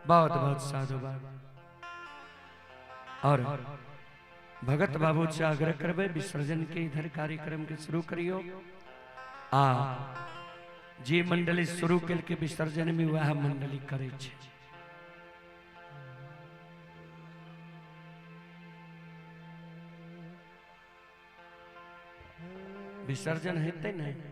Speaker 1: बहुत बहुत साधुवाद। और भगत बाबू से आग्रह करबै विसर्जन के इधर कार्यक्रम के शुरू करियो। आ जे मंडली शुरू के विसर्जन में वह मंडली करे छे। विसर्जन हेतै नहीं।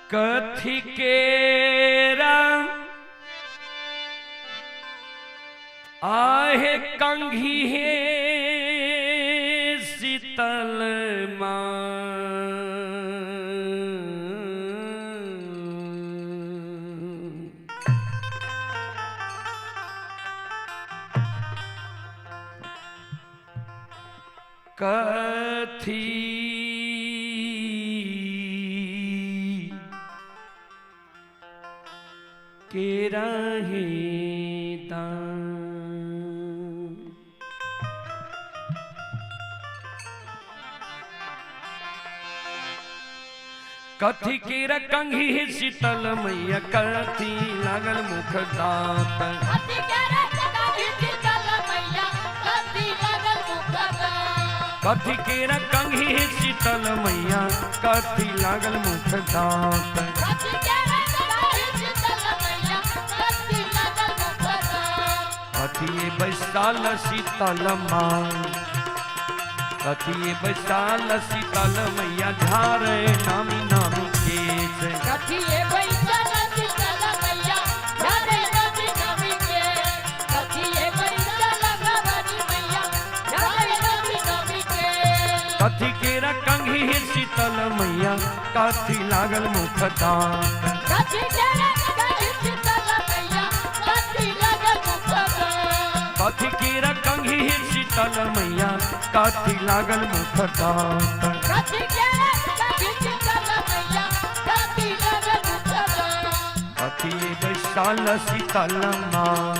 Speaker 1: कथी केरा आहे कंघी हे शीतल मां, कथी केरा हे दान। कथी केरा कंघी हे शीतल मैया, कथी लागल मुख दांत।
Speaker 2: कथी केरा कंघी शीतल मैया, कथी लागल मुख दांत।
Speaker 1: कथी केरा कंघी हे शीतल मैया, कथी लागल मुख दांत।
Speaker 2: कथी केरा कंघी शीतल मैया, कथी लागल मुख दांत।
Speaker 1: कथी बैसाल शीतल मां, कथी बैसाल शीतल मैया, झारे नामी नामी केस।
Speaker 2: कथी बैसाल शीतल मैया, झारे नामी नामी केस। कथी बैसाल भवानी मैया, झारे नामी नामी केस।
Speaker 1: कथी केरा कंघी शीतल मैया, कथी लागल मुख दांत।
Speaker 2: कथी केरा कंघी शीतल मैया, कथी लागल मुख दांत।
Speaker 1: कथी केरा कंघी शीतल मैया, कथी लागल मुख दांत।
Speaker 2: कथी केरा कंघी शीतल मैया, कथी लागल मुख दांत।
Speaker 1: कथी बैसाल शीतल मां,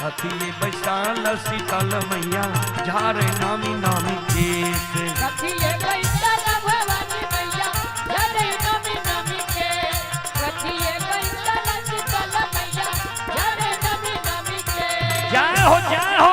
Speaker 1: कथी बैसाल शीतल मैया, झारे नामी नामी केस।
Speaker 2: कथी बैसाल भवानी मैया, झारे नामी नामी केस। कथी बैसाल शीतल मैया, झारे नामी नामी केस।
Speaker 1: जय हो जय हो।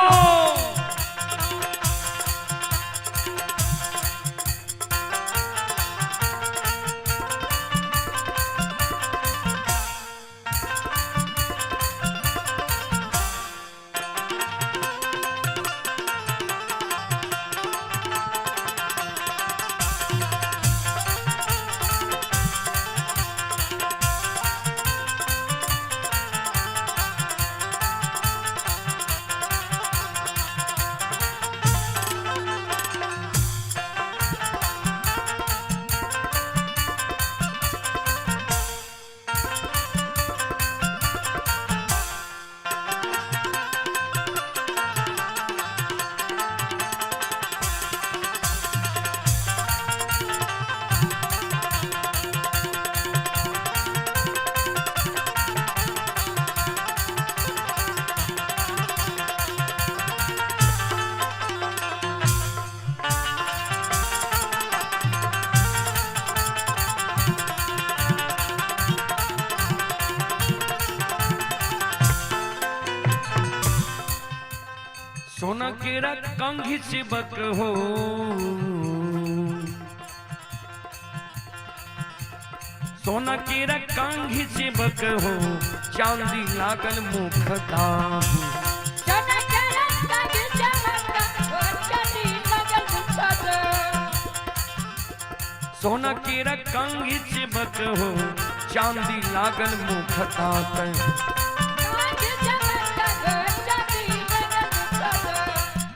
Speaker 1: सोना केरा कंघी चिबक हो, सोना केरा कंघी चिबक हो, चांदी लागल मुख दाम।
Speaker 3: सोना केरा कंघी चमक हो, चांदी लागल मुख दाम।
Speaker 1: सोना केरा कंघी चिबक हो, चांदी लागल मुख तात।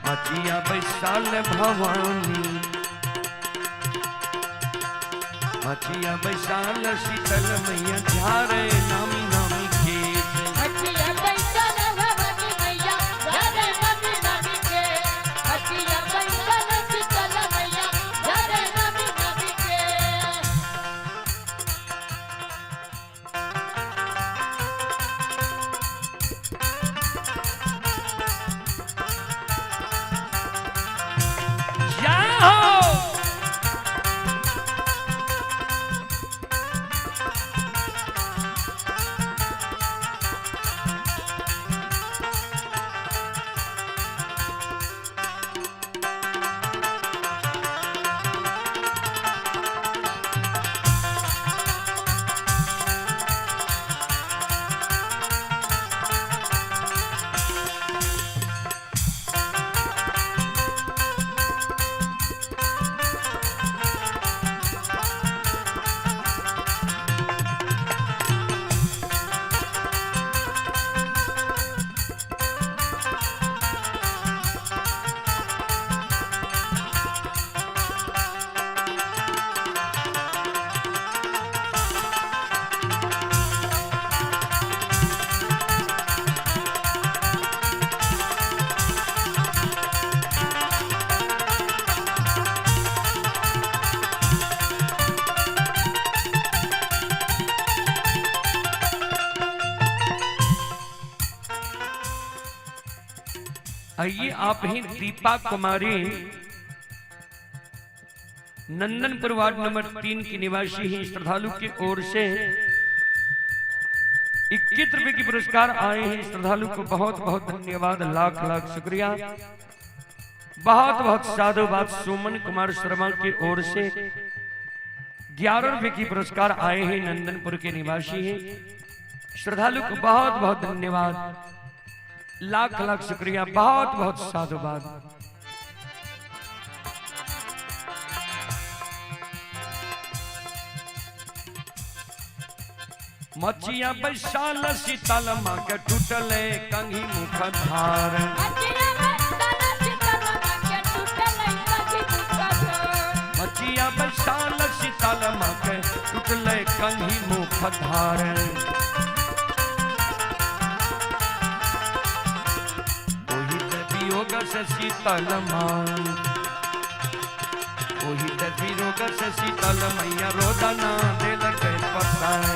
Speaker 1: मचिया बैसाल भवानी, मचिया बैसाल शीतल मैया झारे नामी नामी केस।
Speaker 2: मचिया बैसल भवानी मैया झारे नामी नामी के। मचिया बैसल शीतल मैया झारे नामी नामी के।
Speaker 1: जय हो। आइए आप ही दीपा कुमारी नंदनपुर वार्ड नंबर 3 की निवासी ही श्रद्धालु की ओर से 21 रुपए की पुरस्कार आए हैं। श्रद्धालु को बहुत बहुत धन्यवाद, लाख लाख शुक्रिया, बहुत बहुत साधुवाद। सुमन कुमार शर्मा की ओर से 11 रुपए की पुरस्कार आए हैं, नंदनपुर के निवासी हैं। श्रद्धालु को बहुत बहुत धन्यवाद, लाख लाख शुक्रिया, बहुत बहुत साधुवाद। मचिया बैसाल शीतल माँ के टूटले कंघी मुख धार। मचिया बैसाल शीतल माँ के टूटले कंघी मुख धार। ओही ते वियोग से शीतल माँ, ओही ते वियोग से शीतल मैया रोदना दिल के पसार।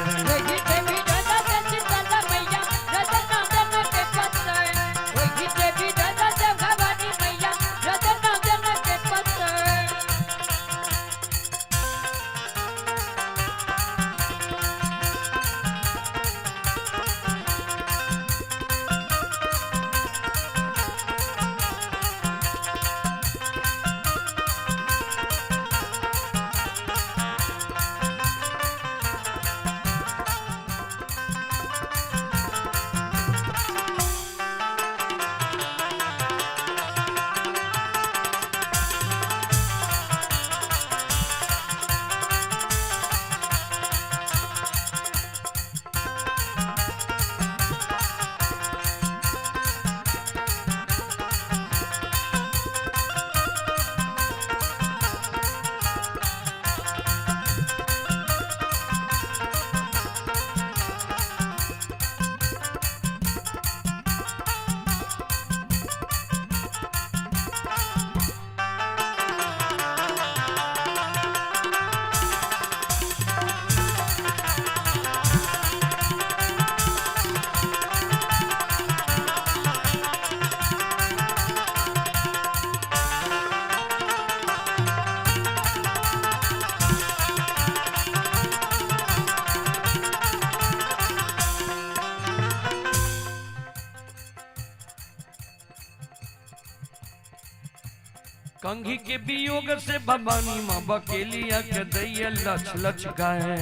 Speaker 1: कंघी के वियोग से भवानी माँ बकेलिया के दैया लछ लछ गाए।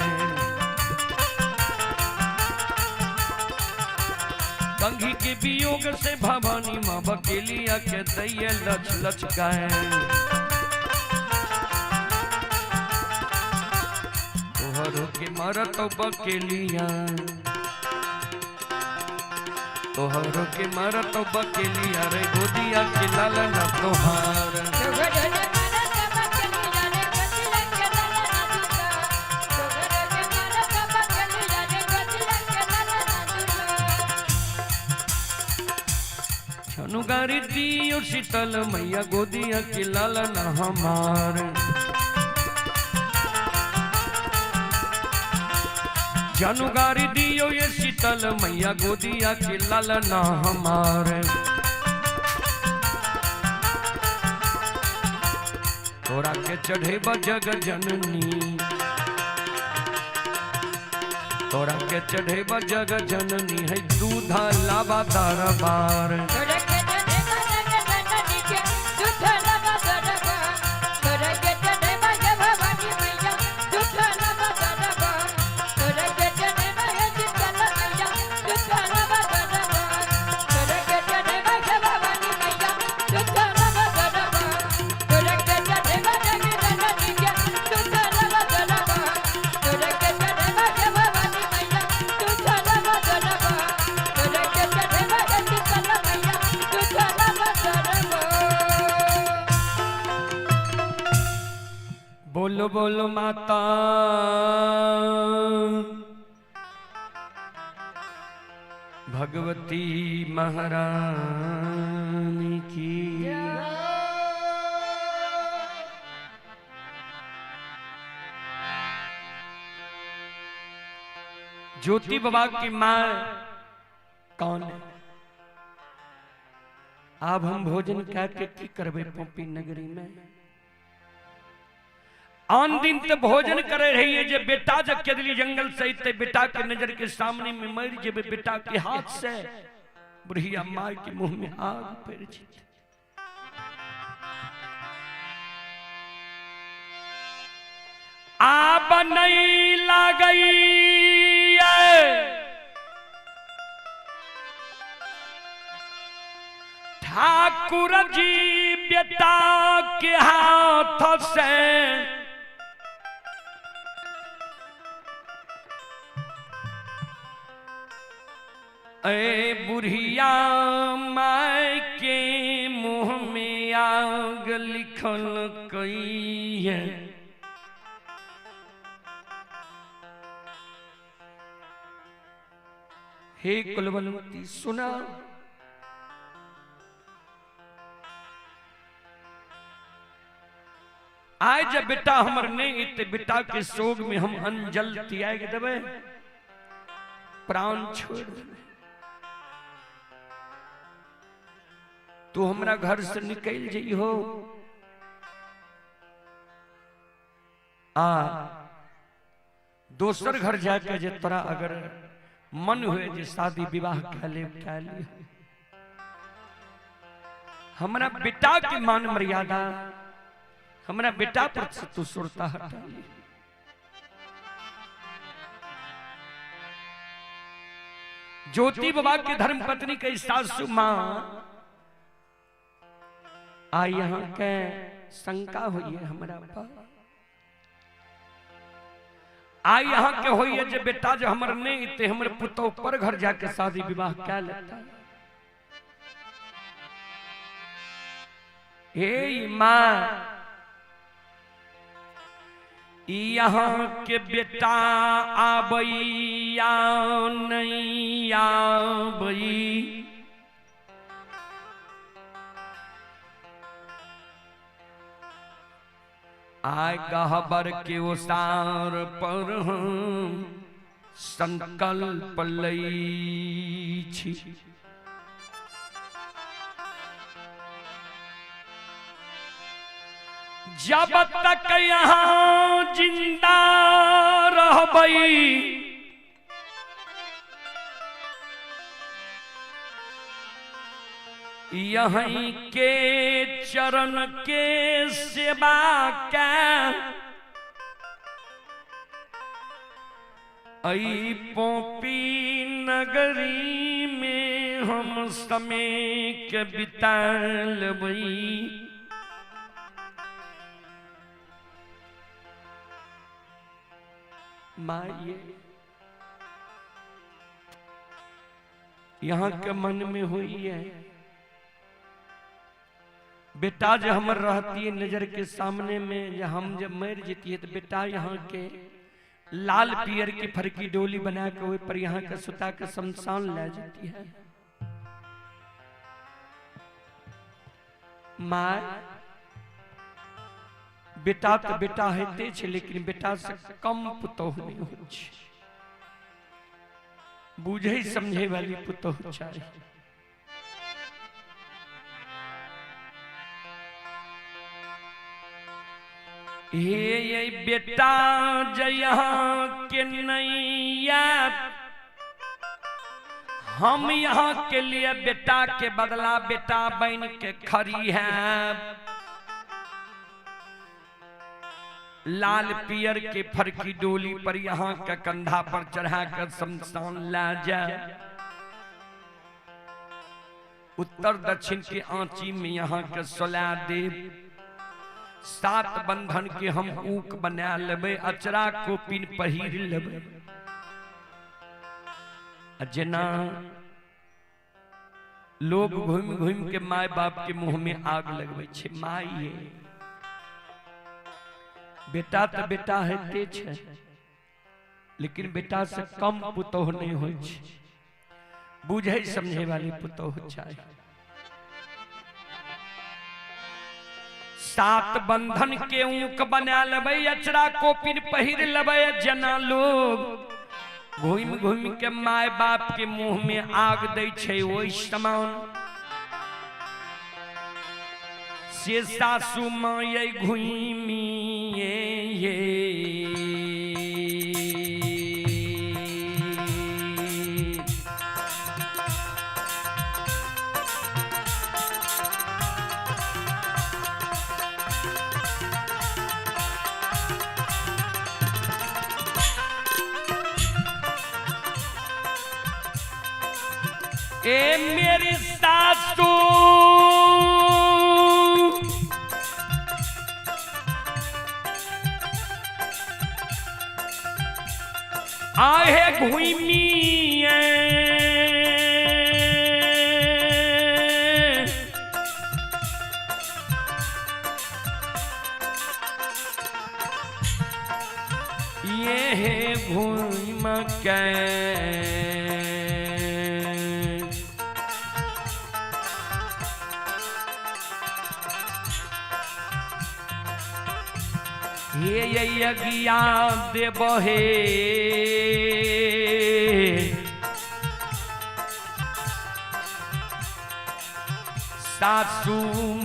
Speaker 1: कंघी के वियोग से भवानी माँ बकेलिया के दैया लछ लछ गाए। तोहरो के मरत बकेलिया, तोहरो के मरत बकेलिया रे गोदिया के लालना तोहार। छनुगारी दियो शीतल मैया गोदिया के लालना हमार। जनुगारी दियो ये शीतल मैया गोदिया के लालना हमार। तोरा के चढ़े जग जननी, तोरा के चढ़े जग जननी है दूधा लावा दरबार। बोलो बोलो माता भगवती महारानी की। ज्योति बाबा की मां कौन है? अब हम भोजन करके की करबे पोपी नगरी में? आन दिन तो भोजन करे रही जे बेटा जब के दिली जंगल से ते बेटा के नजर के सामने में मर जेबे बेटा के हाथ से, बुढ़िया मां के मुंह में आग पड़ जीत। आब नहीं लागई ठाकुर जी बेटा के हाथ से, ए बुढ़िया माय के मुंह में आग लिखल कई है। हे कुलवंती सुना, आए जब बेटा हमर नहीं ते बेटा के शोक में हम अंजल त्याग देवे, प्राण छोड़ देवे। तू हमरा घर से निकल जाइ हो, आ दोसर घर जाके जे तोरा अगर मन हुए जे शादी विवाह कर ले। हमरा बेटा के मान मर्यादा, हमरा बेटा पर से तू सुरता हटा ली। ज्योति बाबा के धर्म पत्नी के सासू मां आ यहाँ के शंका हुई है हमरा पर, आ यहाँ के हुई है जे बेटा जो हमर नहीं ते हमर पुतोह पर घर जाके शादी विवाह क्या लेता। हे मां यहाँ के बेटा आबैया नहीं आबई, आय गहबर के ओसार पर हम संकल्प लई छी। जब तक यहाँ जिंदा रहबई यहीं के चरण के सेवा के ऐ पोपी नगरी में हम समय के बिता लेबई। माँ ये यहाँ के मन में हुई है बेटा जो हमर रहती है नजर के सामने में, जे हम जब मर जती है तो बेटा यहाँ के लाल पियर की फरकी डोली बना के वही पर यहाँ के सुता के शमशान ले जाती है। माँ बेटा तो बेटा होते छे, लेकिन बेटा से कम पुतोह नहीं होइ छे। बुझे समझे वाली पुतोह चाही। हे ये बेटा जहाँ के नैया, हम यहाँ के लिए बेटा के बदला बेटा बन के खड़ी है। लाल पियर के फरकी डोली पर यहाँ के कंधा पर चढ़ा कर शमशान ला जा। उत्तर दक्षिण के आंची में यहाँ के सुला दे। सात बंधन के हम ऊक बना लेबे, अचरा को पिन पहिर लेबे। जना लोग घूम घूम के माय बाप के मुंह में आग लगवे छे। माय ये बेटा तो बेटा होते छे, लेकिन बेटा से कम पुतोह नहीं होइ छे। बुझे समझे वाली पुतोह चाही। सात बंधन के ऊक बना लेबै, अचरा कोपिन पहिर लेबै। जना लोग घूम घूम के my बाप के मुंह में आग दै छे, ओहि समान से सासू माँ ये घूमी ये। ए मेरी सासू आहे घूमी ये है घूम के हे यज्ञा देव हे सासू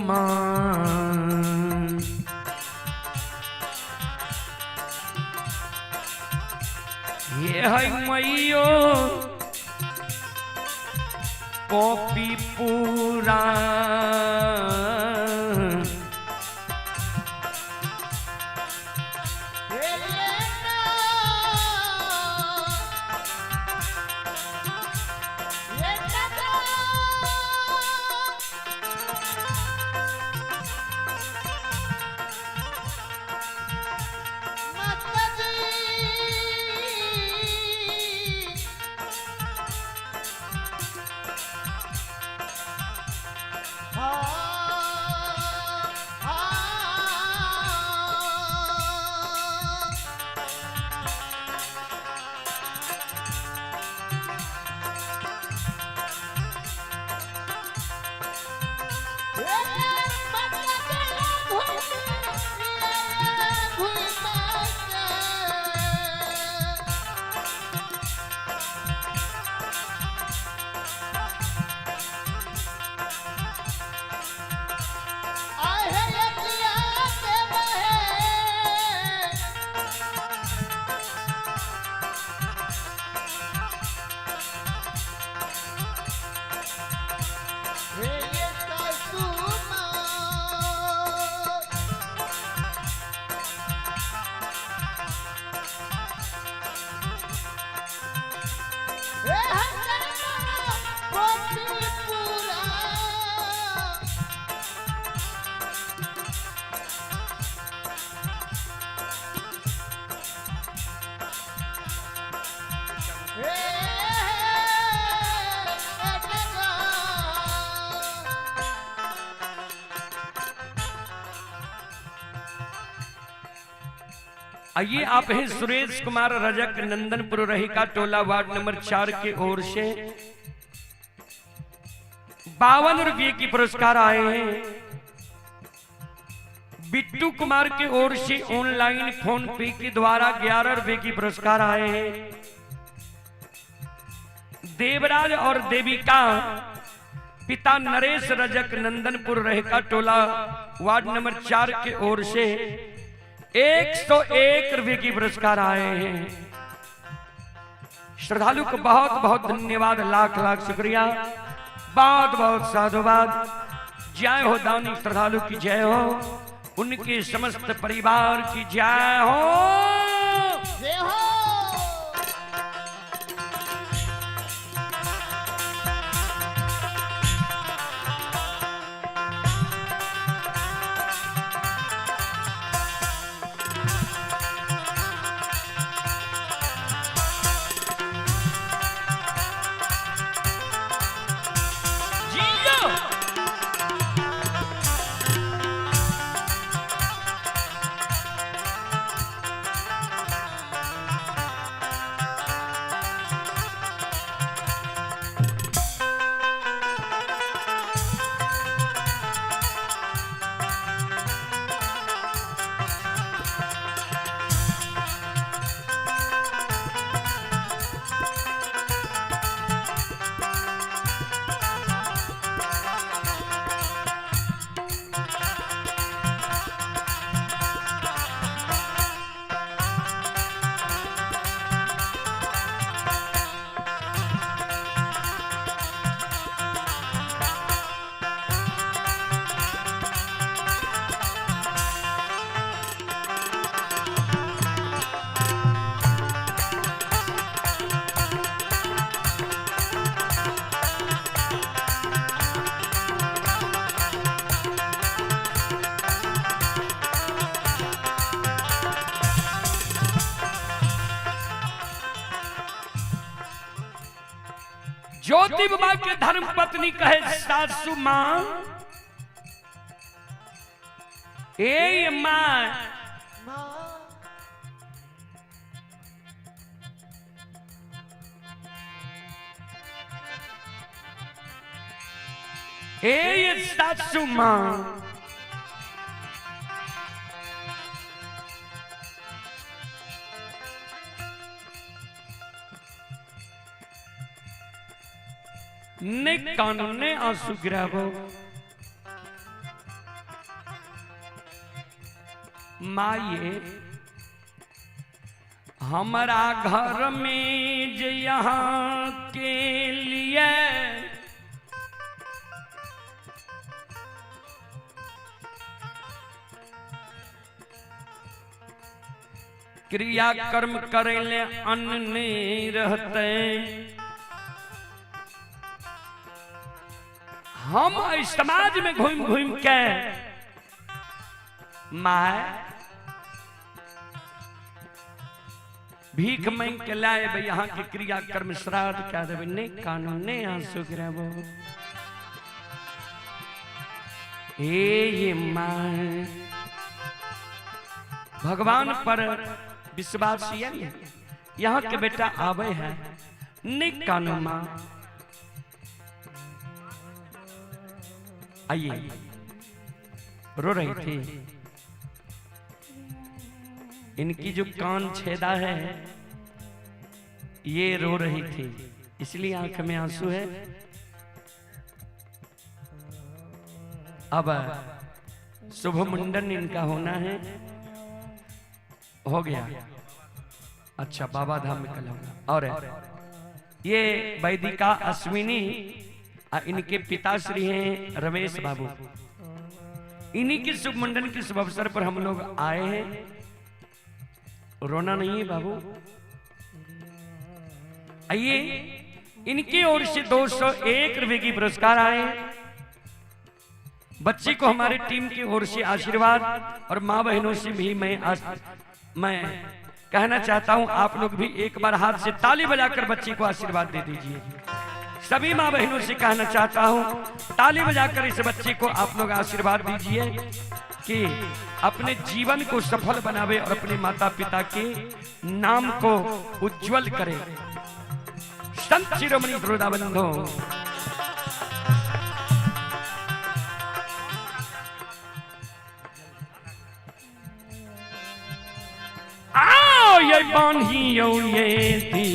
Speaker 1: माँ हे है मैयो कॉपी पूरा
Speaker 2: हाँ।
Speaker 1: आइए आप हैं सुरेश कुमार रजक, नंदनपुर रहिका टोला, वार्ड नंबर 4 के ओर से 52 रुपये की पुरस्कार आए हैं। बिट्टू कुमार की ओर से ऑनलाइन फोन पे के द्वारा 11 रुपए की पुरस्कार आए हैं। देवराज और देविका, पिता नरेश रजक, नंदनपुर रहका टोला, वार्ड नंबर 4 के ओर से 101 रुपए की पुरस्कार आए हैं। श्रद्धालु को बहुत बहुत धन्यवाद, लाख लाख शुक्रिया, बहुत बहुत साधुवाद। जय हो दानी श्रद्धालु की जय हो, उनके समस्त परिवार की जय हो।
Speaker 2: जय हो।
Speaker 1: जियो। ज्योति बाबा के धर्म पत्नी कहे सासू मां, ए मां,
Speaker 2: माँ।
Speaker 1: ए सासू मां, ने कानून ने आंसू गिरावो, माये हमारा घर में जे यहाँ के लिए क्रिया कर्म करे ले अन्न नहीं रहते, हम इस समाज में घूम घूम के my भीख मांग के लाए भाई यहाँ के क्रिया कर्म श्राद्ध क्या देवे, नहीं कानून नहीं आंसू गिराबो। ए ये माँ, भगवान पर विश्वास ये नहीं, यहाँ के बेटा आवे है, नहीं कानू माँ। आइए, रो रही थी, इनकी जो कान छेदा है ये रो रही थी, इसलिए आंख में आंसू है। अब शुभ मुंडन इनका होना है, हो गया, अच्छा बाबा धाम में कल होगा। और ये वैदिका अश्विनी, इनके पिताश्री हैं रमेश बाबू, इन्हीं के शुभ मुंडन के शुभ अवसर पर हम लोग आए हैं। रोना नहीं है बाबू। आइए, इनकी ओर से 201 रुपए की पुरस्कार आए। बच्ची को हमारी टीम की ओर से आशीर्वाद, और माँ बहनों से भी मैं कहना चाहता हूं, आप लोग भी एक बार हाथ से ताली बजाकर बच्ची को आशीर्वाद दे दीजिए। सभी माँ बहनों से कहना चाहता हूं, ताली बजाकर इस बच्ची को आप लोग आशीर्वाद दीजिए। कि अपने जीवन को सफल बनावे और अपने माता पिता के नाम को उज्जवल करे। संत शिरोमणि श्रोता बंधु, आओ ये बांधियो ये दी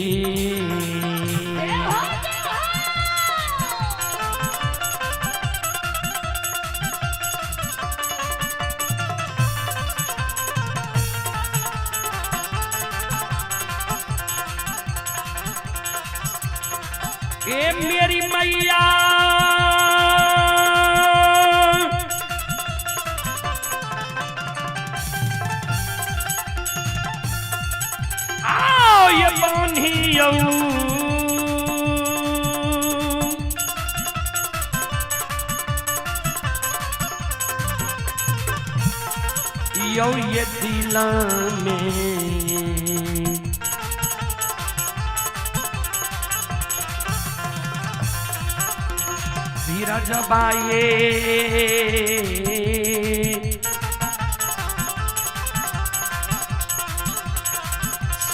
Speaker 1: ए मेरी मैया, आओ ये बांधियो यो ये दिला में धीरज बाये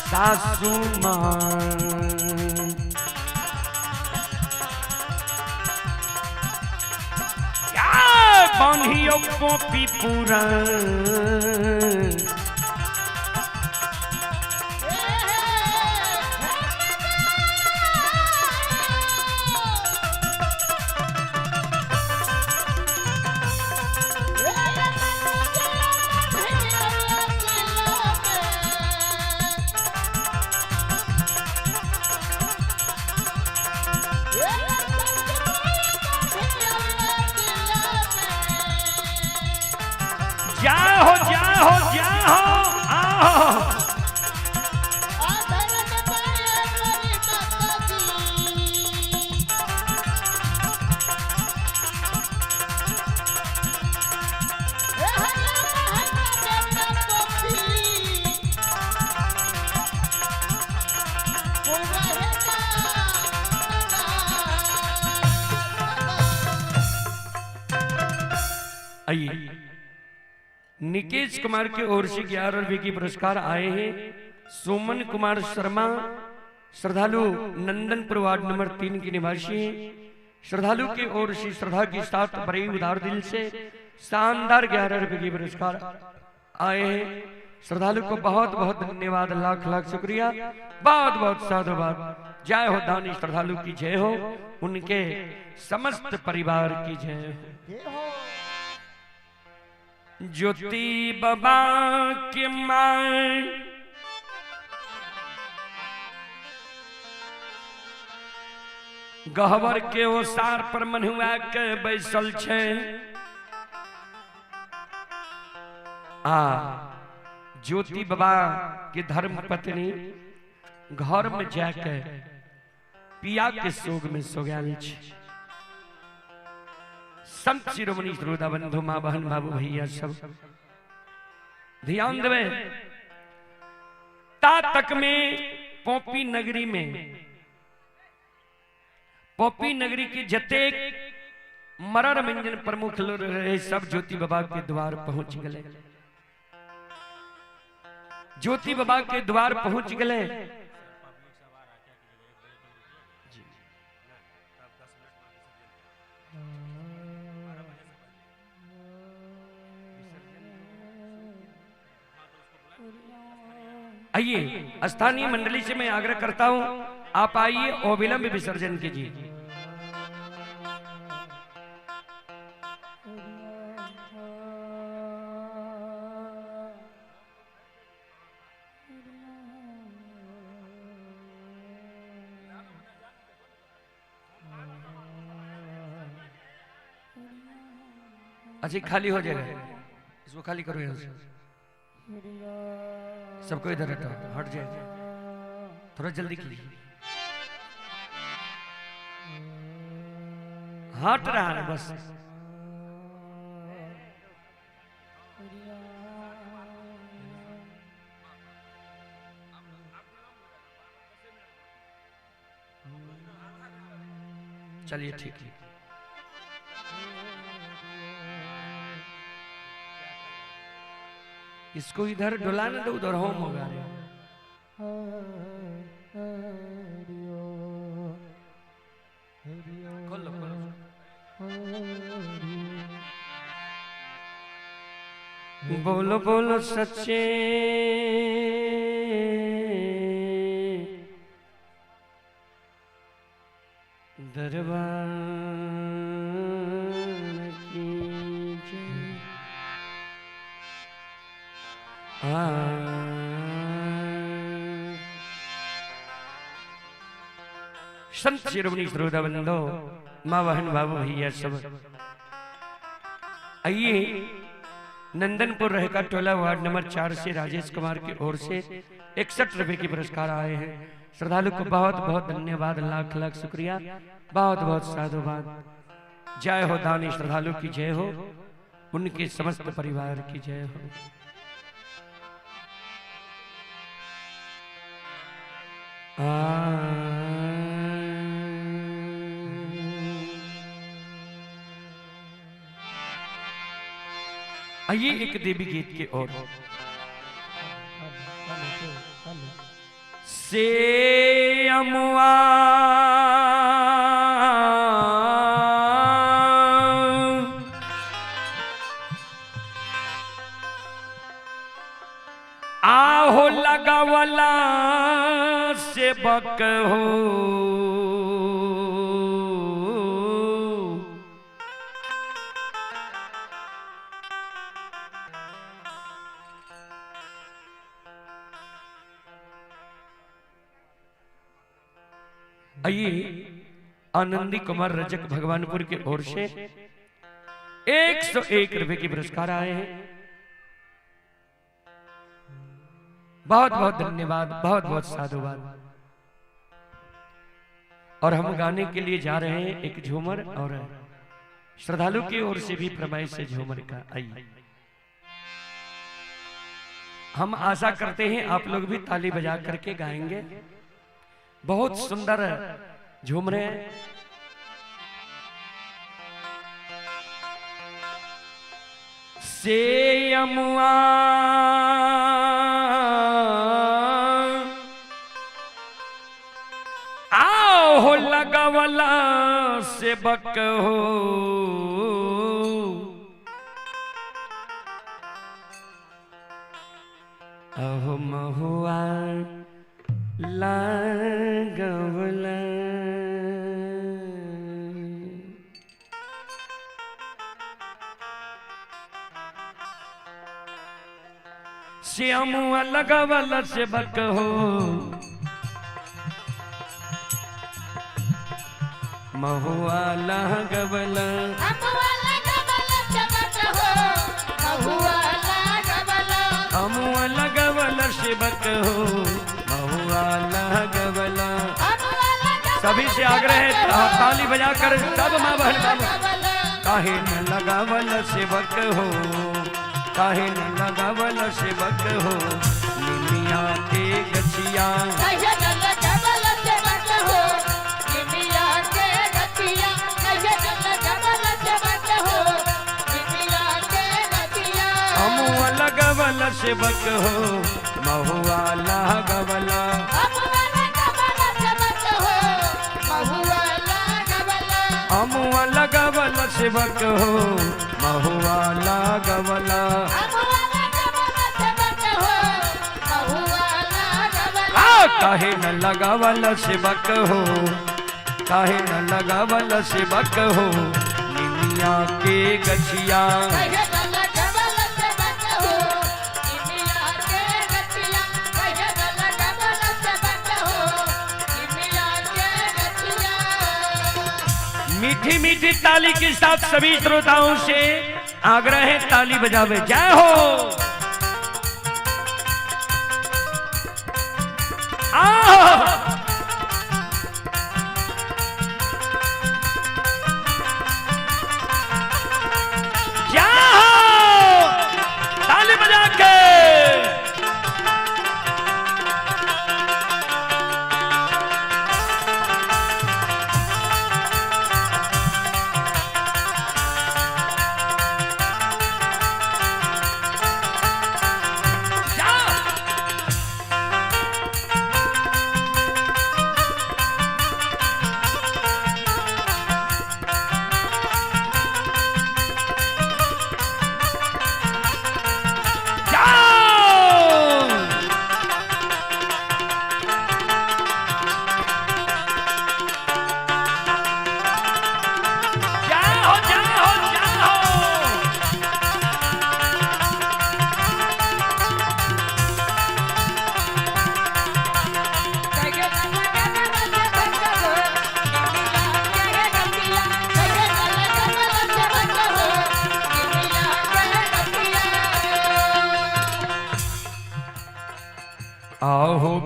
Speaker 1: सासू मां बांधियो कॉपी पूरा जाओ जाओ जाओ आओ। आइए, निकेश कुमार की ओर से 11 रुपए की पुरस्कार आए हैं। सोमन कुमार शर्मा श्रद्धालु नंदनपुर वार्ड नंबर 3 के निवासी हैं। श्रद्धालु की ओर से श्रद्धा के साथ बड़े उदार दिल से शानदार 11 रुपए की पुरस्कार आए हैं। श्रद्धालु को बहुत बहुत धन्यवाद, लाख लाख शुक्रिया, बहुत बहुत साधुवाद। जय हो दानी श्रद्धालु की जय हो, उनके समस्त परिवार की जय हो। ज्योति बाबा के माए गहवर के ओसार पर मनुआ के बैसल छे। आ ज्योति बाबा के धर्म पत्नी घर में जाके पिया के सोग में सोगाल छे। संत शिरोमणि श्रोता बंधु, माँ बहन बाबू भैया सब ध्यान देवे। ता तक में पोपी नगरी में, पोपी नगरी के जतेक मरर मंजन प्रमुख लोग रहे सब ज्योति बाबा के द्वार पहुंच गए। ज्योति बाबा के द्वार पहुंच गए। आइए, स्थानीय मंडली से मैं आग्रह करता हूं, आप आइए और विलंब विसर्जन कीजिए। अच्छा, खाली हो जाएगा, इसको खाली करो यहाँ से, सबको इधर हटाओ, हट जाए, थोड़ा जल्दी कीजिए। हट रहा है बस। चलिए ठीक है। इसको इधर डुला ना दो, उधर होम होगा रे। खोल लो, खोलो। बोलो बोलो सच्चे दरबार की जय। संत शिरोमणि श्रोता बंधो, माँ बहन बाबू भैया सब, आइए नंदनपुर रहेगा टोला वार्ड नंबर 4 से राजेश कुमार की ओर से 61 रुपए के पुरस्कार आए हैं। श्रद्धालु को बहुत बहुत धन्यवाद, लाख लाख शुक्रिया, बहुत बहुत साधुवाद। जय हो दानी श्रद्धालु की जय हो, उनके समस्त परिवार की जय हो। आइए एक देवी गीत के ओर। से अमुआ आहो लगावला से बक हो, आइए आनंदी कुमार रजक भगवानपुर के ओर से 101 रुपए के पुरस्कार आए हैं। बहुत बहुत धन्यवाद, बहुत बहुत साधुवाद। और हम गाने के लिए जा रहे हैं एक झूमर, और श्रद्धालु की ओर से भी फरमाइश से झूमर का। आइए, हम आशा करते हैं आप लोग भी ताली बजा करके गाएंगे। बहुत सुंदर झूम रहे हैं। से अमुआ आओ हो लगावला से बक हो, अहो महुआ लागवला। श्यामुआ लगावला से बक हो, महुआ लागवला। अमुआ लगावला से बक हो, महुआ लागवला। सभी से आग्रह है ताली बजाकर सब माँ बहन बाबू। काहे न लगावल सेवक हो, काहे न लगावल सेवक हो, निमिया के गछिया।
Speaker 2: काहे न लगावल सेवक हो, निमिया के गछिया। काहे न लगावल सेवक हो, निमिया के गछिया।
Speaker 1: अमुआ लगावल सेवक हो, महुआ लागवला।
Speaker 2: अमुआ लगावल सेवक हो, महुआ लागवला।
Speaker 1: अमुआ लगावल सेवक हो, महुआ लागवला।
Speaker 2: अमुआ लगावल सेवक हो, महुआ लागवला।
Speaker 1: काहे न लगावल सेवक हो, काहे न लगावल सेवक हो, निमिया के गछिया।
Speaker 2: काहे न लगावल सेवक हो, निमिया के गछिया। काहे न लगावल सेवक हो, निमिया के गछिया।
Speaker 1: मीठी मीठी ताली के साथ सभी श्रोताओं से आग्रह है ताली बजावे। जय हो। जय हो, ताली बजा के।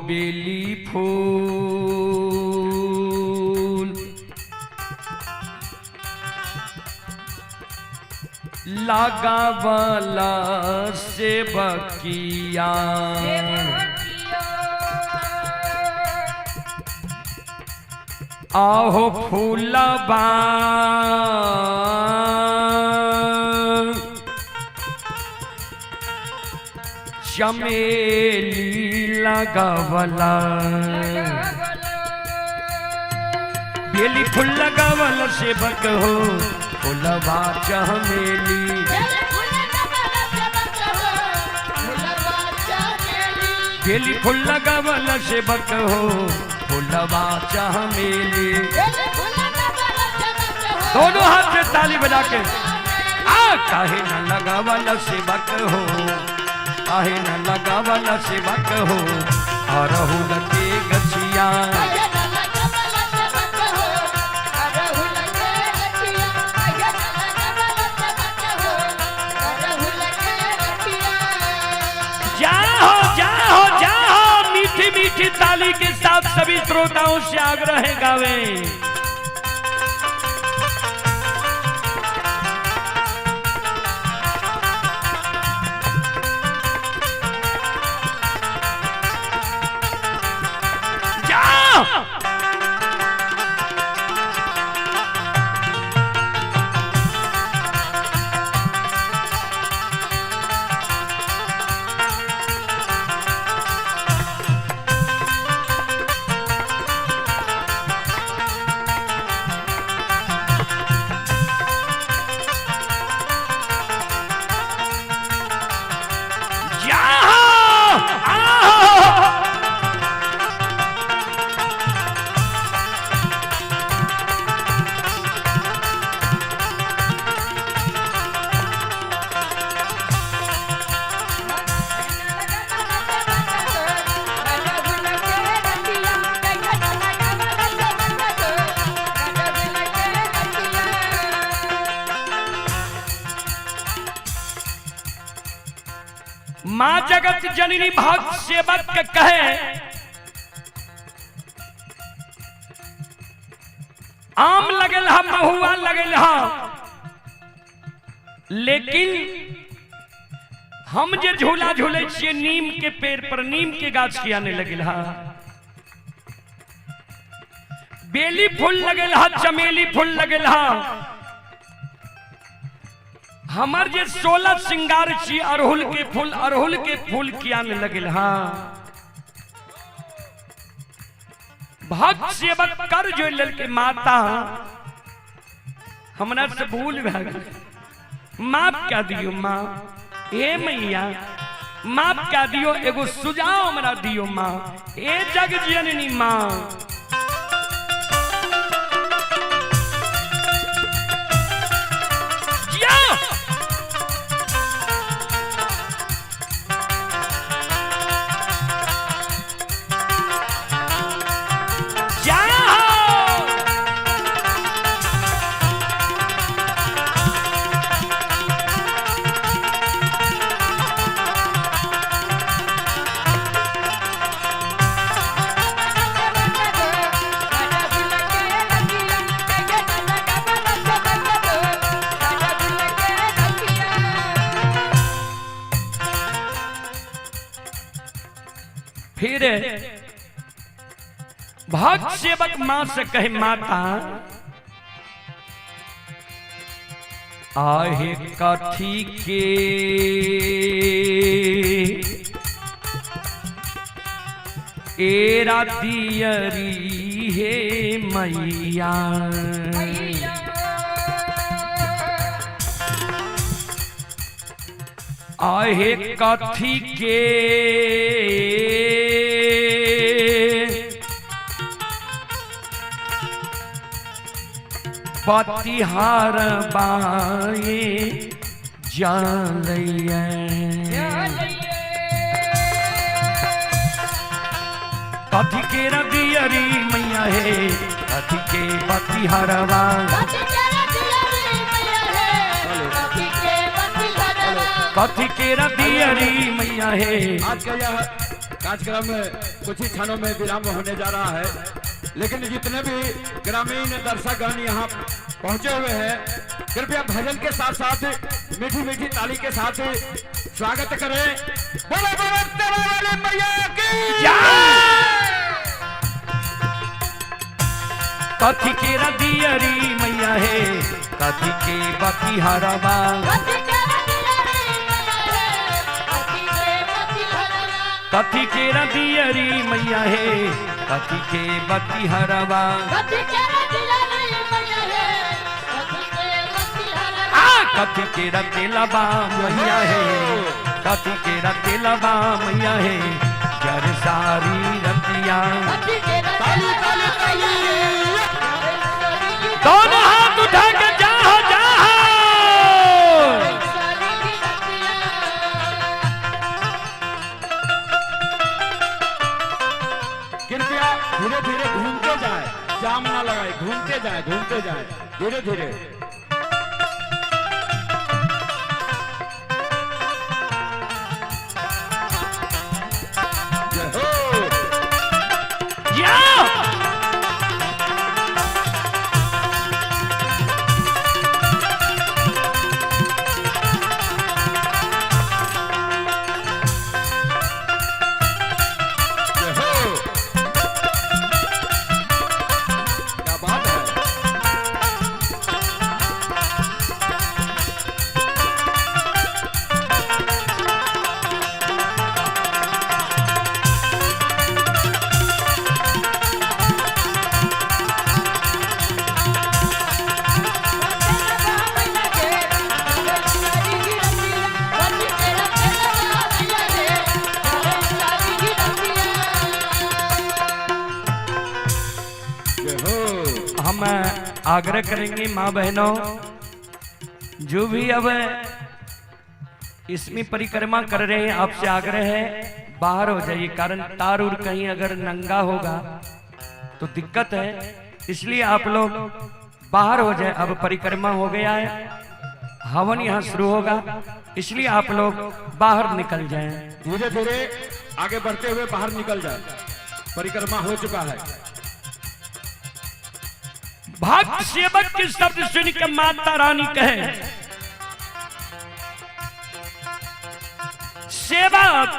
Speaker 1: बेली फूल लगावला से बकिया आहो फूलबा चमेली लगावला बेली फूल लगावला सेवक हो फूलबा चमेली बेली फूल लगावला सेवक हो फूलबा चमेली। दोनों हाथ से ताली बजा के आ काहे न लगावला सेवक हो, काहे न लगावला सेवक हो अरहुल के गछिया। जाओ जाओ जाओ, मीठी मीठी ताली के साथ सभी श्रोताओं से आग्रह है गावे। जाओ जाओ आओ। माँ जगत जननी भक्त सेवक के कहे आम लगल हा महुआ लगल हा, लेकिन हम जे झूला झूले छियै नीम के पेड़ पर, नीम के गाछ किया नहीं लगल हा। बेली फूल लगल हा, चमेली फूल लगल हा। हमर जे 16 श्रृंगार छी अड़हुल के फूल, अड़हुल के फूल किया नहीं लगल हा। भक्त सेवक कर जो ललके माता हमरा से भूल भए गेल, माफ कऽ दियौ माँ, हे मैया माफ कऽ दियौ, एगो सुझाव हमरा दियौ माँ, हे जग जननी माँ। जिया जाओ। फिर भक्त सेवक मां से कहे माता आहे कथी के एरा दियरी हे मैया, आहे कथी के पतिहार बाए जालैया, कथी के रदियरी मैया हे, कथी के पतिहारवा, कथी के रदियरी मैया हे।
Speaker 4: आज का यह कार्यक्रम कुछ ही क्षणों में विराम होने जा रहा है, लेकिन जितने भी ग्रामीण दर्शकगण यहाँ पहुंचे हुए हैं, कृपया भजन के साथ साथ मीठी मीठी ताली के साथ स्वागत करें। बोलो बोलो तेरे वाले मैया की
Speaker 1: कथी के रदियरी मैया है, कथी के बाकी हरवा, कथी के रदियरी मैया है, कथी के बाकी हरवा। आ कथी के रतेलबा मैया है, कथी के रतेलबा मैया है, जर सारी रतिया।
Speaker 2: ताली ताली ताली।
Speaker 1: दोनों हाथ उठा के जाओ जाओ।
Speaker 4: कृपया धीरे धीरे घूमते जाए, जाम ना लगाए, घूमते जाए, घूमते जाए, धीरे धीरे। जय हो।
Speaker 1: जाओ।
Speaker 4: जय हो। क्या बात है। जय हो।
Speaker 1: हम आग्रह करेंगे माँ बहनों, जो भी अब इसमें परिक्रमा कर रहे हैं, आपसे आग्रह है बाहर हो जाइए, कारण तार उर कहीं अगर नंगा होगा तो दिक्कत है, इसलिए आप लोग बाहर हो जाए। अब परिक्रमा हो गया है, हवन यहाँ शुरू होगा, इसलिए आप लोग बाहर निकल जाएं।
Speaker 4: धीरे धीरे आगे बढ़ते हुए बाहर निकल जाए, परिक्रमा हो चुका है।
Speaker 1: भक्त सेवक के शब्द सुन के माता रानी कहे, सेवक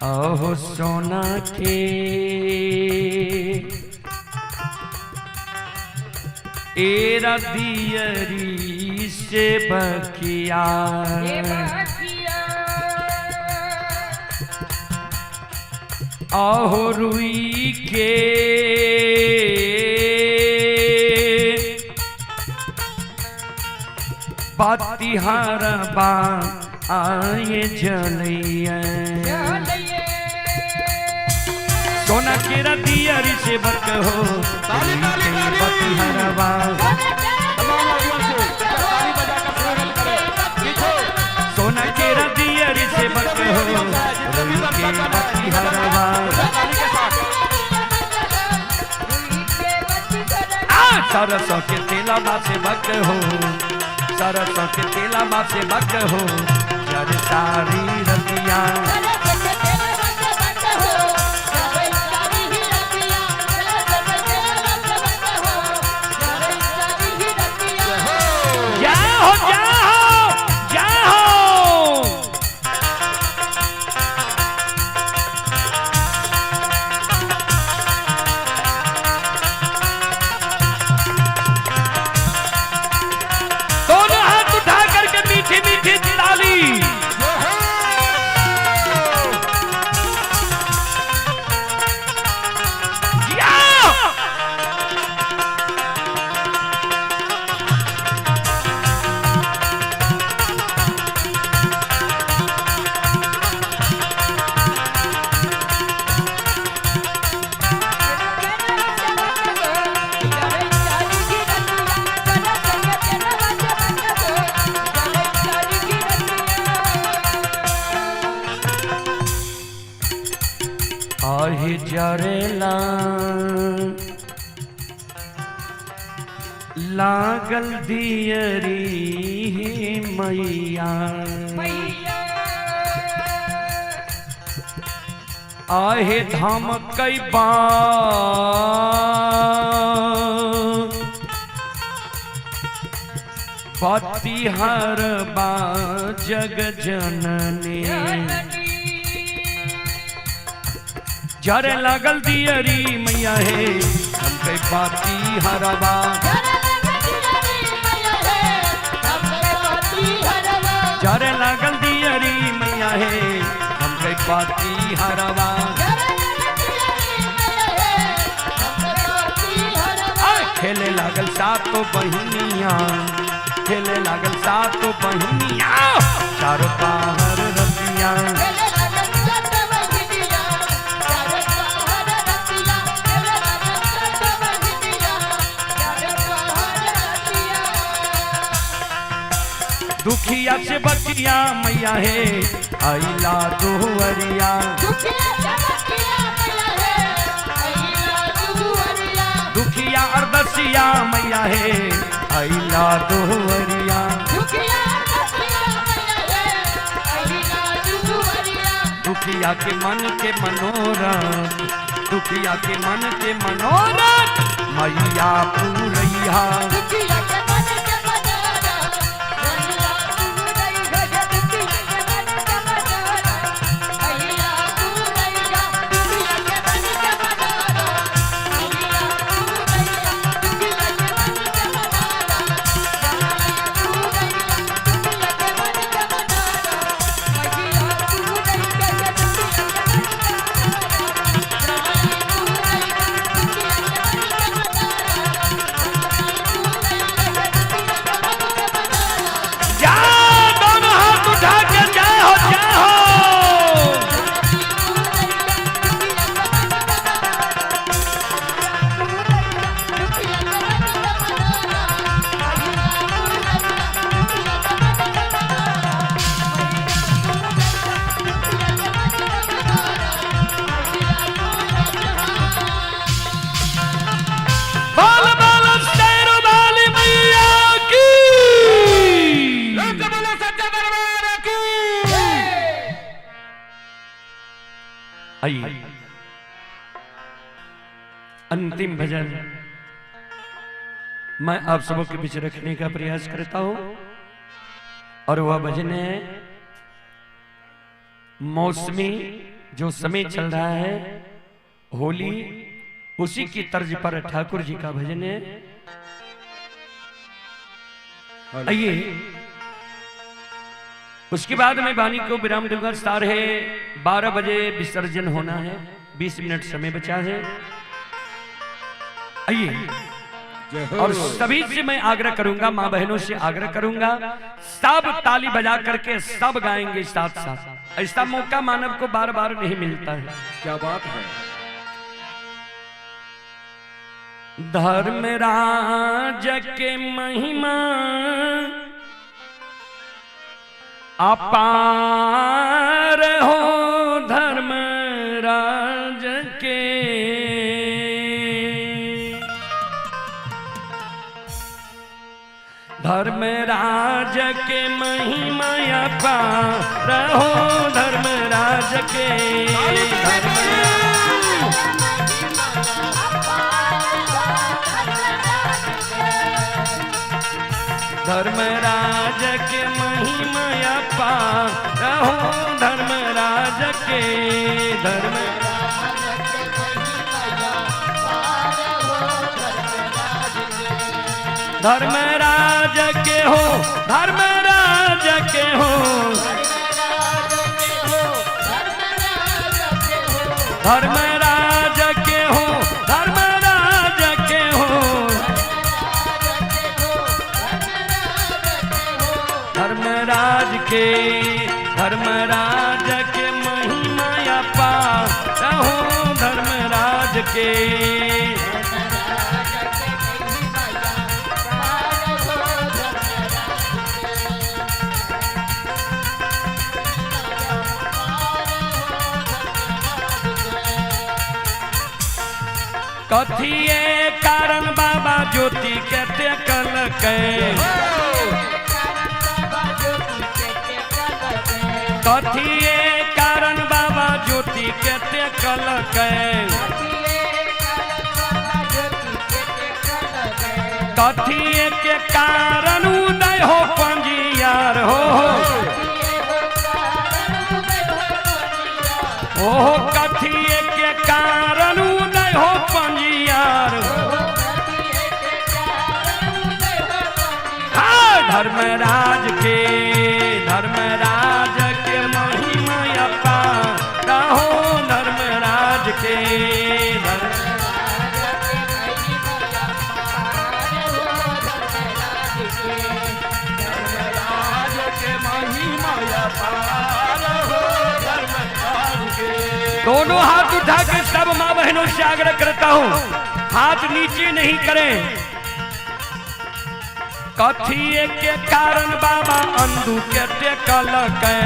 Speaker 1: अहो सोना के एरा दियरी से बकिया, अहो रुई के बातिहार बा आए जलैया, सोना के रतियरी से बक हो
Speaker 4: ताली, ताली, ताली।
Speaker 1: बतिहारबा,
Speaker 4: तमाम ऑडियंस से कृपया ताली बजाकर स्वागत करें। पीछे
Speaker 1: सोना के रतियरी से बक हो
Speaker 4: जितने भी
Speaker 1: रुई के
Speaker 4: दर्शकगण हैं,
Speaker 1: बतिहारबा।
Speaker 4: ताली के साथ।
Speaker 1: आ सरसों के तेला से बक हो, सरसों के तेला से बक हो, जर सारी रतिया। जाओ जाओ जाओ। दोनों हाथ उठा करके मीठी मीठी ताली।
Speaker 4: जय हो।
Speaker 1: जाओ। आहे जरेला लागल दियरी हे मैया।
Speaker 3: मैया।
Speaker 1: आहे धाम कई बाती हर बा जग जननी। जरे लागल दियरी मैया हे हम कई बाती हरबा। जरे लागल दियरी मैया हे हम कई बाती हरबा। खेले लागल सातो बहिनिया, खेले लागल सातो बहिनिया, चारो पहर रतिया। दुखिया से बचिया मैया हे आइला दुहरिया। दुखिया अरदसिया मैया हे आइला दुहरिया। दुखिया के मन के मनोरथ, दुखिया के मन के मनोरथ मैया पूरैया। अंतिम भजन मैं आप सबों के बीच रखने का प्रयास करता हूं और वह भजन है मौसमी, जो समय चल रहा है होली, उसी की तर्ज पर ठाकुर जी का भजन है। आइए उसके बाद मैं वाणी को विराम दूंगा। 12:30 बजे विसर्जन होना है, 20 मिनट समय बचा है। आइए और सभी से मैं आग्रह करूंगा, माँ बहनों से आग्रह करूंगा, सब ताली बजा करके सब गाएंगे साथ साथ। ऐसा मौका मानव को बार बार नहीं मिलता है।
Speaker 4: क्या बात है।
Speaker 1: धर्मराज के महिमा अपार हो, धर्मराज के धर्मराज के महिमा अपार हो, धर्मराज के धर्मराज के महिमा अपार हो, धर्मराज के धर्म धर्मराज के हो, धर्मराज के हो, धर्मराज के हो, धर्मराज के हो, धर्मराज के धर्मराज के महिमा अपार हो, धर्मराज के कथिए कारण बाबा ज्योति कहते कल के, कथिए कारण बाबा ज्योति के टेकलकै। कथिए के कारण उदय हो पंजियार हो ओहो कथिए के कारण उदय हो पंजियार। हाँ, धर्मराज के महिमा अपार हो धर्मराज के धर्म दोनों हाथ उठा के सब माँ बहनों से आग्रह करता हूँ, हाथ नीचे नहीं करें। कथिए के कारण बाबा अंधू के टेकलकै।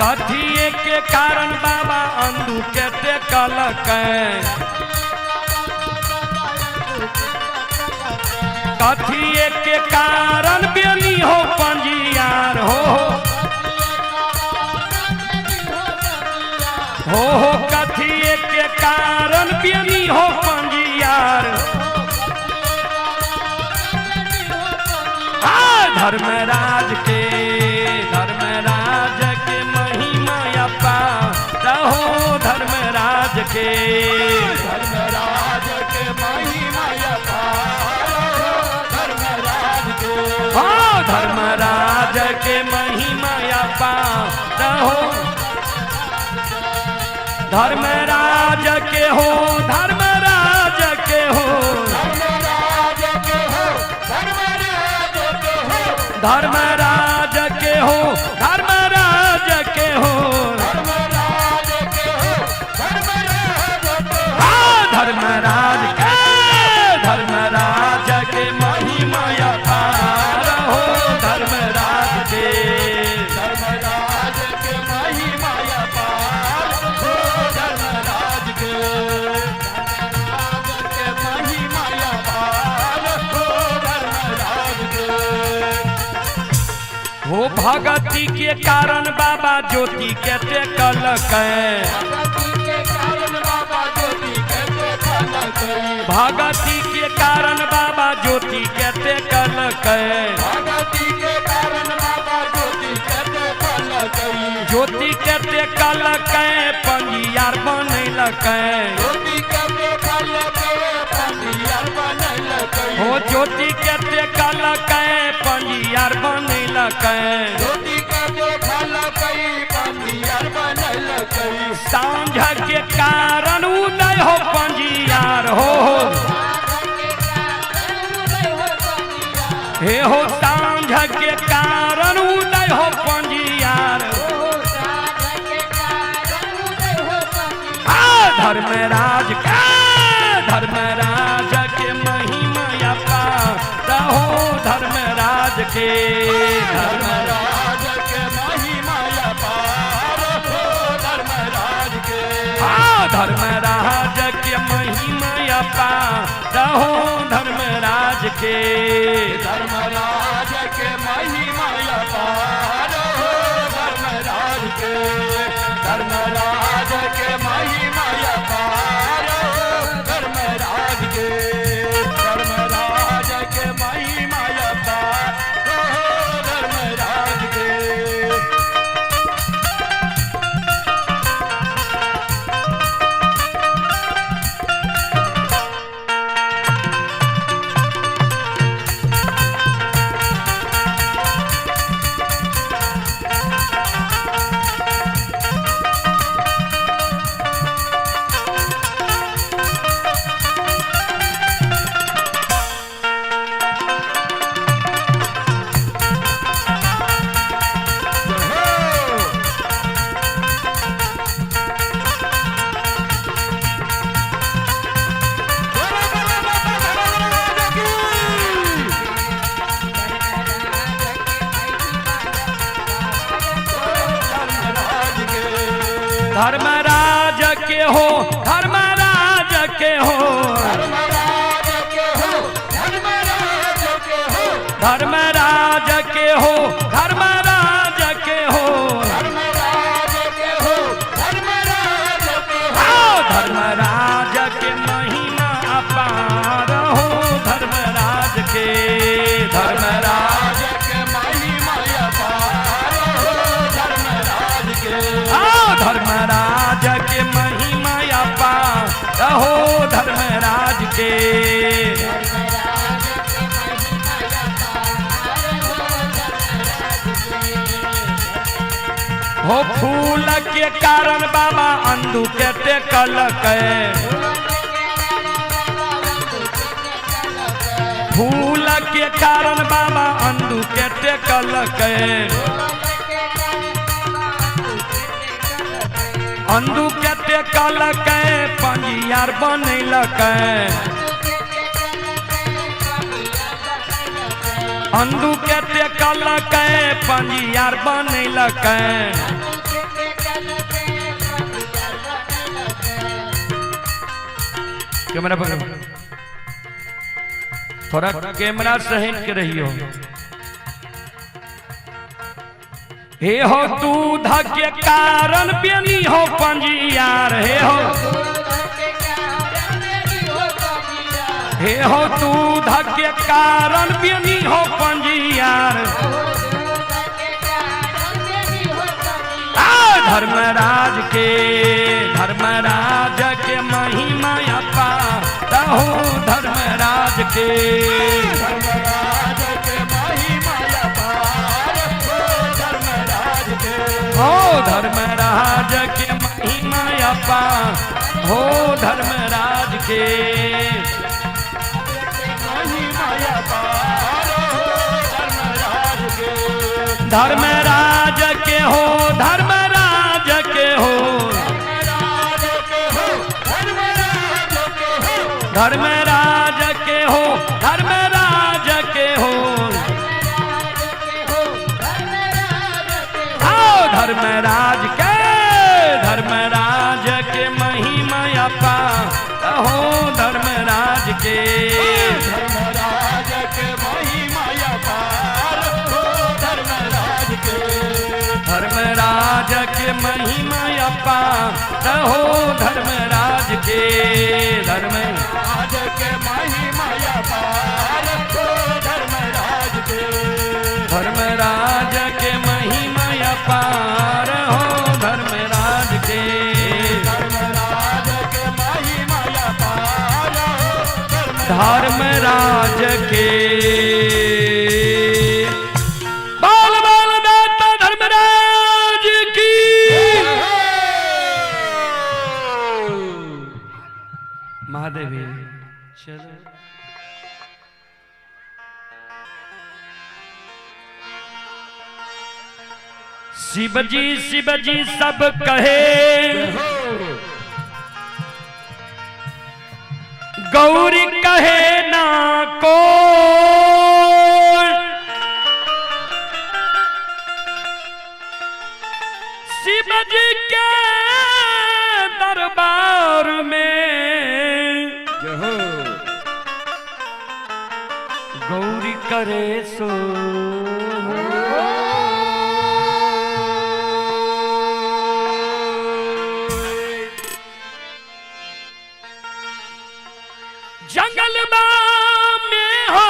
Speaker 1: कथिए के कारण बाबा अंधू के टेकलकै। कथिए के कारण बेनी हो पंजियार हो हो कथिए के कारण बेनी हो पंजियार। धर्मराज के महिमा अपार हो धर्मराज के
Speaker 2: महिमा अपार हो धर्मराज के।
Speaker 1: हाँ, धर्मराज के महिमा अपार हो धर्मराज के हो धर्मराज के हो
Speaker 2: धर्मराज के हो धर्मराज के हो
Speaker 1: धर्मराज के हो धर्मराज के हो
Speaker 2: धर्मराज के हो धर्मराज के हो।
Speaker 1: हाँ, धर्मराज के महिमा अपार हो धर्मराज के
Speaker 2: धर्मराज के महिमा अपार हो धर्मराज के। धर्मराज के महिमा अपार हो धर्मराज के।
Speaker 1: हो भगती के कारण बाबा ज्योति के टेकलकै।
Speaker 2: भगती के कारण बाबा ज्योति के टेकलकै।
Speaker 1: भगती के कारण बाबा ज्योति के टेकलकै।
Speaker 2: भगती के कारण बाबा ज्योति के टेकलकै।
Speaker 1: ज्योति के टेकलकै पंजियार बनैलकै।
Speaker 2: ज्योति के टेकलकै पंजियार बनैलकै।
Speaker 1: हो ज्योति के टेकलकै पंजियार बनैलकै।
Speaker 2: ज्योति के टेकलकै पंजियार बनैलकै।
Speaker 1: साँझ के कारण उदय हो पंजियार हो हे हो साँझ के कारण उदय हो पंजियार। धर्मराज के महिमा अपार हो धर्मराज के
Speaker 2: धर्मराज के महिमा अपार हो धर्मराज के।
Speaker 1: हाँ, धर्मराज के महिमा अपार हो धर्मराज के
Speaker 2: धर्मराज के महिमा अपार हो धर्मराज के। धर्मराज के महिमा अपार हो धर्मराज के। धर्मराज के महिमा अपार हो धर्मराज के।
Speaker 1: धर्मराज के हो धर्मराज के हो
Speaker 2: धर्मराज के हो धर्मराज के हो
Speaker 1: धर्मराज के हो धर्मराज के हो। के। हो फूल के कारण बाबा अंधू के टेकल के, फूल के कारण बाबा अंधू के टेकल के, अंधू के टेकल के पंजियार बनैलक, अंधू के टेकल के पंजियार बनैलक। कैमरा पकड़ो थोड़ा, कैमरा से हट के रहियो। हे हो दूध के कारण बेनी हो पंजियार, हे हो, हे हो दूध के कारण बेनी हो पंजियार। धर्मराज के, धर्मराज के महिमा अपार हो धर्मराज के,
Speaker 4: धर्मराज के महिमा अपार हो धर्मराज के,
Speaker 1: हो धर्मराज के महिमा अपार हो धर्मराज के,
Speaker 4: महिमा अपार हो धर्मराज के,
Speaker 1: धर्मराज के हो, धर्मराज के हो,
Speaker 4: धर्मराज के हो,
Speaker 1: धर्मराज के हो, धर्मराज के हो, आओ धर्मराज के, धर्मराज के महिमा अपार हो धर्मराज के,
Speaker 4: धर्मराज के महिमा अपार हो धर्मराज के,
Speaker 1: धर्मराज के महिमा अपार हो धर्मराज के,
Speaker 4: धर्मराज के महिमा अपार हो धर्मराज के,
Speaker 1: धर्मराज के महिमा अपार हो धर्मराज के,
Speaker 4: धर्मराज के महिमा अपार हो
Speaker 1: धर्मराज के। बाल बाल दाता धर्मराज की। महादेवी चलो। शिवजी शिवजी सब कहे, गौरी कहे ना को, शिवजी के दरबार में गौरी करे सो। जंगल में हो,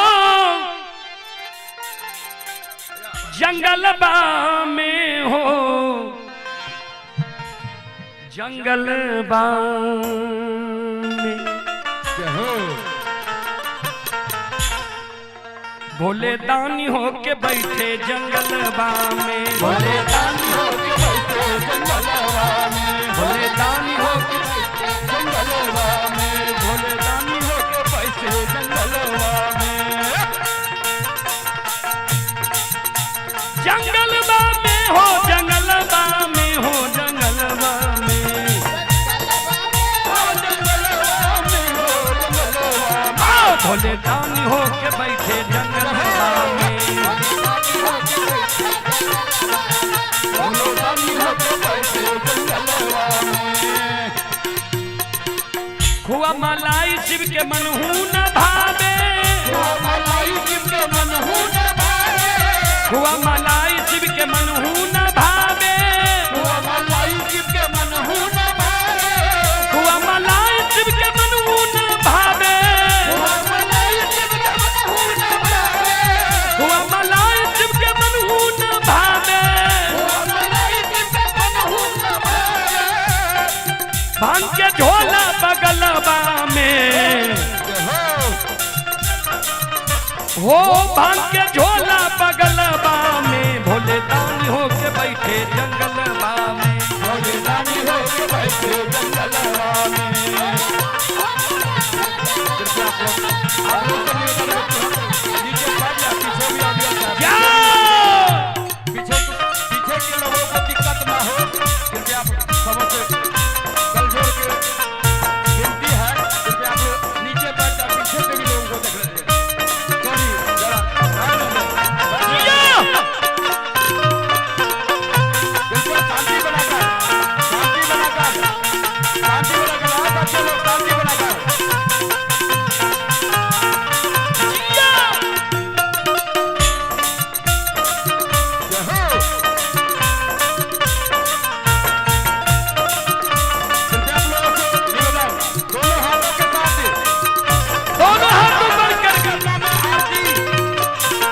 Speaker 1: जंगल में हो, जंगल में भोले दानी हो के बैठे जंगल में, भोले दानी हो के बैठे जंगलवा में, भोले दानी हो के
Speaker 2: बैठे जंगलवा में,
Speaker 4: भोले दानी हो के बैठे जंगलवा में,
Speaker 1: जंगलवा में हो, जंगलवा में हो, जंगलवा में,
Speaker 4: जंगलवा में हो, जंगलवा में,
Speaker 1: आओ भोले दानी हो के बैठे जंगलवा में,
Speaker 4: भोले दानी हो के बैठे जंगलवा में।
Speaker 1: खुआ मलाई शिव के मनहू न भावे,
Speaker 2: खुआ मलाई शिव के मनहू न भावे,
Speaker 1: खुआ मलाई शिव के मनहू न भावे,
Speaker 2: खुआ मलाई शिव के मनहू न भावे,
Speaker 1: खुआ मलाई शिव के मनहू न भावे,
Speaker 2: खुआ मलाई शिव के मनहू न भावे,
Speaker 1: खुआ मलाई शिव के मनहू न भावे,
Speaker 2: खुआ मलाई शिव के मनहू न भावे,
Speaker 1: भांग के झोला बगलबा में, हो भांग के झोला बगलबा में, भोले दानी हो के बैठे जंगलबा में।
Speaker 4: भोले दानी हो के बैठे जंगलवा में। कृपया आप लोग से निवेदन है कि हम नीचे बैठ जाए, पीछे भी ऑडियंस है।
Speaker 1: क्या
Speaker 4: पीछे पीछे के लोगों को दिक्कत ना हो, कृपया आप सबों से कल जोड़ के विनती है, कृपया आप लोग नीचे बैठ जाए, पीछे से भी लोगों को देख रहे हैं। सॉरी जरा ध्यान दो। बिल्कुल शांति बनाकर, शांति बनाकर, शांति बनाकर आओ बच्चे लोग, शांति बनाकर। जय हो। कृपया आप लोगों से निवेदन, दोनों हाथों के साथ
Speaker 1: दोनों हाथ ऊपर करके
Speaker 4: गंगा में आरती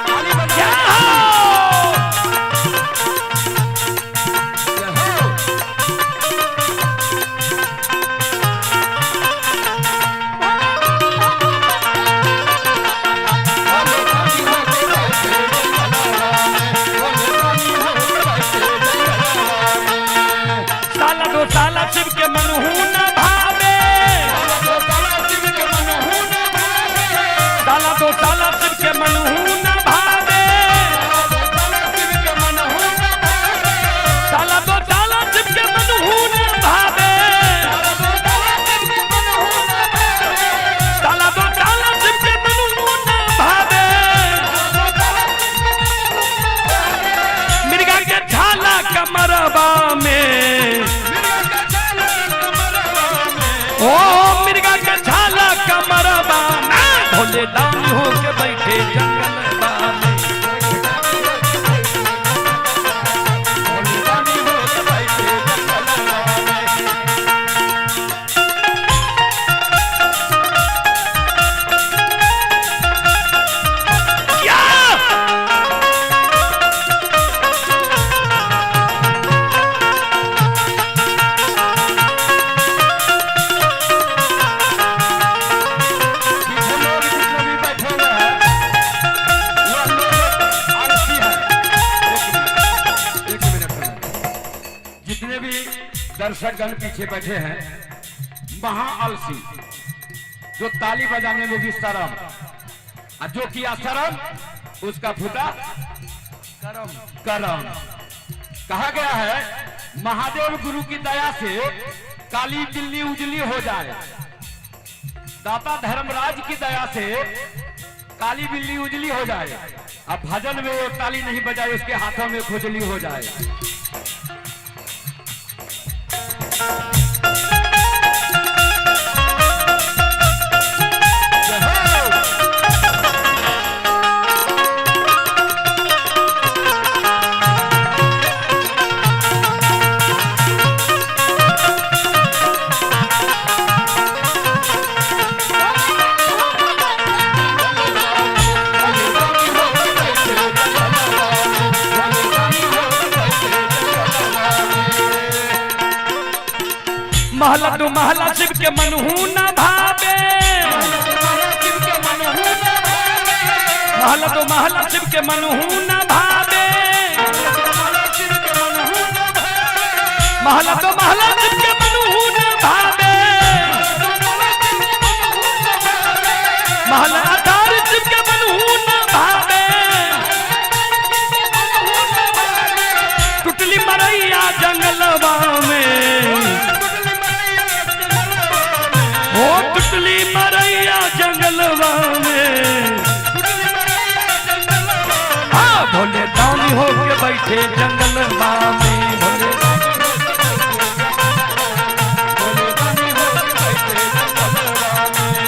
Speaker 4: ताली बजाओ।
Speaker 1: क्या हो?
Speaker 4: जय हो। भोले दानी हो के बैठे जंगलवा में, भोले दानी हो के बैठे जंगलवा में।
Speaker 1: साला दो साला शिव के मनहू न भावे,
Speaker 4: साला दो साला शिव के मनहु न भावे,
Speaker 1: साला दो साला शिव के मनहू न भावे,
Speaker 4: साला दो साला शिव के मनहु न भावे,
Speaker 1: साला दो साला शिव के मनहू न भावे,
Speaker 4: साला दो साला शिव के मनहु न भावे,
Speaker 1: साला दो साला शिव के मनहू न भावे। मिर्गा के छाला कमरबा में,
Speaker 4: मिर्गा के छाला कमरवा में,
Speaker 1: ओ मिर्गा के छाला कमरबा में, भोले दानी हो के बैठे जंगलबा में।
Speaker 4: भोले दानी हो के बैठे जंगलवा में।
Speaker 1: क्या
Speaker 4: पीछे लोग जितने भी बैठे हुए हैं वह लोग आलसी हैं। एक मिनट, एक मिनट। जितने भी दर्शकगण पीछे बैठे हैं, महा आलसी, जो ताली बजाने में भी शर्म, और जो किया शर्म उसका फूटा
Speaker 1: करम।
Speaker 4: करम। कहा गया है महादेव गुरु की दया से काली बिल्ली उजली हो जाए, दाता धर्मराज की दया से काली बिल्ली उजली हो जाए, अब भजन में वो ताली नहीं बजाए उसके हाथों में खुजली हो जाए। जय हो। भोले दानी हो के बैठे जंगलवा में, भोले दानी हो के बैठे जंगलवा में।
Speaker 1: महला दो महला शिव के मनहू न भावे,
Speaker 4: शिव के मनहु न भावे,
Speaker 1: महला दो महला शिव के मनहू न भावे,
Speaker 4: शिव के मनहु न भावे,
Speaker 1: महला दो महला शिव के मनहू न भावे, महला आधार शिव के मनहू न भावे। टुटली मरैया जंगलवा में, ओ टुटली मरैया जंगलवा में, हाँ भोले दानी हो के बैठे जंगलवा में, भोले
Speaker 4: भोले दानी हो के बैठे जंगलवा में।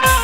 Speaker 1: दानी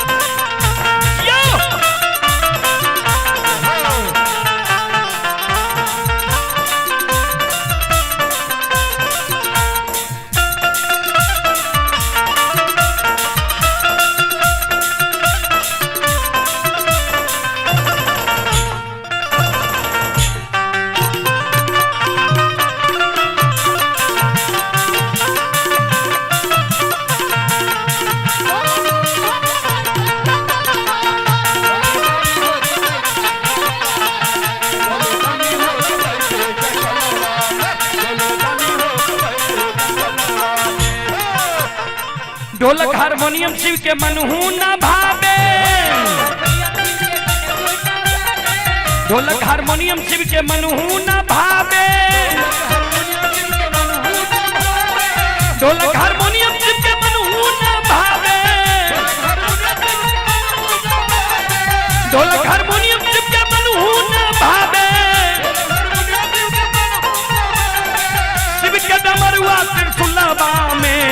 Speaker 1: ढोलक हारमोनियम शिव के मनहू न भावे। ढोलक हारमोनियम शिव के मनहू न भावे। ढोलक हारमोनियम शिव के मनहू न भावे। ढोलक हारमोनियम शिव के मनहू न भावे। शिव के डमरुआ त्रिशूलवा में,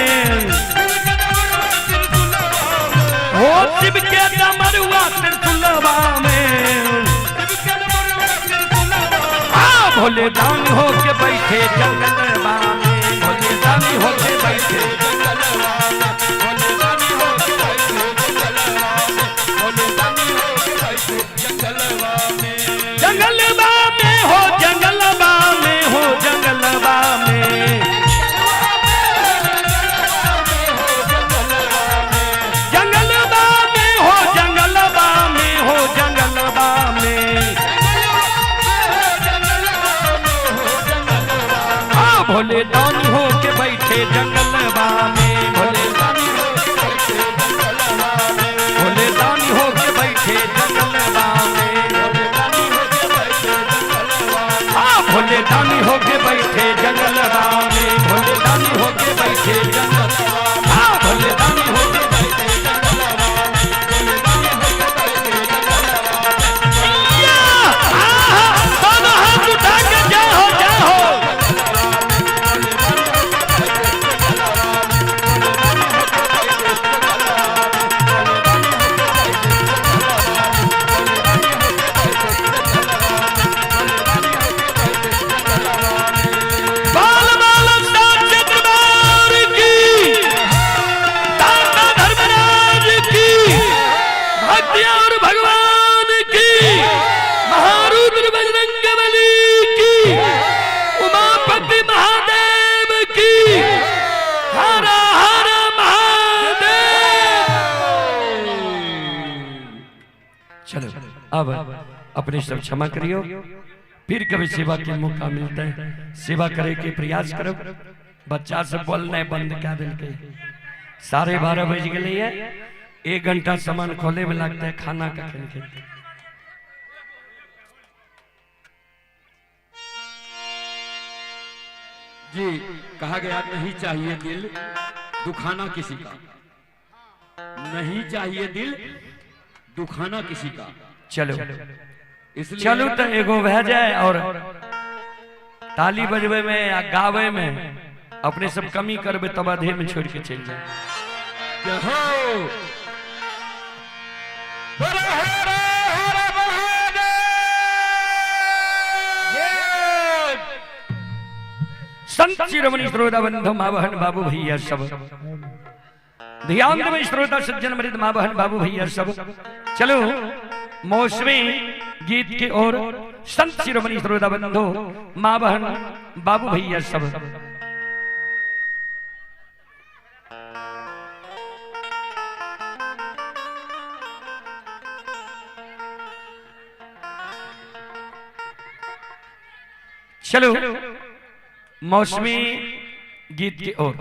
Speaker 1: हो शिव के डमरुआ त्रिशूलवा में। आ भोले दानी हो के बैठे जंगलवा में, भोले दानी हो के बैठे। जंगलवा में हो, जंगलवा में हो, जंगलवा में। जंगलवा में हो, जंगलवा में हो, जंगलवा में। आ भोले दानी हो के बैठे जंगलवा में, भोले दानी हो के बैठे जंगलवा में, भोले दानी हो के बैठे जंगलवा में। आ भोले दानी हो के बैठे जंगलवा में, भोले दानी हो के बैठे जंगलवा। आ भोले दानी हो के बैठे जंगलवा में, भोले दानी हो के बैठे जंगलवा में। या! आहा! दोनों हाथ उठा के जय हो, जय हो। बाल बाल साचे दरबार की, दाता धर्मराज की, भक्ति और भगवान की, महारुद्र बजरंग बली की, उमापति महादेव की, हर हर महादेव। चलो अब अपने सब क्षमा करियो, फिर कभी सेवा के मौका मिलता है सेवा करे के प्रयास करो। बच्चा सब बोलना बंद कर दिल के 12:30 बज गए है, 1 घंटा सामान खोले में लगता है, खाना कखन खेते।
Speaker 4: जी कहा गया नहीं चाहिए दिल दुखाना किसी का, नहीं चाहिए दिल दुखाना किसी का।
Speaker 1: चलो
Speaker 4: इसलिए
Speaker 1: चलू तो एगो भए जाए और ताली बजबे में या गावे में अपने सब कमी करबे तब आधे में छोड़ के चल जाए।
Speaker 4: जय हो। हर हर हर महादेव।
Speaker 1: संत शिरोमणि श्रोता बंधु माँ बहन बाबू भैया सब ध्यान देवे, श्रोता सज्जन मृद माँ बहन बाबू भैया सब। चलो मौसमी गीत की ओर। संत शिरोमणि श्रोता बंधु माँ बहन बाबू भैया सब। चलो मौसमी गीत की ओर।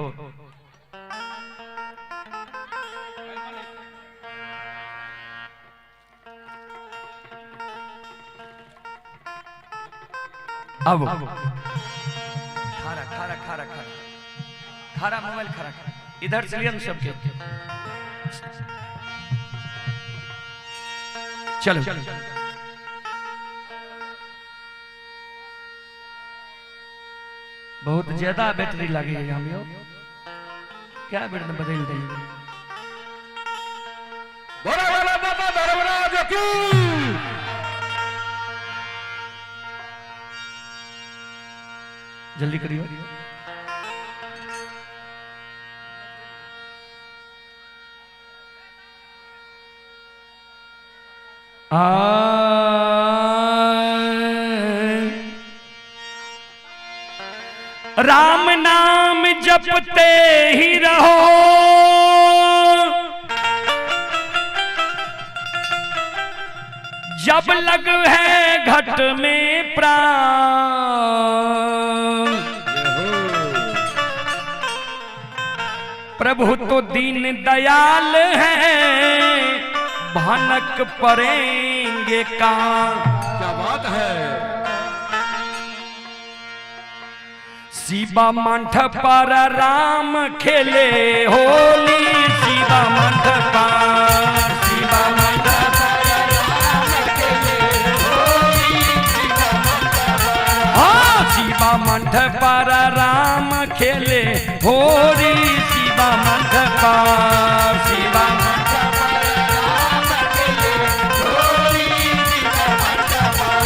Speaker 1: अब खारा खारा खारा खारा खारा मोबाइल खारा खारा इधर से लियन सबके। चलो बहुत ज्यादा बैटरी लगी है हम यो, क्या बैटरी बदल देंगे।
Speaker 4: बोला बोला बाबा धर्मराज की।
Speaker 1: जल्दी करियो। आ राम नाम जपते ही रहो, जब लग है घट में प्राण।
Speaker 4: जय हो।
Speaker 1: प्रभु प्रभु तो दीन दयाल हैं, भनक पड़ेंगे कान।
Speaker 4: क्या बात है।
Speaker 1: शिवा मंठ पर राम खेले होली, शिवा मंठ पर, शिवा मंठ पर राम खेले होली, हाँ शिवा मंठ पर राम खेले होली, शिवा मंठ पर, शिवा मंठ पर राम खेले होली, शिवा मंठ पर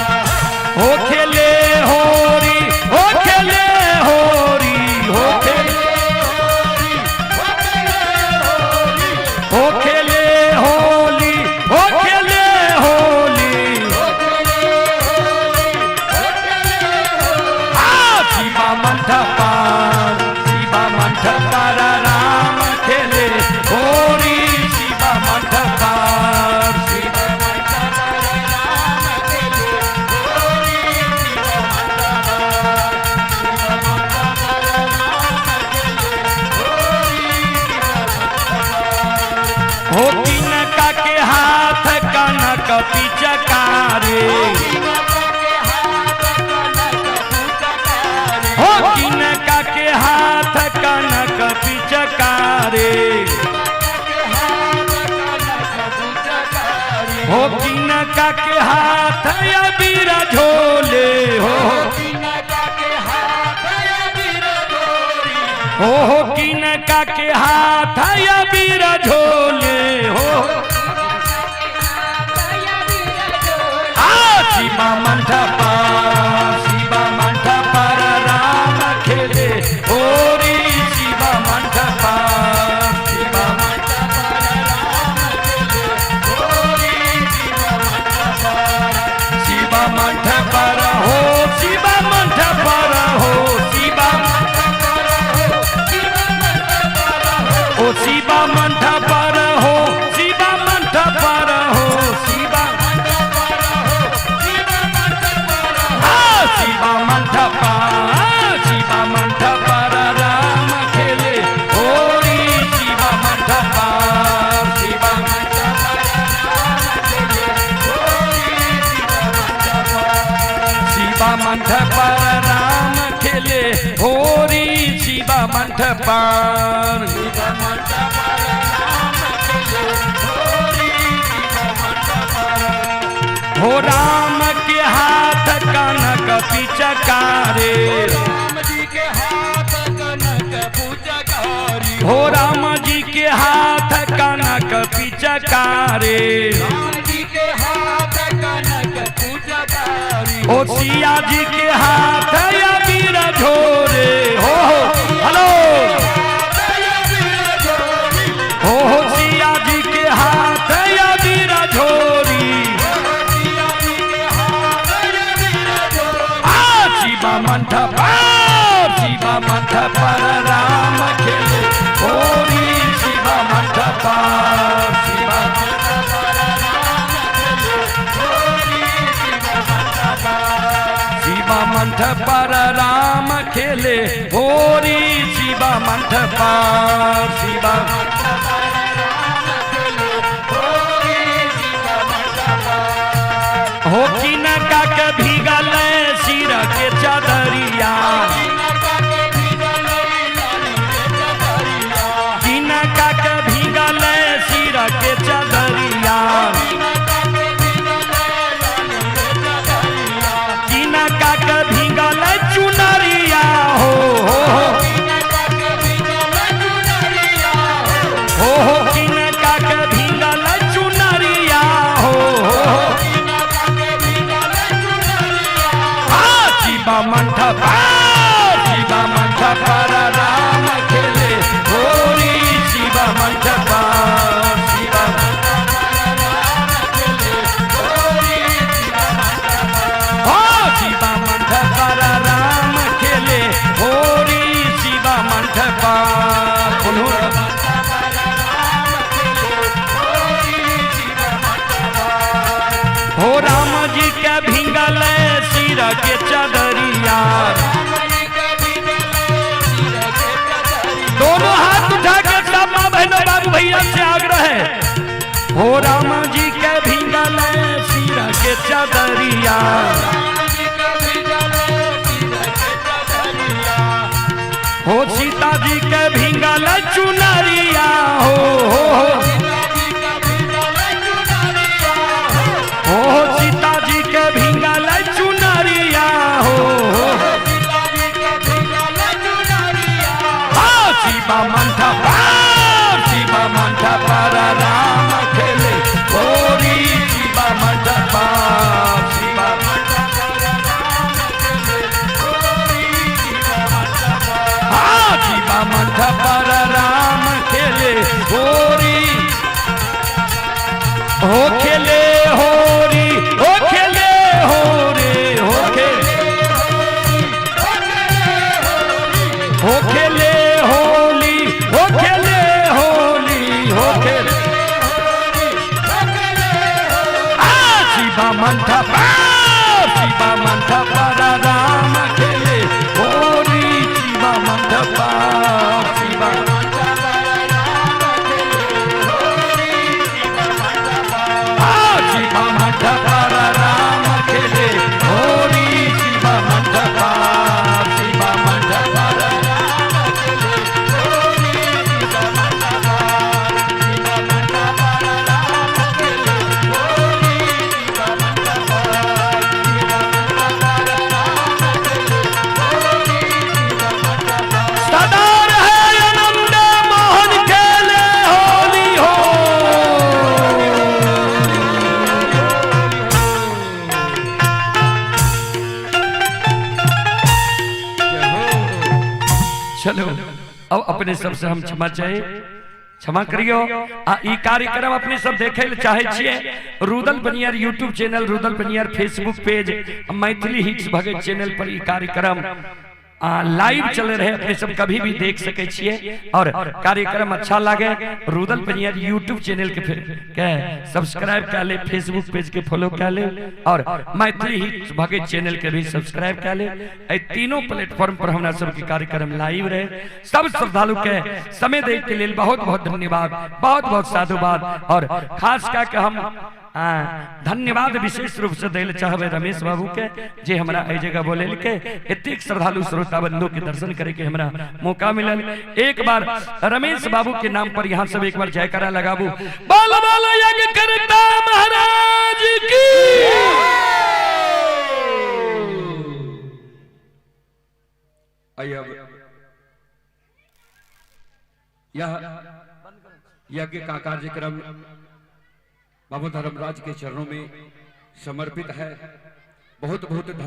Speaker 1: हो खेले होरी, हो खेले होरी, हो खेले होरी, हो खेले होली, हो खेले होली, शिवा मंठ पर, शिवा मंठ पर राम खेले होरी, शिवा मंठ पर, शिवा मंठ पर राम खेले होरी, शिवा मंठ पर, शिवा मंठ पर राम खेले होरी, शिवा मंठ पर। हो किनका के हाथ कनक पिचकारे, हो किनका के हाथ कनक पिचकारे, हो किनका के हाथ अबीर झोले, हो हो किनका के हाथ अबीर झोले, हो शिवा मंठ पर, शिवा मंठ पर राम खेले होरी, शिवा मंठ पर, शिवा मंठ पर राम खेले होरी, शिवा मंठ पर, शिवा मंठ पर हो, शिवा मंठ पर हो, शिवा मंठ पर हो, ओ शिवा मंठ पर हो, शिवा मंठ पर हो, शिवा शिवा मंठ पर, शिवा मंठ पर राम खेले होरी, शिवा मंठ पर, शिवा मंठ पर राम खेले होरी, शिवा मंठ पर, शिवा मंठ पर राम खेले होरी, शिवा मंठ पर, शिवा मंठ पर राम खेले होरी, शिवा मंठ पर। हो राम के हाथ कनक पिचकारे,
Speaker 4: राम जी के हाथ कनक पूजकारी,
Speaker 1: हो राम जी के हाथ कनक पिचकारे,
Speaker 4: राम जी के हाथ कनक पूजकारी,
Speaker 1: ओ सिया जी के हाथ अबीर झोरे, हो हो हेलो, हो सिया जी के हाथ अबीर झोरी, शिवा मंठ पर, शिवा मंठ पर राम खेले होरी, शिवा मंठ पर, शिवा मंठ पर राम खेले होरी, शिवा मंठ पर, शिवा मंठ पर राम खेले होरी, शिवा मंठ पर, शिवा मंठ पर राम खेले होरी, शिवा मंठ पर। हो किनका के भीगल सिर के चदरिया, किनका के भीगल सिर के चदरिया, किनका के भीगल चुनरिया, हो हो हो हो किनका के भीगल चुनरिया, हो हो शिवा मंठ पर, शिवा मंठ पर राम खेले होरी, शिवा मंठ पर, शिवा मंठ पर राम खेले होरी, शिवा मंठ पर, हो शिवा मंठ पर राम खेले होरी, शिवा मंठ पर, बोलो हो राम जी के भिंगल सिर के चदरिया, दोनों हाथ उठा के सब हो राम जी के भींगल सिर के चदरिया। हो सीता जी के भींगल चुनरिया हो हो हो सीता जी के भींगल चुनरिया हो हो। शिवा मंडप, शिवा मंडप पर राम खेले होरी। शिवा मंडप, शिवा मंडप पर राम खेले होरी। शिवा मंडप पर राम खेले होरी। हो खेले होरी, हो खेले होरी, हो खेले, हो खेले होली, हो खेले होली, हो खेले शिवा मंडप, शिवा मंडप पर राम खेले होरी। शिवा मंडप, शिवा शिवा मंडप पर राम खेले होरी। शिवा मंडप, शिवा मंडप पर राम खेले होरी। शिवा मंडप, शिवा मंडप पर राम खेले होरी। शिवा मंडप, शिवा मंडप पर राम खेले होरी। शिवा मंडप। सदा रहे आनंद मोहन खेले होली हो। चलो अब अपने सबसे हम क्षमा चाहे, क्षमा करियो। आ ई कार्यक्रम अपने सब देखे ले चाहे छिए Rudal Baniyar YouTube channel, Rudal Baniyar Facebook page, Maithili hits Bhagat channel पर ई कार्यक्रम लाइव चले रहे, अपने सब कभी भी देख सके छिए। और कार्यक्रम अच्छा लागे रुदल बनियार यूट्यूब चैनल के फिर के सब्सक्राइब कर ले, फेसबुक पेज के फॉलो कर ले और मैथिली हिट्स भगत चैनल के भी सब्सक्राइब कर ले। ए तीनों प्लेटफॉर्म पर हमरा सबके कार्यक्रम लाइव रहे। सब श्रद्धालु के समय दे के लिए बहुत बहुत धन्यवाद, बहुत बहुत साधुवाद। और खास कर के हम धन्यवाद विशेष रूप से दैल चाहबे रमेश बाबू के, जे हमरा एहि जगह बोले के एतेक श्रद्धालु श्रोता बंधु के दर्शन करे के हमरा मौका मिलल। एक बार रमेश बाबू के नाम पर यहाँ सब एक बार जयकारा लगाबू। बोल बोल यज्ञ करता महाराज की।
Speaker 4: आइए अब यह यज्ञ का कार्यक्रम बाबा धर्मराज के चरणों में समर्पित है। बहुत बहुत धन्यवाद।